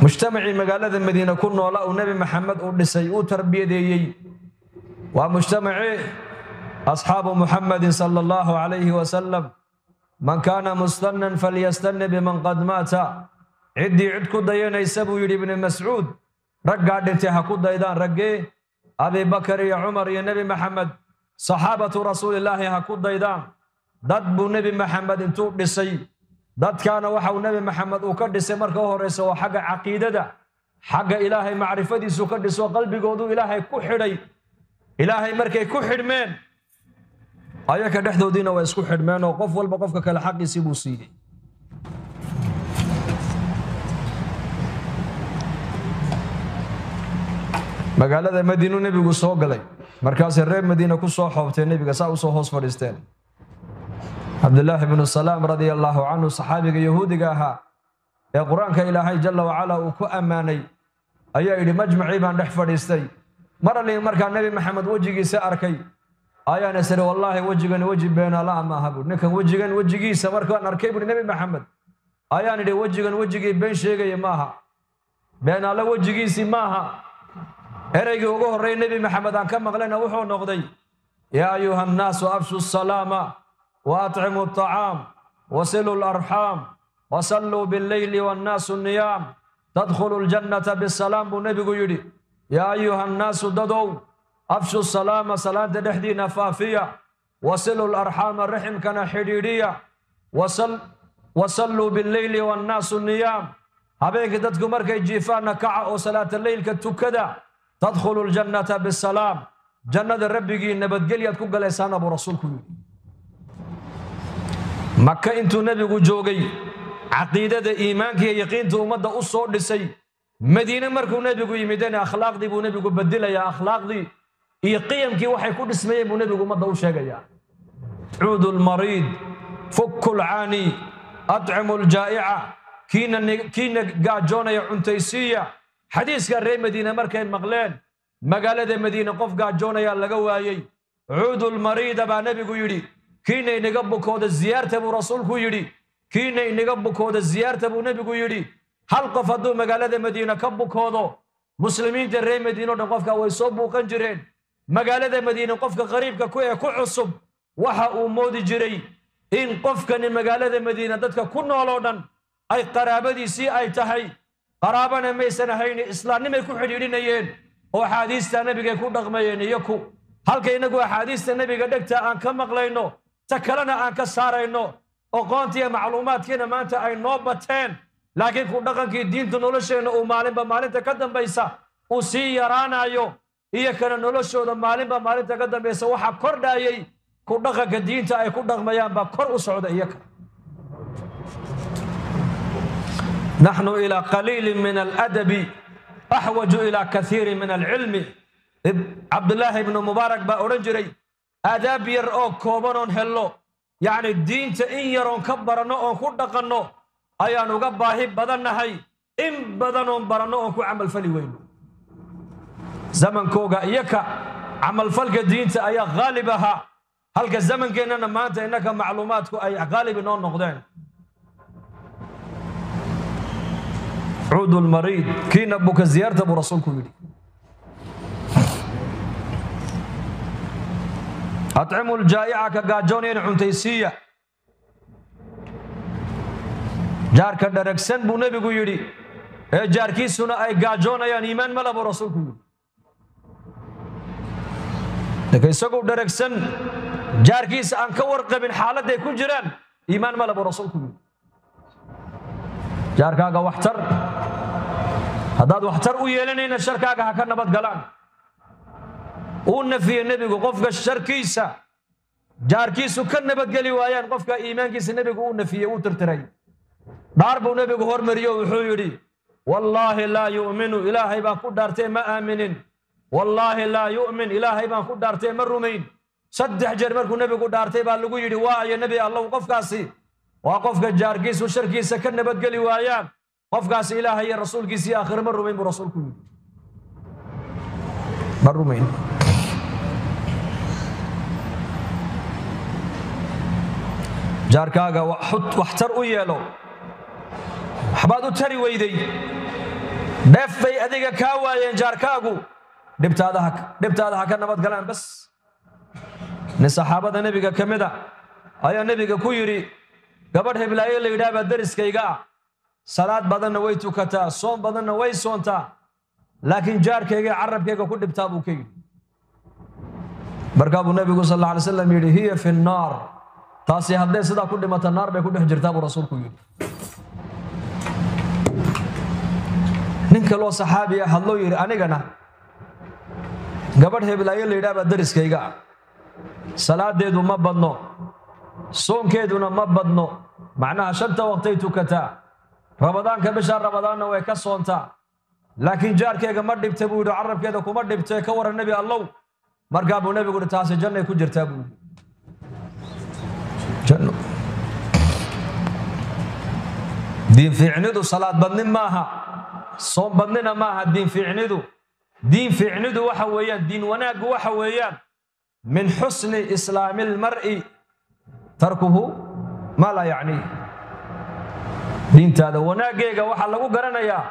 mujtamacii magaalada Madiina ku noola uu Nebi Maxamed uu dhisay, uu tarbiyadeeyey. Waa mujtamacii asxaabu Muxamedin sala allahu calayhi wasalam. Man kaana mustannan falyastani biman qad maata. Ciddii cid ku dayanaysa buu yidhi Ibni Mascuud, raggaa dhintay ha ku daydaan. Raggee? Abibakar iyo Cumar iyo Nebi Maxamed, saxaabatu rasuulillaahi ha ku daydaan. Dad buu Nebi Maxamed intuu dhisay, dadkaana waxa uu Nebi Maxamed uu ka dhisay marka u horraysa waa xagga caqiidada, xagga Ilaahay macrifadiisu ka dhiso, qalbigoodu Ilaahay ku xidhay. Ilaahay markay ku xidhmeen, ayaka dhexdoodiina waa isku xidhmeen oo qof walba qofka kale xaqiisii buu siiyey. Magaalada Madiinu nebigu soo galay, markaasay reer Madiina ku soo xoobteen nebiga, saa usoo hoos fadhiisteen. Cabdillaahi bnu Salaam radia allaahu canhu, saxaabiga yahuudiga ahaa ee Qur-aanka Ilaahay jalla wacala uu ku ammaanay, ayaa yidhi majmacii baan dhex fadhiistay. Mar alli markaa Nebi Maxamed wejigiisa arkay ayaan isiri, wallaahi wejigani weji beenaala ma aha buuri. Ninkan wejigan wejigiisa markaan arkay buuri Nebi Maxamed, ayaan idhi wejigan wejigii been sheegaya maaha, beenaale wejigiisii maaha. Ereygii ugu horreeyay Nebi Maxamed aan ka maqlayna wuxuu noqday, yaa ayuha annaasu afshu salaama wa atcimu alطacaam wasilu alarxaam wasalluu billeyli wannaasu niyaam tadkhulu aljannata bisalaam buu nebigu yidhi. Yaa ayuha annaasu, dadow, afshu salaama, salaanta dhexdiina faafiya, wasilu larxaama, raximkana xidhiidhiya, wasalluu billeyli wannaasu niyaam, habeenkii dadku markay jiifaanna kaca oo salaata leylka tukada, tadkhulu aljannata bisalaam, jannada rabbigii nabadgelyaad ku galaysaana buu rasuulku yidhi. Maka intuu nebigu joogay caqiidada, iimaanka iyo yaqiinta ummadda u soo dhisay. Madiine markuu nebigu yimidena akhlaaqdii buu nebigu bedilayaa, akhlaaqdii iyo qiyamkii waxay ku dhismayeen buu nebigu ummadda u sheegayaa. Cuudu lmariid, fukku lcaani, atcimu ljaa'ica, kiina gaajoonaya cuntaysiiya. Xadiiska reer Madiine markay maqleen, magaalada Madiine qof gaajoonayaa laga waayey. Cuudu lmariida baa nebigu yidhi, kiina inaga bukooda ziyaarta buu rasuulku yidhi, kiina inaga bukooda ziyaarta buu nebigu yidhi. Hal qof hadduu magaalada Madiine ka bukoodo, muslimiinta reer Madiine o dhan qofka way soo buuqan jireen. Magaalada Madiine qofka qariibka ku ee ku cusub waxa uu moodi jiray in qofkani magaalada Madiine dadka ku nool oo dhan ay qaraabadiisii ay tahay. Qaraabana maysan ahayni, islaamnimay ku xidhiidhinayeen oo axaadiista nebigay ku dhaqmayeen. Iyaku halka inagu axaadiista nebiga dhegta aan ka maqlayno, ta kalena aan ka saarayno, oqoontiiyo macluumaadkiina maanta ay noo bateen, laakiin ku dhaqankii diinta nolosheenna uu maalinba maalinta ka dambaysa uu sii yaraanayo, iyo kana noloshooda maalinba maalinta ka dambaysa waxaa kordhayay ku dhaqanka diinta ay ku dhaqmayaan baa kor u socda. Iyaka naxnu ilaa qaliilin min aladabi Axwaju ilaa kathiirin min alcilmi. Cabdulaahi ibnu Mubaarak baa odhan jiray, aadaab yar oo kooban oon hello, yacni diinta in yaroon ka baranno oon ku dhaqanno ayaan uga baahi badannahay in badan oon baranno oon ku camalfali weyno. Zamankooga iyaka camalfalka diinta ayaa haalib ahaa, halka zamankeennana maanta innaka macluumaadku ay haalib inoo noqdeen. Cuudu lmariid, kiina buka ziyaarta buu rasuulku yidhi. Atcimu ljaa'ica, ka gaajoonayana cuntaysiiya. Jaarka dharagsan buu nebigu yidhi ee jaarkiisuna ay gaajoonayaan iimaan mala buu rasuulku yidhi. Ninka isagoo dharagsan jaarkiisa aan ka warqabin xaaladday ku jiraan iimaan mala buu rasuulku yidhi. Jaarkaaga waxtar, haddaad waxtar u yeelanayna sharkaaga ha ka nabad galaan. Uu nafiyey nebigu qofka sharkiisa jaarkiisu ka nabadgeli waayaan, qofka iimaankiisa nebigu uu nafiyey, uu tirtiray. Dhaar buu nebigu hormariyo, wuxuu yidhi wallaahi laa yu'minu, ilaahay baan ku dhaartay ma aaminin. Wallaahi laa yu'min, ilaahay baan ku dhaartay ma rumayn. 3 jeer markuu nebigu dhaartay baa lagu yidhi waa ayo nebi Allow qofkaasi? Waa qofka jaarkiisu sharkiisa ka nabadgeli waayaan, qofkaasi ilaahay iyo rasuulkiisii aakhire ma rumayn buu rasuulku yidhi, ma rumayn. Jaarkaaga waxtar u yeelo, waxbaad u tari weyday, dheef bay adiga kaa waayeen jaarkaagu, dhibtaada ha ka nabad galaan bas. Nin saxaabada nebiga ka mid a ayaa nebiga ku yidhi, gabadh heblaayo la yidhaah baa deriskayga ah, salaad badanna way tukataa, soon badanna way soontaa, laakiin jaarkayga carabkayga ku dhibtaa buu ka yidhi. Markaa buu nebigu sal alla alay slam yidhi hiya fi nnaar, taasi hadday sidaa ku dhimata naar bay ku dhex jirtaa buu rasuulku yidhi. Nin kaloo saxaabi ah hadloo yidhi, anigana gabadh heblaayo la yidhaah baa deriskayga ah, salaadeedu ma badno, soonkeeduna ma badno, macnaha 5 waqtay tukataa, ramadaanka bisha ramadaanna way ka soontaa, laakiin jaarkeyga ma dhibta buu yidhi, carabkeeda kuma dhibtee, ka warran nebi Allow. Markaa buu nebigu yidhi taasi jannay ku jirtaa buu yidhi. Janno. Diin fiicnidu salaad badnin maaha, soon badnina maaha. Diin fiicnidu, diin fiicnidu waxa weeyaan, diin wanaaggu waxa weeyaan min xusni islaami almar'i tarkuhu maa laa yacniih. Diintaada wanaaggeega waxaa lagu garanayaa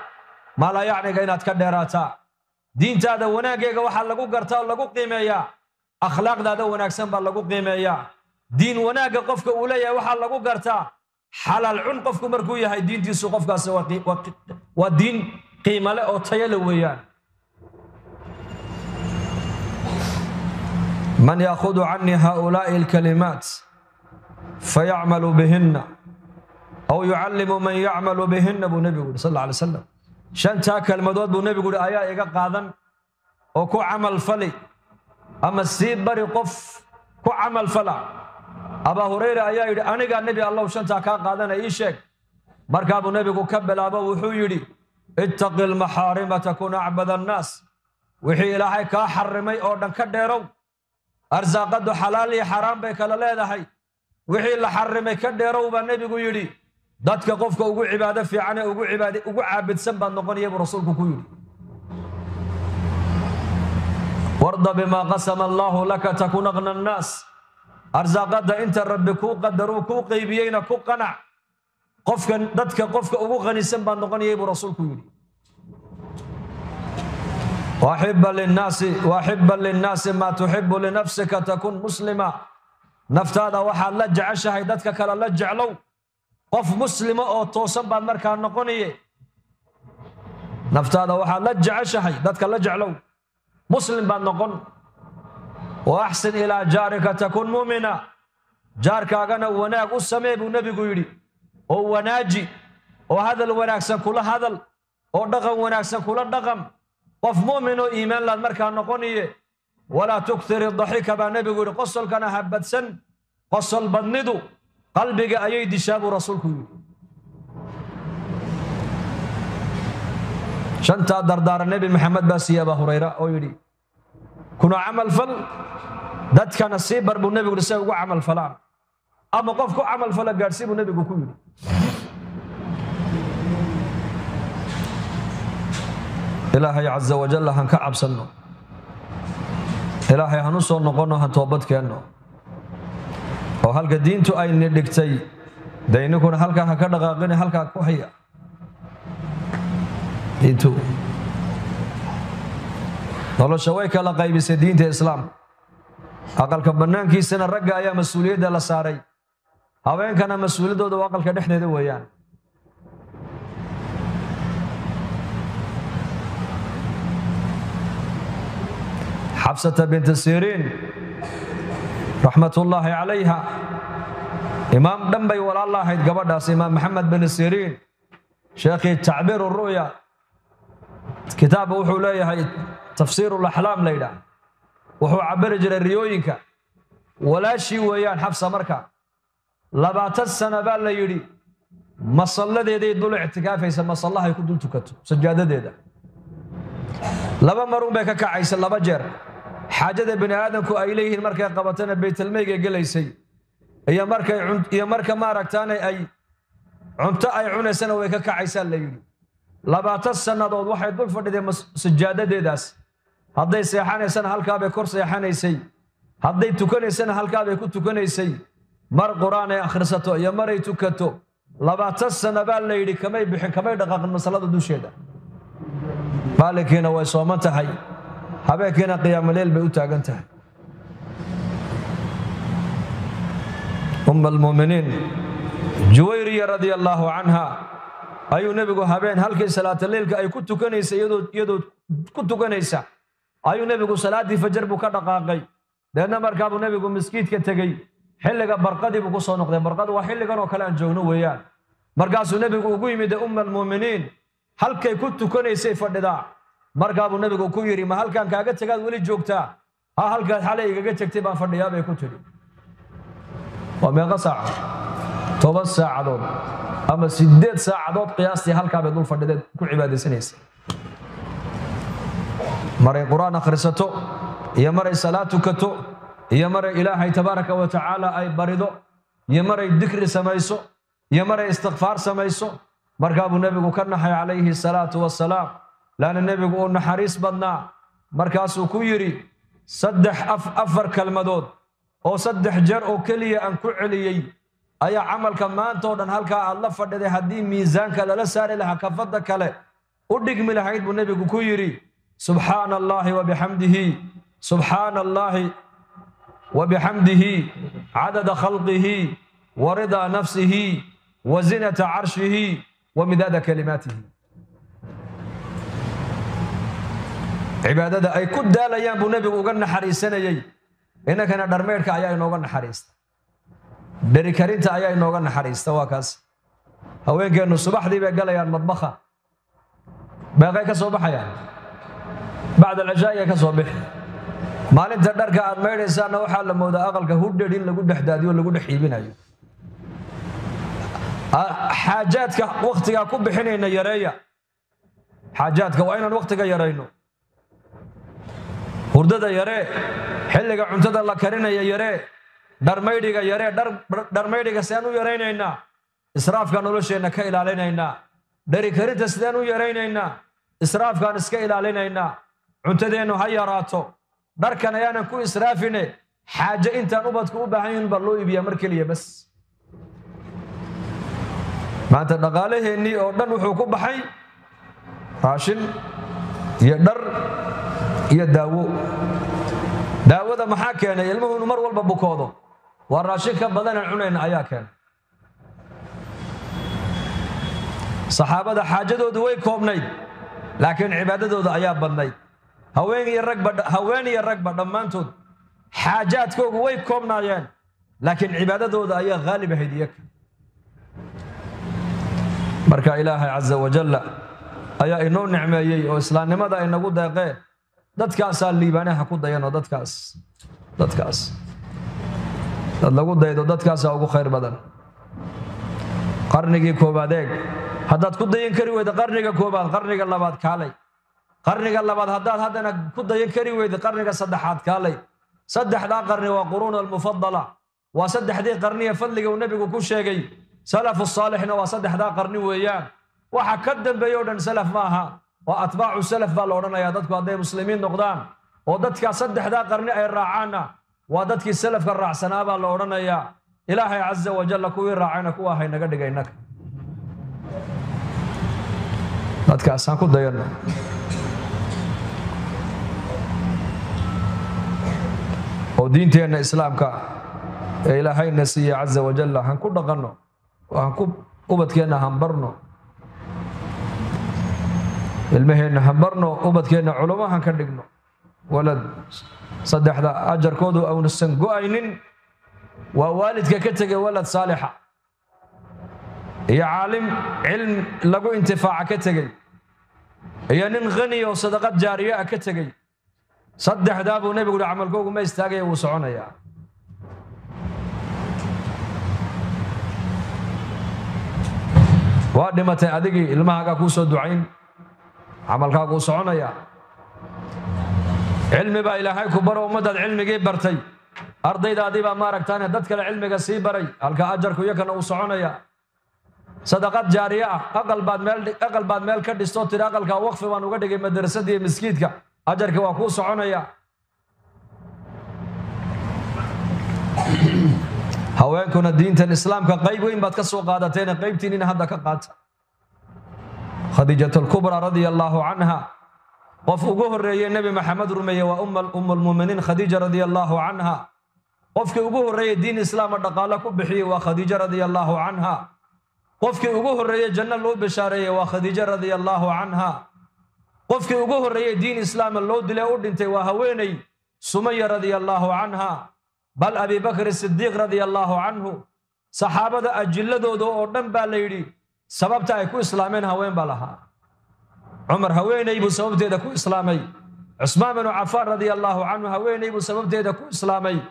maa laa yacniga inaad ka dheeraataa. Diintaada wanaaggeega waxaa lagu gartaa oo lagu qiimeeyaa akhlaaqdaada wanaagsan baa lagu qiimeeyaa. Diin wanaagga qofka uu leeyahay waxaa lagu gartaa xalaal cun qofku markuu yahay, diintiisu qofkaasi waa diin qiimo leh oo tayo leh weeyaan. Man yaahudu canii haa'ulaa'i alkalimaat fayacmalu bihinna aw yucallimu man yacmalu bihinna buu nebigu yidhi sal alla alay wasalam. 5 kelmadood buu nebigu yidhi ayaa iga qaadan oo ku camal fali ama sii bari qof ku camal fala. Abaa Hurayra ayaa yidhi anigaa nebi Allow 5 kaa qaadana ii sheeg. Markaa buu nebigu ka bilaabo, wuxuu yidhi ittaqi almaxaarima takun acbad annaas. Wixii ilaahay kaa xarimay oo dhan ka dheerow. Arsaaqadu xalaal iyo xaraam bay kala leedahay, wixii la xarimay ka dheerow baa nebigu yidhi. Dadka qofka ugu cibaado fiican ee ugu caabidsan baad noqonaya buu rasuulku ku yidhi. Warda bimaa qasama allaahu laka takun aqna annaas. Arsaaqada inta rabbi kuu qadaruu kuu qaybiyeyna ku qanac, qofka dadka qofka ugu qanisan baad noqonayay buu rasuulku yidhi. Waaxiba linnaasi maa tuxibu linafsika takun muslima. Naftaada waxaad la jeceshahay dadka kale la jeclow, qof muslima oo toosan baad markaa noqonaye. Naftaada waxaad la jeceshahay dadka la jeclow, muslim baad noqon. Wa axsin ilaa jaarika takun mu'mina. Jaarkaagana wanaag u samee buu nebigu yidhi, oo wanaaji, oo hadal wanaagsan kula hadal, oo dhaqan wanaagsan kula dhaqan, qof mu'min oo iimaan laad markaa noqonaye. Walaa tuktir daxika baa nebigu yidhi, qosolkana ha badsan, qosol badnidu qalbiga ayay dishaa buu rasuulku yidhi. Shantaa dardaaran Nebi Maxamed baa siiyey Abaa Hurayra oo yidhi kuna camal fal, dadkana sii bar buu nebigu si ay ugu camal falaan, ama qof ku camal fala gaadhsii buu nebigu ku yidhi. Ilaahay caza wajal han ka cabsanno, Ilaahay han u soo noqonno, han toobad keenno, oo halka diintu ayni dhigtay dee ininkuna halkaa ha ka dhaqaaqine, halkaa ku haya diintu. Nolosha way kala qaybisay diinta islaamka. Aqalka bannaankiisana ragga ayaa mas-uuliyadda la saaray, haweenkana mas-uuliyaddooda waa aqalka dhexdeeda weeyaan. Xafsata binta Siriin raxmatullaahi calayha, imaam dhan bay walaal lahayd gabadhaas, imaam Maxamed bin Siriin, sheekhii tacbiir ru'ya, kitaabba wuxuu leeyahay tafsiirulaxlaam la yidhaah, wuxuu cabiri jiray riyooyinka. Walaashii weeyaan Xafsa. Marka 20 sano baa la yidhi masalladeeday dul ictikaafaysa, masallahay ku dul tukato sajaadadeeda. 2 marun bay ka kacaysa, 2 jeer. Xaajada bini aadamku ay leeyihiin markay qabatana baytalmeygay gelaysay, iyo markay iyo marka maaragtaanay ay cunto ay cunaysana way ka kacaysaa la yidhi. 20 sannadood waxay dul fadhideen sajaadadeedaas. Hadday seexanaysana halkaabay kor seexanaysay, hadday tukanaysana halkaabay ku tukanaysay. Mar qur-aan ay akhrisato iyo maray tukato, 20 sano baa la yidhi kamay bixin, kamay dhaqaaqin masalada dusheeda. Maalinkiina way sooman tahay, habeenkiina qiyaamoleel bay u taagan tahay. Umma almu'miniin Juwayriya radia allaahu canha ayuu nebigu habeen halkii salaataleylka ay ku tukanaysay, iyadoo ku tukanaysa ayuu nebigu salaaddii fajar buu ka dhaqaaqay. Deedna markaabuu nebigu miskiidka tegey, xilliga barqadii buu ku soo noqday. Barqadu waa xilligan oo kale aan joogno weeyaan. Markaasuu nebigu ugu yimid umma almu'miniin halkay ku tukanaysay fadhidaa. Markaabuu nebigu ku yidhi, ma halkaan kaaga tegaad weli joogtaa? Ha, halkaad xalay igaga tegtay baan fadhiyaa bay ku tidhi. Waa meeqa saaco? 10 saacadood ama 8 saacadood qiyaastii halkaa bay dul fadhideed ku cibaadaysanaysa. Maray qur-aan akhrisato iyo maray salaad tukato iyo maray Ilaahay tabaaraka wa tacaala ay barido iyo maray dikri samayso iyo maray istikfaar samayso. Markaa buu nebigu ka naxay calayhi salaatu wasalaam, laana nebigu uu naxariis badnaa. Markaasuu ku yidhi 4 kelmadood oo 3 jeer oo keliya aan ku celiyey ayaa camalka maanta oo dhan halkaa aad la fadhiday haddii miisaanka lala saari lahaa kafadda kale u dhigmi lahayd buu nebigu ku yidhi. Subxaana allaahi wabixamdihi, subxaana allaahi wabixamdihi cadada khalqihi wa ridaa nafsihi wa zinata carshihi wa midaada kalimaatihi. Cibaadada ay ku daalayaan buu nebigu uga naxariisanayey. Inankana dharmeydhka ayaa inooga naxariista, dherikarinta ayaa inooga naxariista. Waa kaas haweenkeennu subaxdii bay galayaan madbakha, meeqay ka soo baxayaan? Bacda alcishaa'iyay ka soo bixi. Maalinta dharka aad maydhaysaanna waxaa la moodaa aqalka hudhedh in lagu dhex daadiyo, lagu dhex iibinayo. Xaajaadka wakhtigaa ku bixinayna yareeya. Xaajaadka waa inaan wakhtiga yarayno. Hurdada yaree, xilliga cuntada la karinaya yaree, dharmaydhiga yaree. Dharmaydhiga sidaan u yaraynaynaa, israafka nolosheenna ka ilaalinaynaa. Dheri karinta sidaan u yaraynaynaa, israafkaan iska ilaalinaynaa. Cuntadeennu ha yaraato, dharkan ayaanan ku israafine. Xaaje intaan ubadku u baahan yihin baa loo iibiyaa mar keliya bas. Maanta dhaqaalaheennii oo dhan wuxuu ku baxay raashin iyo dhar iyo daawo. Daawada maxaa keenay? Ilmuhu inuu mar walba bukoodo waa raashin ka badanaan cunayna ayaa keenay. Saxaabada xaajadoodu way koobnayd, laakiin cibaadadooda ayaa badnayd. Haween iyo ragba, haween iyo ragba dhammaantood xaajaadkoogu way koobnaayeen, laakiin cibaadadooda ayaa haalib ahayd iyaga. Marka Ilaahay caza wajalla ayaa inoo nicmeeyey oo islaamnimada inagu deeqee, dadkaasaa liibaanaha ku dayanoo dadkaas dad lagu daydo, dadkaasaa ugu khayr badan. Qarnigii koowaad eeg. Haddaad ku dayan kari weyda qarniga koobaad, qarniga labaad kaalay. Qarniga labaad haddaad haddana ku dayan kari weyda, qarniga saddexaad kaalay. Saddexdaa qarni waa quruun almufadala, waa saddexdii qarniya fadliga uu nebigu ku sheegay. Salafu saalixna waa saddexdaa qarni weeyaan. Waxa ka dambeeya oo dhan salaf ma aha, waa atbaacu salaf baa la odhanayaa. Dadku hadday muslimiin noqdaan oo dadkaa saddexdaa qarni ay raacaanna, waa dadkii salafka raacsanaa baa la odhanayaa. Ilaahay caza wajalla kuwii raacayna kuwa haynaga dhigay innaga. Dadkaasaan ku dayanno. Oo diinteenna islaamka ee ilaahayna siiye caza wajalla han ku dhaqanno, oo han ku ubadkeenna han barno, ilmaheenna han barno, ubadkeenna culamo han ka dhigno. Walad saddexda ajarkoodu awnasan go'aynin waa waalidka ka tegay walad saalixa iyo caalim cilm lagu intifaaca ka tegey iyo nin khani oo sadaqad jaariye ah ka tegey. Saddexdaa buu nebigu uhi camalkoogu ma istaagaya, wuu soconayaa. Waa dhimatay adigii, ilmahaagaa kuu soo ducayn, camalkaaguu soconayaa. Cilmi baa ilaahay ku baro, ummaddaad cilmigii bartay, ardaydaadii baa maaragtaane dad kale cilmiga sii baray, halka ajarku iyakana uu soconayaa. Sadaqad jaariye ah, aqal baad meel ka dhistoo tidhi aqalkaa waqfi baan uga dhigay madrasadii iyo miskiidka, ajarkii waa kuu soconayaa. Haweenkuna diintan islaamka qayb weyn baad ka soo qaadateene qaybtiinina hadda ka qaata. Khadiijat alkubra radia allaahu canha, qof ugu horreeyey nebi Maxamed rumeeye waa ummulmuuminiin Khadiija radia allaahu canha. Qofkii ugu horreeyey diin islaama dhaqaalo ku bixiyey waa Khadiija radia allaahu canha. Qofkii ugu horreeyey janno loo bishaareeyey waa Khadiija radia allaahu canha. Qofkii ugu horreeyey diin islaama loo dilay u dhintay waa haweeney Sumaya radia allaahu canha. Bal Abi Bakr Sidiiq radia allaahu canhu, saxaabada ajiladooda oo dhan baa la yidhi sababta ay ku islaameen haween baa lahaa. Cumar haweeney buu sababteeda ku islaamay. Cusmaan binu Cafaan radia allaahu canhu haweeney buu sababteeda ku islaamay.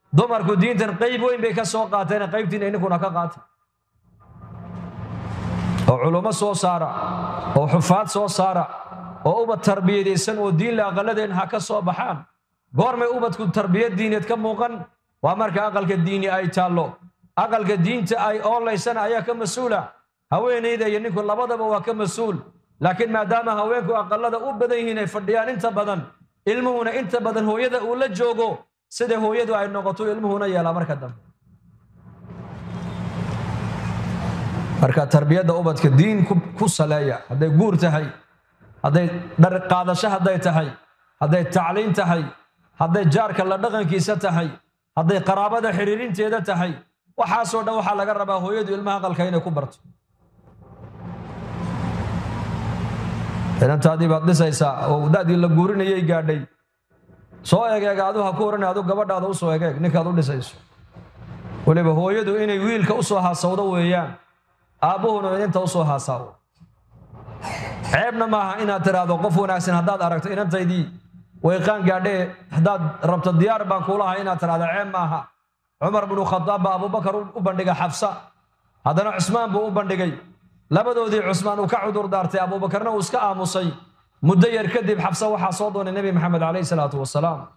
Dumarku diintan qayb weyn bay ka soo qaateen, qaybtiina ininkuna ka qaata. Oo culummo soo saara, oo xufaad soo saara, oo ubad tarbiyadaysan oo diin la aqaladeen ha ka soo baxaan. Goormay ubadku tarbiyad diineed ka muuqan? Waa marka aqalka diini ay taallo. Aqalka diinta ay oolaysana ayaa ka mas-uula. Haweenayda iyo ninku labadaba waa ka mas-uul. Laakiin maadaama haweenku aqalada u badan yihiin ay fadhiyaan inta badan, ilmuhuna inta badan hooyada uu la joogo, sida hooyadu ay noqoto ilmuhuna yeelaa marka dambe. Marka tarbiyadda ubadka diin ku saleeya, hadday guur tahay, hadday dhar qaadasho hadday tahay, hadday tacliin tahay, hadday jaarka la dhaqankiisa tahay, hadday qaraabada xiriirinteeda tahay, waxaasoo dhan waxaa laga rabaa hooyadu ilmaha aqalka inay ku barto. Inantaadii baad dhisaysaa oo da'dii la guurinayay gaadhay, soo egeega adu ha ku oranay, adu gabadhaada u soo egeeg ninkaad u dhisayso. Weliba hooyadu inay wiilka u soo haasawdo weeyaan, aabbuhuna ininta u soo haasaawo. Ceebna maaha inaad tiraahdo qof wanaagsan haddaad aragto inantaydii way qaan gaadhee, haddaad rabto diyaar baan kuulahay inaad tiraahdo, ceeb maaha. Cumar binu Khadaab baa Abubakar u bandhigay Xafsa, haddana Cusmaan buu u bandhigay. Labadoodii Cusmaan uu ka cudur daartay, Abuubakarna uu iska aamusay. Muddo yar kadib Xafsa waxaa soo doonay Nebi Maxamed calayhi salaatu wasalaam.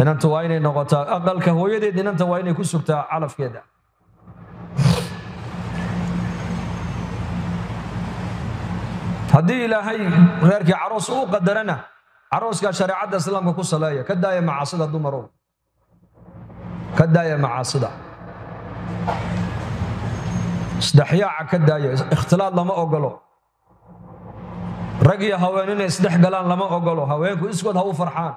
Inantu waa inay noqotaa aqalka hooyadeed, inanta waa inay ku sugtaa calafkeeda. Haddii ilaahay reerkii caroos u qadarana, carooskaa shareecadda islaamka ku saleeya. Ka daaya macaasida dumarow, ka daaya macaasida, isdhexyaaca ka daaya. Ikhtilaad lama ogolo, rag iyo haween inay isdhex galaan lama ogolo. Haweenku iskood ha u farxaan,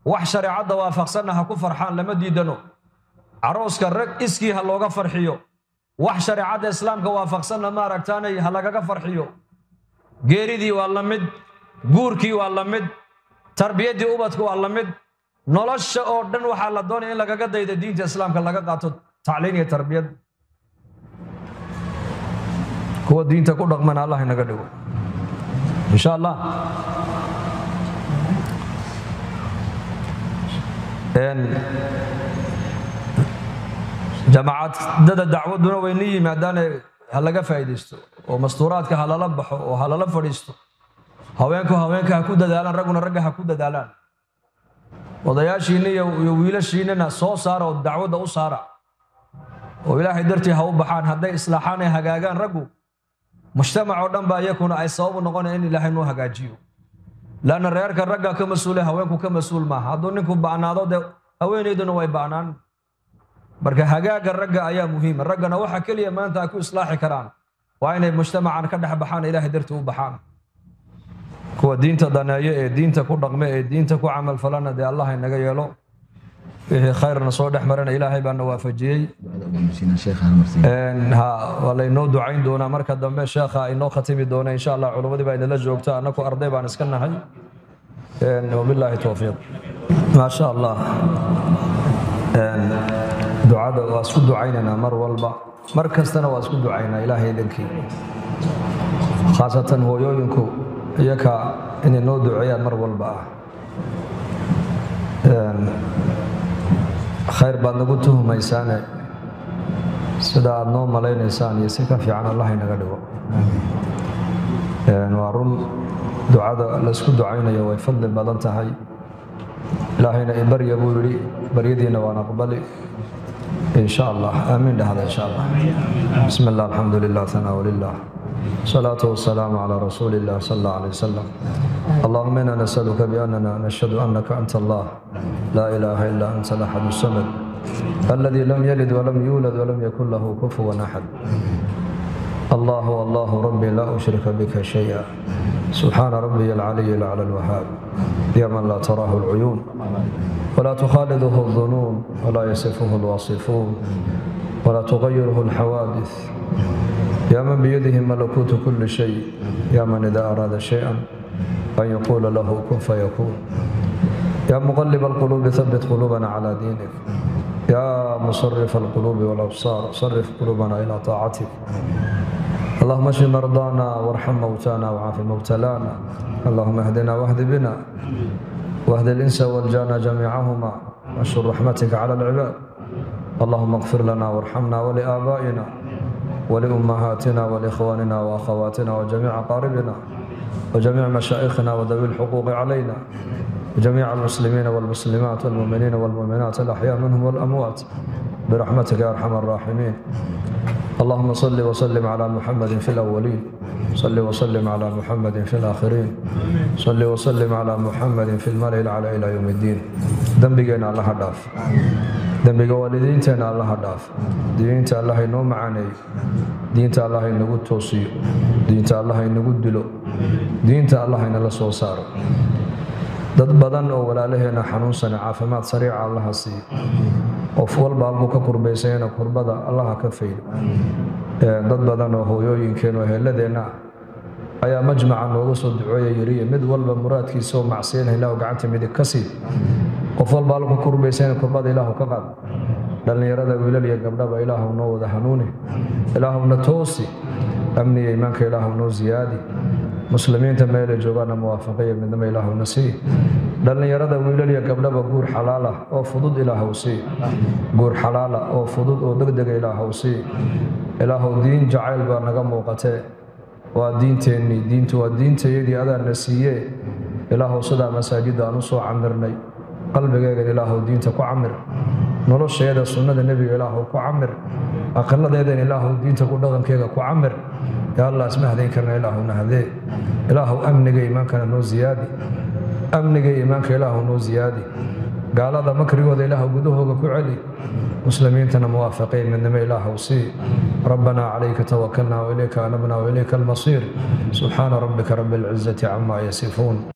wax shareecadda waafaqsanna ha ku farxaan, lama diidano. Carooska rag iskii ha looga farxiyo, wax shareecadda islaamka waafaqsanna maaragtaanay ha lagaga farxiyo. Geeridii waa la mid, guurkii waa la mid, tarbiyaddii ubadku waa la mid. Nolosha oo dhan waxaa la doonaya in lagaga daydo diinta islaamka, laga qaato tacliin iyo tarbiyad. Kuwa diinta ku dhaqmana Allah inaga dhigo insha Allah. Jamaacadada dacwaduna way ni yimaadaane ha laga faa'iidaysto oo mastuuraadka ha lala baxo oo ha lala fadhiisto. Haweenku haweenka ha ku dadaalaan, ragguna ragga ha ku dadaalaan. Odayaashiinna iyo wiilashiinnana soo saara oo dacwadda u saara oo ilaahay dartii ha u baxaan. Hadday islaaxaan ay hagaagaan raggu, mujtamac oo dhan baa iyakuna ay sabab u noqonaya in ilaahay noo hagaajiyo. Laanna reerka ragga ka mas-uule, haweenku ka mas-uul maaha. Hadduu ninku ba'naado dee haweenayduna way ba'naan. Marka hagaaga ragga ayaa muhiima. Raggana waxa keliya maanta ay ku islaaxi karaan waa inay mujtamacan ka dhex baxaan, ilaahay dartii u baxaan. Kuwa diinta daneeyo ee diinta ku dhaqme ee diinta ku camal falana dee allah inaga yeelo. Wixii khayrna soo dhex marana ilaahay baana waafajiyey. Waa laynoo ducayn doonaa marka dambe, sheekha inoo khatimi doona insha allah. Culimmadii baa inala joogta, annaku arday baan iska nahay. Wabilaahi towfiiq. Maasha allah, ducada waa isku ducaynaynaa mar walba, mar kastana waa isku ducaynaa ilaahay idankii. Khaasatan hooyooyinku iyaka inay noo duceeyaan mar walba ah. Khayr baad nagu tuhumaysaane, sida aad noo malaynaysaan iyo si ka fiican allah inaga dhigo. Waa run, ducada laysku ducaynayo way fadli badan tahay. Ilaahayna ibarya buu yidhi, baryadiina waan aqbali in sha allah. Aamiin dhahda insha allah. Bismi illah, alxamdu lilah, thanaa lilah, salaatu wasalaamu calaa rasuuli illah sal allah alay wasalam. Allahuma inna nasaluka biannana nashhadu annaka anta allah laa ilaaha illa anta alaxad samad aladi lam yalid walam yuulad walam yakun lahu kufuwan axad. Allahu allahu rabbi laa ushrika bika shaya. Subxaana rabbiy alcaliy alacla alwahaab, ya man laa taraahu alcuyuun walaa tukhaaliduhu aldunuun walaa yasifuhu alwaasifuun walaa tugayiruhu alxawaadith, ya man biyadihi malakuutu kuli shay, ya man ida araada shay-an an yaquula lahu kun fayakuun, ya muqalib alquluubi habit quluubana cala diinik, ya musarif alquluubi walabsaar sarif quluubana ila taacatik. Allahuma ashfi mardaana warxam mowtaana wcaafi mubtalaana. Allahuma ahdina wahdi bina wahdi alinsa waljaana jamiicahuma wanshur raxmatika cala alcibaad. Allahuma اغfir lana warxamna waliaabaa'ina waliummahaatina waliikhwaanina waakhawaatina wajamiica aqaaribina wajamiic mashaa'ikhina wadawi lxuquuqi calayna wajamiic almuslimiina walmuslimaat walmuuminiina walmuuminaat alaxyaa minhum walamwaat biraxmatika ya arxam araaximiin. Allahuma salli wslim cla muxamadi fi lawaliin, salli wslim cla muxamadi fi laakhiriin, salli wslim cla muxamadi fi lmali lacla ila yowm iddiin. Dembigeenna allaha dhaaf, dembiga waalidiinteenna allaha dhaaf, diinta allah inoo macaneeyo, diinta allah inagu toosiyo, diinta allah inagu dilo, diinta allah inala soo saaro. Dad badan oo walaalaheenna xanuunsana caafimaad sariica allaha siiyo. Qof walba halkuu ka kurbaysayana kurbada allaha ka faydo. Dad badan oo hooyooyinkeen oo heelladeenna ah ayaa majmaca nooga soo duceeya yiriye, mid walba muraadkiisa oo macsiyana ilaahu gacanta midig ka sii. Qof walba halkuu kurbaysayana kurbada ilaahu ka qaad. Dhallinyarada wiilal iyo gabdhaba ilaahu noo wada hanuuni, ilaahuna toosi, amniga iimaanka ilaahu noo siyaadi, muslimiinta meelay joogaana muwaafaqiya midnimo ilaahuna sii. Dhallinyarada wiilal iyo gabdhaba guur xalaala oo fudud ilaahow sii, guur xalaala oo fudud oo degdega ilaahow sii. Ilaahow diin jacayl baa naga muuqatee, waa diinteennii, diintu waa diintayadii adaana siiyee. Ilaahow sidaa masaajidda aan u soo camirnay qalbigeegan ilaahow diinta ku camir, nolosheeda sunnada nebiga ilaahow ku camir, aqaladeedan ilaahow diinta ku dhaqankeega ku camir. Yaa allah isma hadayn karna, ilaahowna hadee. Ilaahow amniga iimaankana noo siyaadi, amniga iimaanka ilaahow noo siyaadi. Gaalada makrigooda ilaahow gudahooga ku celi, muslimiintana muwaafaqiin midnimo ilaahow sii. Rabbanaa calayka tawakalna wailayka anabna wailayka almasiir. Subxaana rabbika rabi alcizati cama yasifuun.